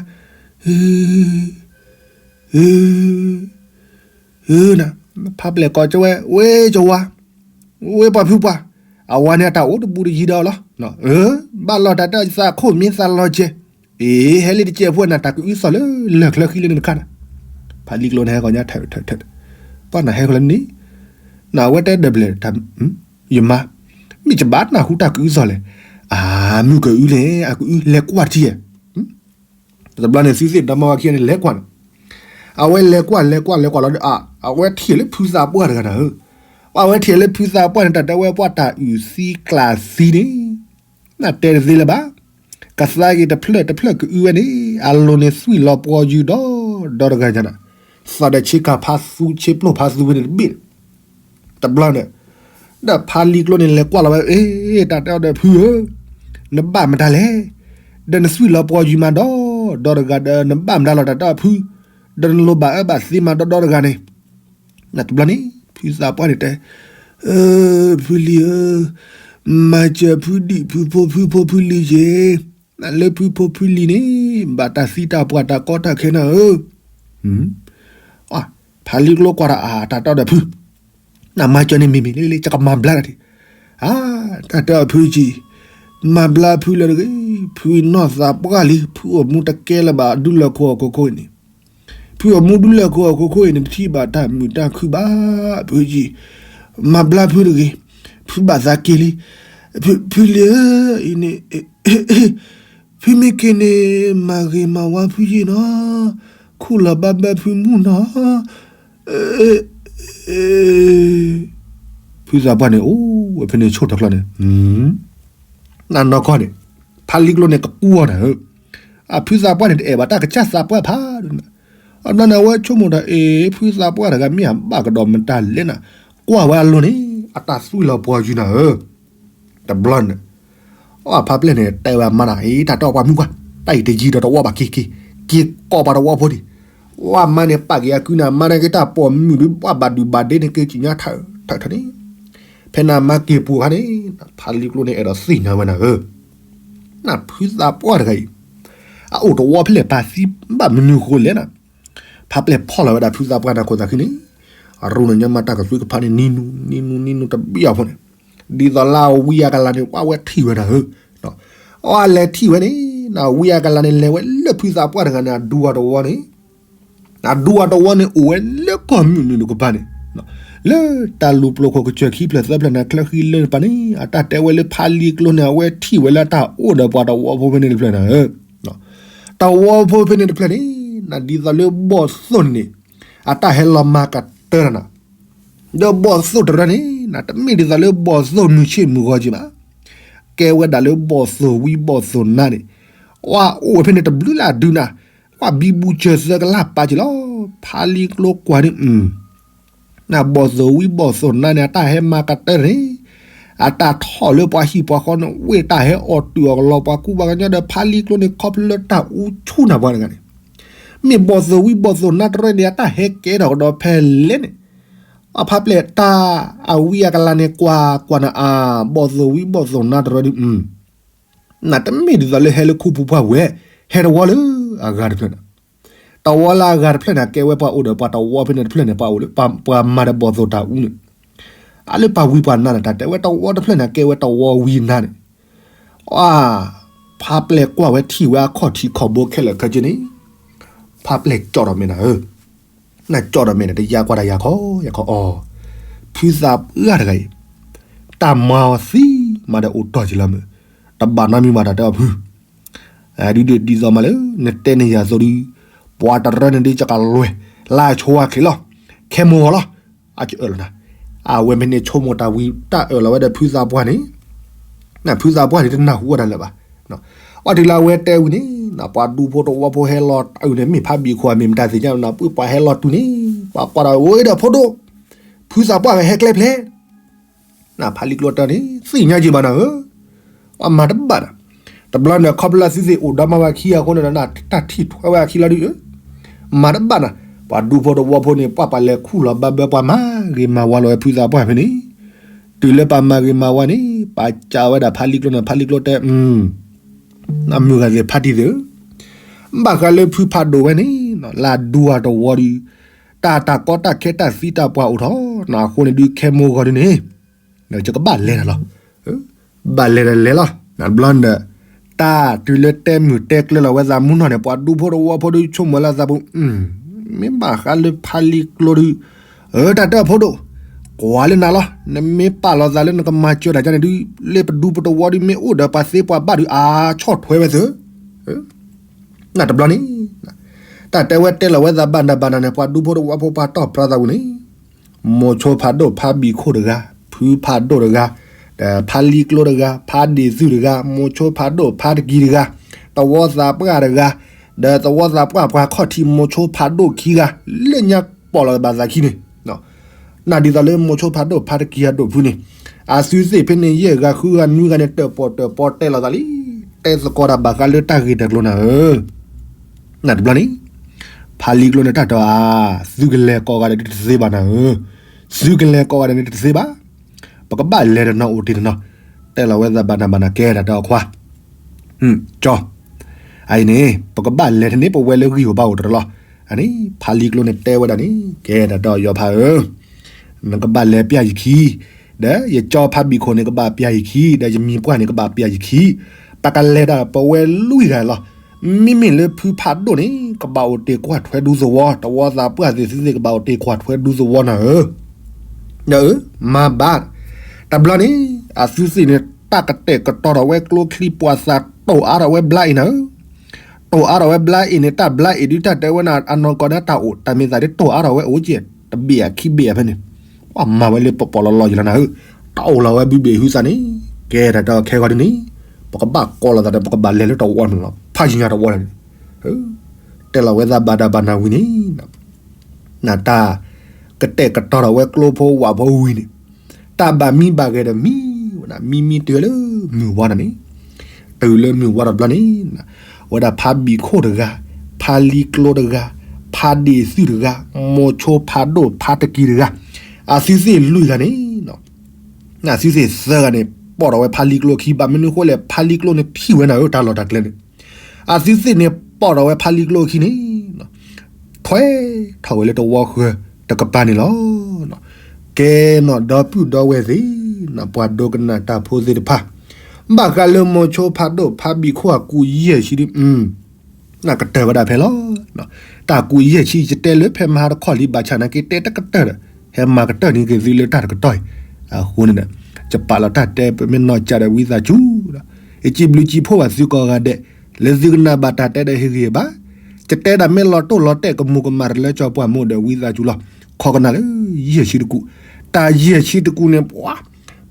ဧၢ ဧၢ နၤ ဖါပျဲၢ်ကိးကၠီဝဲ ဝဲကၠီဝါ ဝဲပှၤဖုပှၢ် အဝၤန့ၣ်အတၢ်အိၣ်တဘူးတယံၤဒီးလီၤ ဘၣ်လီၤတၢ်တၢ်သးခိၣ်မ့ၢ်သးလီၤကဲ အ့ ဟဲလံတစဲးဖိနၤ တၢ်ကအုသီၣ်လၢလၢၢ်ချၢဃံလၢန့ၣ်တခါနၤ ဖါလံကျိန့ၣ်ဟဲကီးညါထၢၣ်ထၢၣ်ထၢၣ် ပှၤနၤဟဲဃီလၢန့ၣ် နဝဲတဲဒၢးဘျဲၣ် ယမါ မ့ၢ်ယဘၣ်နၢ်ဟူတၢ်ကအုသီၣ်လဲၣ် အမုၢ်ကအုလဲၣ် အကအုလဲၤကွၢ်ထံဧါ တဘျီန့ၣ်သုသ့ၣ်ဒီမါဝၤခံဂၤန့ၣ်လဲၤကွၢ်န့ၣ် အဝဲလဲၤကွၢ်လဲၤကွၢ်လဲၤကွၢ်လီၤဒီး အဝဲထံၣ်လၢဖုသးပှၢ်တဂၤနၤဧၢ, ပှၤဝဲထံၣ်လၢဖုသးပှၢ်န့ၣ် တၢ်တဲဝဲပှၤတၢ်အုၣ်သံကျၢ်သံန့ၣ် နတဲတသ့လၢၤဘၣ်, ကသါက့ၤတဖျၢၣ်တဖျၢၣ်ကအုဝဲန့ၣ် အလိၤန့ၣ်သွံၣ်လီၤပှီၤယုာ်ဒီး ဒီတဂၤညါနၤ, သးဒီးဆ့ကၤဖးသူဆ့ပျိၢ်ဖးသူဝဲန့ၣ်တဘ့ၣ် တဘျီန့ၣ် ဒီးဖါလံကျိန့ၣ်လဲၤကွၢ်လီၤဝဲ အ့ တၢ်တဲအီၤဒီးဖုဧၢ, နဘၣ်မတၤလဲၣ်, ဒီးနသွံၣ်လီၤပှီၤယုာ်မးဒီး ဒီတဂၤဒီး နဘၣ်မတၤလီၤတၢ်တဲအီၤဖု, ဒီးနလိၣ်ဘၣ်အၢဘၣ်သီမးဒီး ဒီတဂၤန့ၣ်, တဘျီန့ၣ် ဖုသးပှၢ်န့ၣ်တဲ, ဖုလံၤဧၢ, မၤစၢၤဖုဒံးဖုဖိဖုဖိဖုလံၤယ့ၢ်, လၢဖုဖိဖုလံၤန့ၣ် ဘၣ်တၢ်သံတၢ်ပှၢ်တၢ်ကီတၢ်ခဲနၤဧၢ, ဖါလံကျိကွၢ်တၢ်အါ တၢ်တဲအီၤဒီးဖု, နမၤစၢၤန့ၣ်မ့ၢ်မ့ၢ်လၢလၢ ယကမၤဘျါတၢ်ဒံး, အါ, တၢ်တဲအီၤဖုကံ, မၤဘျါဖုလၢတဂ့ၤ, ဖုနီၢ်သးပှၢ်လံ, ဖုအိၣ်မူတကဲလၢၤဘၣ် ဒူလၢၢ်ခိၣ်ဟီၣ်ခိၣ်ခိၣ်အံၤန့ၣ်, ဖုအိၣ်မူဒူလၢၢ်ခိၣ်ဟီၣ်ခိၣ်ခိၣ်အံၤန့ၣ် တထံၣ်ဘၣ်တၢ်မုာ်တၢ်ခုၣ်ဘၣ်, ဖုကံ, မၤဘျါဖုတဂ့ၤ, ဖုဘၣ်သးက့ၤလံ, ဖုလံၤဧၢ, အံၤန့ၣ် ဖုမ့ၢ်က့ၤန့ၣ် မၤဂ့ၤမၤဝါဖုယ့ၢ်နီၤ, ခူၣ်လီၤဘၣ်ဘၣ်ဖုမုၢ်နီၤ, ဖုသးပှၢ်န့ၣ် အိၣ်ဝဲဖဲန့ၣ်ဆိၣ်တၢ်ချီန့ၣ်, နနီၢ်ကီၢ်န့ၣ်, ဖါလံကျိန့ၣ်ကကူအီၤနၤဧၢ, အဖုသးပှၢ်န့ၣ်တအဲၣ်ဘၣ်တၢ်ကစၢ်သးပှၢ်ဖးဒိၣ်နၤ, အဘျီန့ၣ်အဝဲဆိကမိၣ်ဒီး အ့ ဖုသးပှၢ်တဂၤမ့ၢ်အဘၣ်ကဒီးမတၤလဲၣ်နၤ, ကွၢ်ဝဲအလိၤန့ၣ် အတၢ်သွံၣ်လီၤပှီၤယုာ်နၤဧၢ တဘျီန့ၣ်, အဖါပျဲၢ်န့ၣ် တဲဝဲအမါနၤ အံၤ တၢ်တဲအီၤပှၤမုၣ်ပှၢ်, တၢ်အံၤတယံၤဒီးတဝီဘၣ်က့ၤက့ၤ, က့ၤကိးပှၤတဝီဖိဒံး, အမါန့ၣ်ပာ်က့ၤအကုနၤ အမါန့ၣ်က့ၤတၢ်ပိာ်မုၣ်ဒုး ပှၤဘၣ်ဒုးဘၣ်ဒ့န့ၣ် က့ၤကံၣ်ညါထၢၣ်ထၢၣ်န့ၣ်, ဖဲန့ၣ်အမါက့ၤပူၤအခါန့ၣ်, ဖါလံကျိန့ၣ် အဲၣ်ဒိးသ့ၣ်ညါဝဲနၤဧၢ, နဖုသးပှၢ်တဂၤအံၤ, အအိၣ်တဝီဖဲလဲၣ် ပာ်သံဘၣ်မနုၤဃိလဲၣ်နၤ, ဖါပျဲၢ်ဖီၣ်လီၤဝဲဒၣ်ဖုသးပှၢ်နၤခိၣ်သးခုန့ၣ်, အရိန့ၣ်ညါမးတၢ်ကသွံကဖးန့ၣ် နံၤနူၤ နံၤနူၤ နံၤနူၤတဘ့ၣ်အီၤဖိန့ၣ်, ဒ်သိးလၢဝံအကလၤန့ၣ် ပှၤဝဲထံၣ်ဝဲဒၣ်ဧၢ, အဝဲလဲၤထံၣ်ဝဲန့ၣ်, ဝံအကလၤန့ၣ် လဲၤဝဲလၢဖုသးပှၢ်တဂၤန့ၣ် အဒူအတဝီန့ၣ်, အဒူအတဝီန့ၣ် အိၣ်ဝဲလၢကီၢ်မုၢ်နုာ်တကပၤန့ၣ်, လၢတၢ်လူၤပျိၤခိၣ်ကစၢၢ်ခံဖျၢၣ်သၢဖျၢၣ်န့ၣ် ချၢဃံလၢတပၤန့ၣ် အတၢ်တဲဝဲလၢဖါလံကျိန့ၣ် အဝဲထံၣ်ဝဲလၢတၢ်အိၣ်ဒီးပှၤတဝီဖိဖဲန့ၣ်တဖျၢၣ်န့ၣ်ဧၢ, တဝီဖိဖဲန့ၣ်တဖျၢၣ်န့ၣ် ဒ်သိးလၢဘီၣ်သိၣ်န့ၣ် အတၢ်ဟဲလီၤမၤကတၢၢ်တၢ်နၤ, ဒီးဘီၣ်သိၣ်တရၢန့ၣ် တမ့ၢ်ဒ်သိးလၢဘီၣ်သိၣ်မုၢ်ဆ့ၣ်မုၢ်ဂီၤက့ၤဘၣ်, ကဲဝဲဒၣ်လၢဘီၣ်သိၣ်ဝံဘီၣ်သိၣ်နါန့ၣ် အအိၣ်ဝဲဖဲန့ၣ်တဘျုးလၢအဒုနၤ, ကွၢ်ဘံဘူစၢၤသၢကလးပာ်က့ၤလီၤ, ဖါလံကျိကွၢ်န့ၣ် နဘီၣ်သိၣ်ဝံဘီၣ်သိၣ်နါန့ၣ် အတၢ်ဟဲမၤကတၢၢ်န့ၣ်, အတၢ်ထီၣ်လၢပှၤဟံၣ်ပှၤဃီန့ၣ် ဝ့ၢ်တၢ်ဟဲအီၣ်တုာ်အီၣ်ကလီပှၤကူပှၤကညီဒီး ဖါလံကျိန့ၣ်ခီဖျိလၢတၢ်အူဆူၣ်နၤပှၤတဂၤန့ၣ်, မ့ၢ်ဘီၣ်သိၣ်ဝံဘီၣ်သိၣ်နါတရၢန့ၣ် အတၢ်ဟဲကဲထီၣ်ကဒီးဖဲလဲၣ်န့ၣ်, အဖါပျဲၢ်တၢ်အဝံအကလၤန့ၣ် ကွၢ်ကွၢ်နၤအါ, ဘီၣ်သိၣ်ဝံဘီၣ်သိၣ်နါတရၢဒုး နတမ့ၢ်ဒ်သိးလၢဟဲလၢခူပူၤပှၢ်ဝဲ, ဟဲတဝီလၢအဂၤတဖျၢၣ်န့ၣ်, တဝီလၢအဂၤတဖျၢၣ်န့ၣ် ကဲဝဲပှၤအိၣ်ဒီးပှၤတဝီဖဲန့ၣ်တဖျၢၣ်န့ၣ် ပှၤအိၣ်လၢပှၤမၤဒီးဘီၣ်သိၣ်တၢ်အူန့ၣ်, အလၢပှၤဝံပှၤနါန့ၣ် တၢ်တဲဝဲတဝီတဖျၢၣ်န့ၣ် ကဲဝဲတဝီဝံနါန့ၣ်, အါ, ဖါပျဲၢ်ကွၢ်ဝဲထံၣ်ဝဲအခီၣ်ထံးခီၣ်ဘိခဲလၢာ်ခဲဆ့န့ၣ်, ဖါပျဲၢ်ကၠီၣ်ဒီးမဲာ်နၤဧၢ နကၠီၣ်ဒီးမဲာ်န့ၣ် တယါကွၢ်တၢ်ယၤခီယၤခီအီၤ, ဖုသးပှၢ်တဂၤအံၤ, တၢ်မၤအီၤသံမးဒီးအိၣ်တီၢ်က့ၤလီၤမုၢ်, တဘၣ်နီတမံၤဘၣ်တၢ်တဲအီၤဖု, ဒုးဒုးဒ်သိးမးလၢ နတဲန့ၢ်ယၤသိးဒုး, ပှၤတရၢန့ၣ်ဒုးကကလွဲၤ, လၢအဆိအချ့လီၤ, ခဲမိၢ်ဂီၤလီၤ, အကအၢၣ်လီၤနၤ, အဝဲမ့ၢ်န့ၣ်ဆိကမိၣ်တၢ်ဝံၤ တၢ်အၢၣ်လီၤဝဲဒီးဖုသးပှၢ်န့ၣ် နဖုသးပှၢ်န့ၣ်တနၢ်ဟူဝဲဒၣ်လၢၤဘၣ်, အီၤတုၤလၢအဝဲတဲဝံၤန့ၣ် ပှၤဒူဖိတဝီဖိဟဲလီၤတုၤန့ၣ် မ့ၢ်ဖးဘံၣ်ခိၣ်အမ့ၢ်မတၤသ့ၣ်ညါနၤ ပှၤဟဲလီၤတုၤန့ၣ် ပှၤကွၢ်ဒီးဝဲဒီးဖိဒိၣ်, ဖုသးပှၢ်ဝဲဟဲကျဲဖျဲး, နဖါလံကျိတၢ်န့ၣ် သ့ၣ်ညါက့ၤဘၣ်နၤဧၢ, အမၤတဘၣ်နၤ, တဘျီန့ၣ်ခီဖျိလၢသုသ့ၣ်အိၣ်ဒီးမါဝၤခံဂၤအဃိန့ၣ်ဒီး တၢ်ထံၣ်ထွဲဝဲအခံလီၤဒုး မၤတဘၣ်နၤ, ပှၤဒူဖိတဝီဖိန့ၣ် ပှၤပာ်လဲၤခူၣ်လီၤဘၣ်ဘၢပှၤမၤဂ့ၤမၤဝါလီၤဝဲဖုသးပှၢ်ဖဲန့ၣ်, တုၤလၢပှၤမၤဂ့ၤမၤဝါန့ၣ် ပှၤကးဝဲဒၣ်ဖါလံကျိန့ၣ် ဖါလံကျိတဲ အမုၢ်ဂၤသ့ၣ်ဖါတံၢ်သ့ၣ်ဧၢ, ဘၣ်ဃးလၢဖုဖးဒိၣ်ဝဲန့ၣ် လၢဒူအတဝီဒီး တၢ်တၢ်ကီတၢ်ခဲတၢ်သံတၢ်ပှၢ်အိၣ်ထီၣ်နၤအဃိန့ၣ်ဒုး ခဲမိၢ်ဂီၤဒုးန့ၣ် ယကဘၣ်လဲၤတၢ်လီၤ, ဘၣ်လဲၤတၢ်လဲၤလီၤ, တဘျီန့ၣ်ဒီး တၢ်တုၤလၢတဲမုာ်တဲကျၢၤလီၤဝဲသးမုၢ်နီၢ်န့ၣ် ပှၤဒူဖိတဝီဖိဒုးဆိကမိၣ်လၢသးပူၤ, မ့ၢ်ဘၣ်ဃးလၢဖါလံကျိဒုး, အၢ တၢ်တဲအီၤဖိဒိၣ်, ကွၢ်လၢနၤလီၤ, နမ့ၢ်ပာ်လီၤသးလၢနကမၤစၢၤတၢ်ကန့ၣ်ဒုး လၢပဒူပတဝီဒုး မ့ၢ်အိၣ်ဒီးပှၤသ့ပှၤဘၣ်ဒုး အါဆီၣ်ထွဲဝဲသ့ၣ် နတဘျီန့ၣ် တၢ်တဲဝဲတဲလီၤဝဲသးဘၣ်နၤဘၣ်နၤန့ၣ် ပှၤဒူဖိတဝီဖိပှၤတီၢ်ပြၢသးဝံၤန့ၣ်, မိၤဆိဖးဒိၣ်ဖါဘံၣ်ခိၣ်တဂၤ, ဖုဖးဒိၣ်တဂၤ, ဒီးဖါလံကျိတဂၤ, ဖါဒ့ၣ်သုၣ်တဂၤ, မိၤဆိဖးဒိၣ်ဖါတကံၤတဂၤ, သဝီသးပှၢ်တဂၤ, ဒီးသဝီသးပှၢ်ပှၤခီၣ်ထံးမိၤဆိဖးဒိၣ်ခံဂၤ, လၢညါပိာ်လီၤသးဘၣ်သးခံန့ၣ် နဒ်သိးလၢမိၤဆိဖးဒိၣ်ဖါတကံၤအဒိၣ်ဖုန့ၣ်, အသုသ့ၣ်ဖဲန့ၣ် ယဲၢ်ဂၤဃုဂၤနွံဂၤန့ၣ် တၢၣ်ပီၣ်တၢၣ်ပီတဲလီၤသးလံ, တဲသကိးတၢ်ဘၣ်ဃးလၢတၢ်ဂ့ၢ်တၢ်ကျိၤနၤဧၢ, နတဘျီန့ၣ်, ဖါလံကျိန့ၣ်တၢ်တဲအီၤ, သုကလဲၤကိးဂၤဒဲးဒုးတသ့ဘၣ်နၤဧၢ, သုကလဲၤကိးဂၤဒဲးန့ၣ်တသ့ဘၣ်, ပကဘၣ်လဲၤတနီၤအိၣ်တ့ၢ်တနီၤ, တဲလီၤဝဲသးဘၣ်နၤဘၣ်နၤကဲတၢ်တဲအီၤခွါ ကၠီ, အအံၤန့ၣ် ပကဘၣ်လဲၤတန့ၢ် ပဝဲလၢဂံၢ်ဟိၣ်ဘါဟိၣ်တရၢလီၤ, အန့ၣ် ဖါလံကျိန့ၣ်တဲဝဲဒၣ်န့ၣ် ကဲတၢ်တဲအီၤယီၤဖးဧၢ, နကဘၣ်လဲၤပျၢ်ယခံ, ဒီးယကၠီဖါဘံၣ်ခိၣ်န့ၣ် ကဘၣ်ပျၢ်ယခံ, ဒီးယမံၤပှၢ်န့ၣ် ကဘၣ်ပျၢ်ယခံ, ပကလဲၤတၢ်ပဝဲလွံၢ်ဂၤလီၤ, မ့မ့ၢ်လၢဖုဖးဒိၣ်န့ၣ် ကဘၣ်အိၣ်တ့ၢ်ကွၢ်ထွဲဒူသဝီ, တဝီသးပှၢ်သ့ၣ်သုသ့ၣ် ကဘၣ်အိၣ်တ့ၢ်ကွၢ်ထွဲဒူသဝီနၤဧၢ ဒီးမၤဘၣ်, တဘျီန့ၣ် အသုသ့ၣ်န့ၣ် တၢ်ကတဲာ်ကတီၤထီၣ်ဝဲကျိချံပှၤသးတိၢ်အါထီၣ်ဝဲဘျါအ့ၣ်နၤဧၢ, တိၢ်အါထီၣ်ဝဲဘျါအ့ၣ်န့ၣ် တၢ်ဘျါအ့ၣ်ဒုးတၢ်တဲဝဲနၤ အနီၢ်ကီၢ်န့ၣ်တၢ်အိၣ် တၢ်မ့ၢ်သးဒ်တိၢ်အါထီၣ်ဝဲအိၣ်က့ၤ တဘ့ၣ်အခံဘ့ၣ်အဖဲန့ၣ်, ပှၤမၤဝဲလၢပီၣ်ပီၣ်လီၤလီၤယံၤလီၤနၤဧၢ, တၢ်အိၣ်လီၤဝဲဘုဘ့ၣ်ဟုသးန့ၣ်, ကဲတၢ်တဲအီၤခဲဂီၤဒ်န့ၣ်, ပကဘၣ်ကိးလီၤသးဒီး ပကဘၣ်လဲၤလၢတဝီန့ၣ်လီၤ, ဖးယံၤညါတဝီန့ၣ် တဲလီၤဝဲသးဘၣ်တၢ်ဘၣ်နၤဝံၤန့ၣ်, နတၢ်ကတဲာ်ကတီၤထီၣ်ဝဲကျိဖိဝၣ်ဖိဝံၤန့ၣ်, တၢ်ဘၣ်မံဘၣ်ဂဲၤဒီးမံဝဲဒၣ် မံမံတုၤလၢမုၢ်ဝါနၤန့ၣ်, တုၤလၢမုၢ်ဝါတဘျီန့ၣ်, ဝဲဒၣ်ဖါဘံၣ်ခိၣ်တဂၤ, ဖါလံကျိတဂၤ, ဖါဒ့ၣ်သုၣ်တဂၤ, မိၤဆိဖးဒိၣ်ဖါတကံၤတဂၤ, အသုသ့ၣ်လွံၢ်ဂၤန့ၣ် အသုသ့ၣ်သၢဂၤန့ၣ် ပိာ်ထီၣ်ဝဲဖါလံကျိအခံ ဘၣ်မနုၤအဃိလဲၣ် ဖါလံကျိန့ၣ်ထံၣ်ဝဲနၤဧၢ တၢ်လီၢ်တၢ်ကျဲန့ၣ်, အသုသ့ၣ်န့ၣ် ပိာ်ထီၣ်ဝဲဖါလံကျိအခံန့ၣ်, ထွဲထီၣ်ဝဲလၢတဝီဃၢၤတကပၤန့ၣ်လီၤ. ကဲနီၣ်ဒီပုၢ်ဒီဝဲၢ်သ့ၣ်, ပှၤဒိကနၣ်တၢ်ဖိသ့ၣ်တဖၣ်, ဘၣ်ဃးလၢမိၤဆိဖးဒိၣ်ဖါဘံၣ်ခိၣ်အကူးယဲၢ်ဆံဒ် နကတၢၢ်ဝဲဒၣ်ဖဲလီၤ. တၢ်ကူးယဲၢ်ဆံ ယတဲလၢဖဲမဟါတခီလံ ဘၣ်ဆၣ်နာ်က့တဲတကတၢၢ်ဒီး ဟဲမၤကတၢၢ်န့ၢ်က့ၤသုလၢတၢ်တကတီၢ်အံၤ, အဃိန့ၣ်ဒီး ယပာ်လီၤတၢ်တဲပမ့ၢ်နီၢ်ကစၢ်ဒီးဝံသးစူၤ, ယစံးဘျုးစံးဖှိၣ်ဘၣ်သုကိးဂၤဒဲး, လၢသုကနၢ်ဘၣ်တၢ်တဲဒီးဟ့ၣ်ဂံၢ်ဟ့ၣ်ဘါ, ယတဲဒၣ်မ့ၢ်လီၤတိၢ်လီၤတဲာ်ကမူၤကမၣ်တလၢကၠီပှၢ်မူဒီးဝံသးစူၤလီၤ, ခီကနၣ်လၢ ယဲၢ်ဆံတကူၣ်, တၢ်ယဲၢ်ဆံတကူၣ်န့ၣ် ပှၤ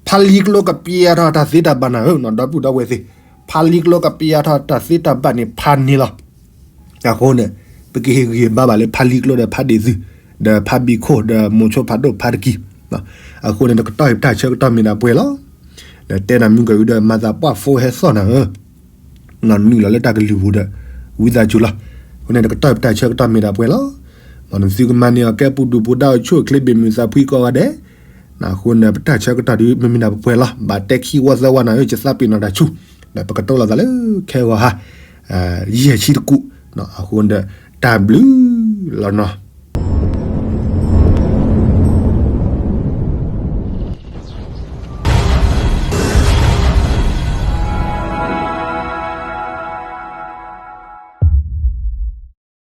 ဖးလံကျိကပျဲထီၣ်တၢ်သ့တၢ်ဘၣ်နၤဧၢ, ဒီပုၢ်ဒီဝဲၢ်သ့ၣ်, ဖးလံကျိကပျဲထီၣ်တၢ်သ့တၢ်ဘၣ်န့ၣ်ဖးန့ၣ်လီၤ. အဃိန့ၣ် ပကဟ့ၣ်ဂံၢ်ဟ့ၣ်ဘါဘၣ်လၢဖးလံကျိဒီးဖးဒ့ၣ်သု, ဒီးဖးဘံၣ်ခိၣ်ဒီးမိၤဆိဖးဒိၣ်ဖးတကံၢ်, အဃိန့ၣ် တကတီၢ်အံၤပတၢ်ဆၢကတီၢ်မ့ၢ်ဒၣ်ပှဲၤလီၤ. ဒီးတဲနၤမုၢ်ကဝံၤဒီးမၤသးပှၢ်ဖိဟဲသီၣ်နၤဧၢ နုာ်လီၤလၢတၢ်ကလုၢ်ပူၤဒီး ဝံသးစူၤလီၤ. အဃိန့ၣ် တကတီၢ်ပတၢ်ဆၢကတီၢ်မ့ၢ်ဒၣ်ပှဲၤလီၤ. မ်နသုကမၤန့ၢ်အီၤကဲပူၤဒုၣ်ပူၤဒါအိၣ်ဆူၣ်အိၣ်ချ့ဘၣ်မုာ်သးဖှံကိးဂၤဒဲး, အဃိန့ၣ် ပတၢ်ဆၢကတီၢ်ဒုးမ့မ့ၢ်ဒၣ်ပှဲၤလီၤ. ဘၣ်တဲခံဝီသၢဝီနၤဧၢ ယသးပ့ၤနီၣ်တၢ်ဆူၣ်, ဒီးပကတိၤလိာ်သးလၢခဲဂီၤဟါ ယဲၢ်ဆံတကူၣ်, အဃိဒီး တၢ်ဘျုးလီၤနီၤ.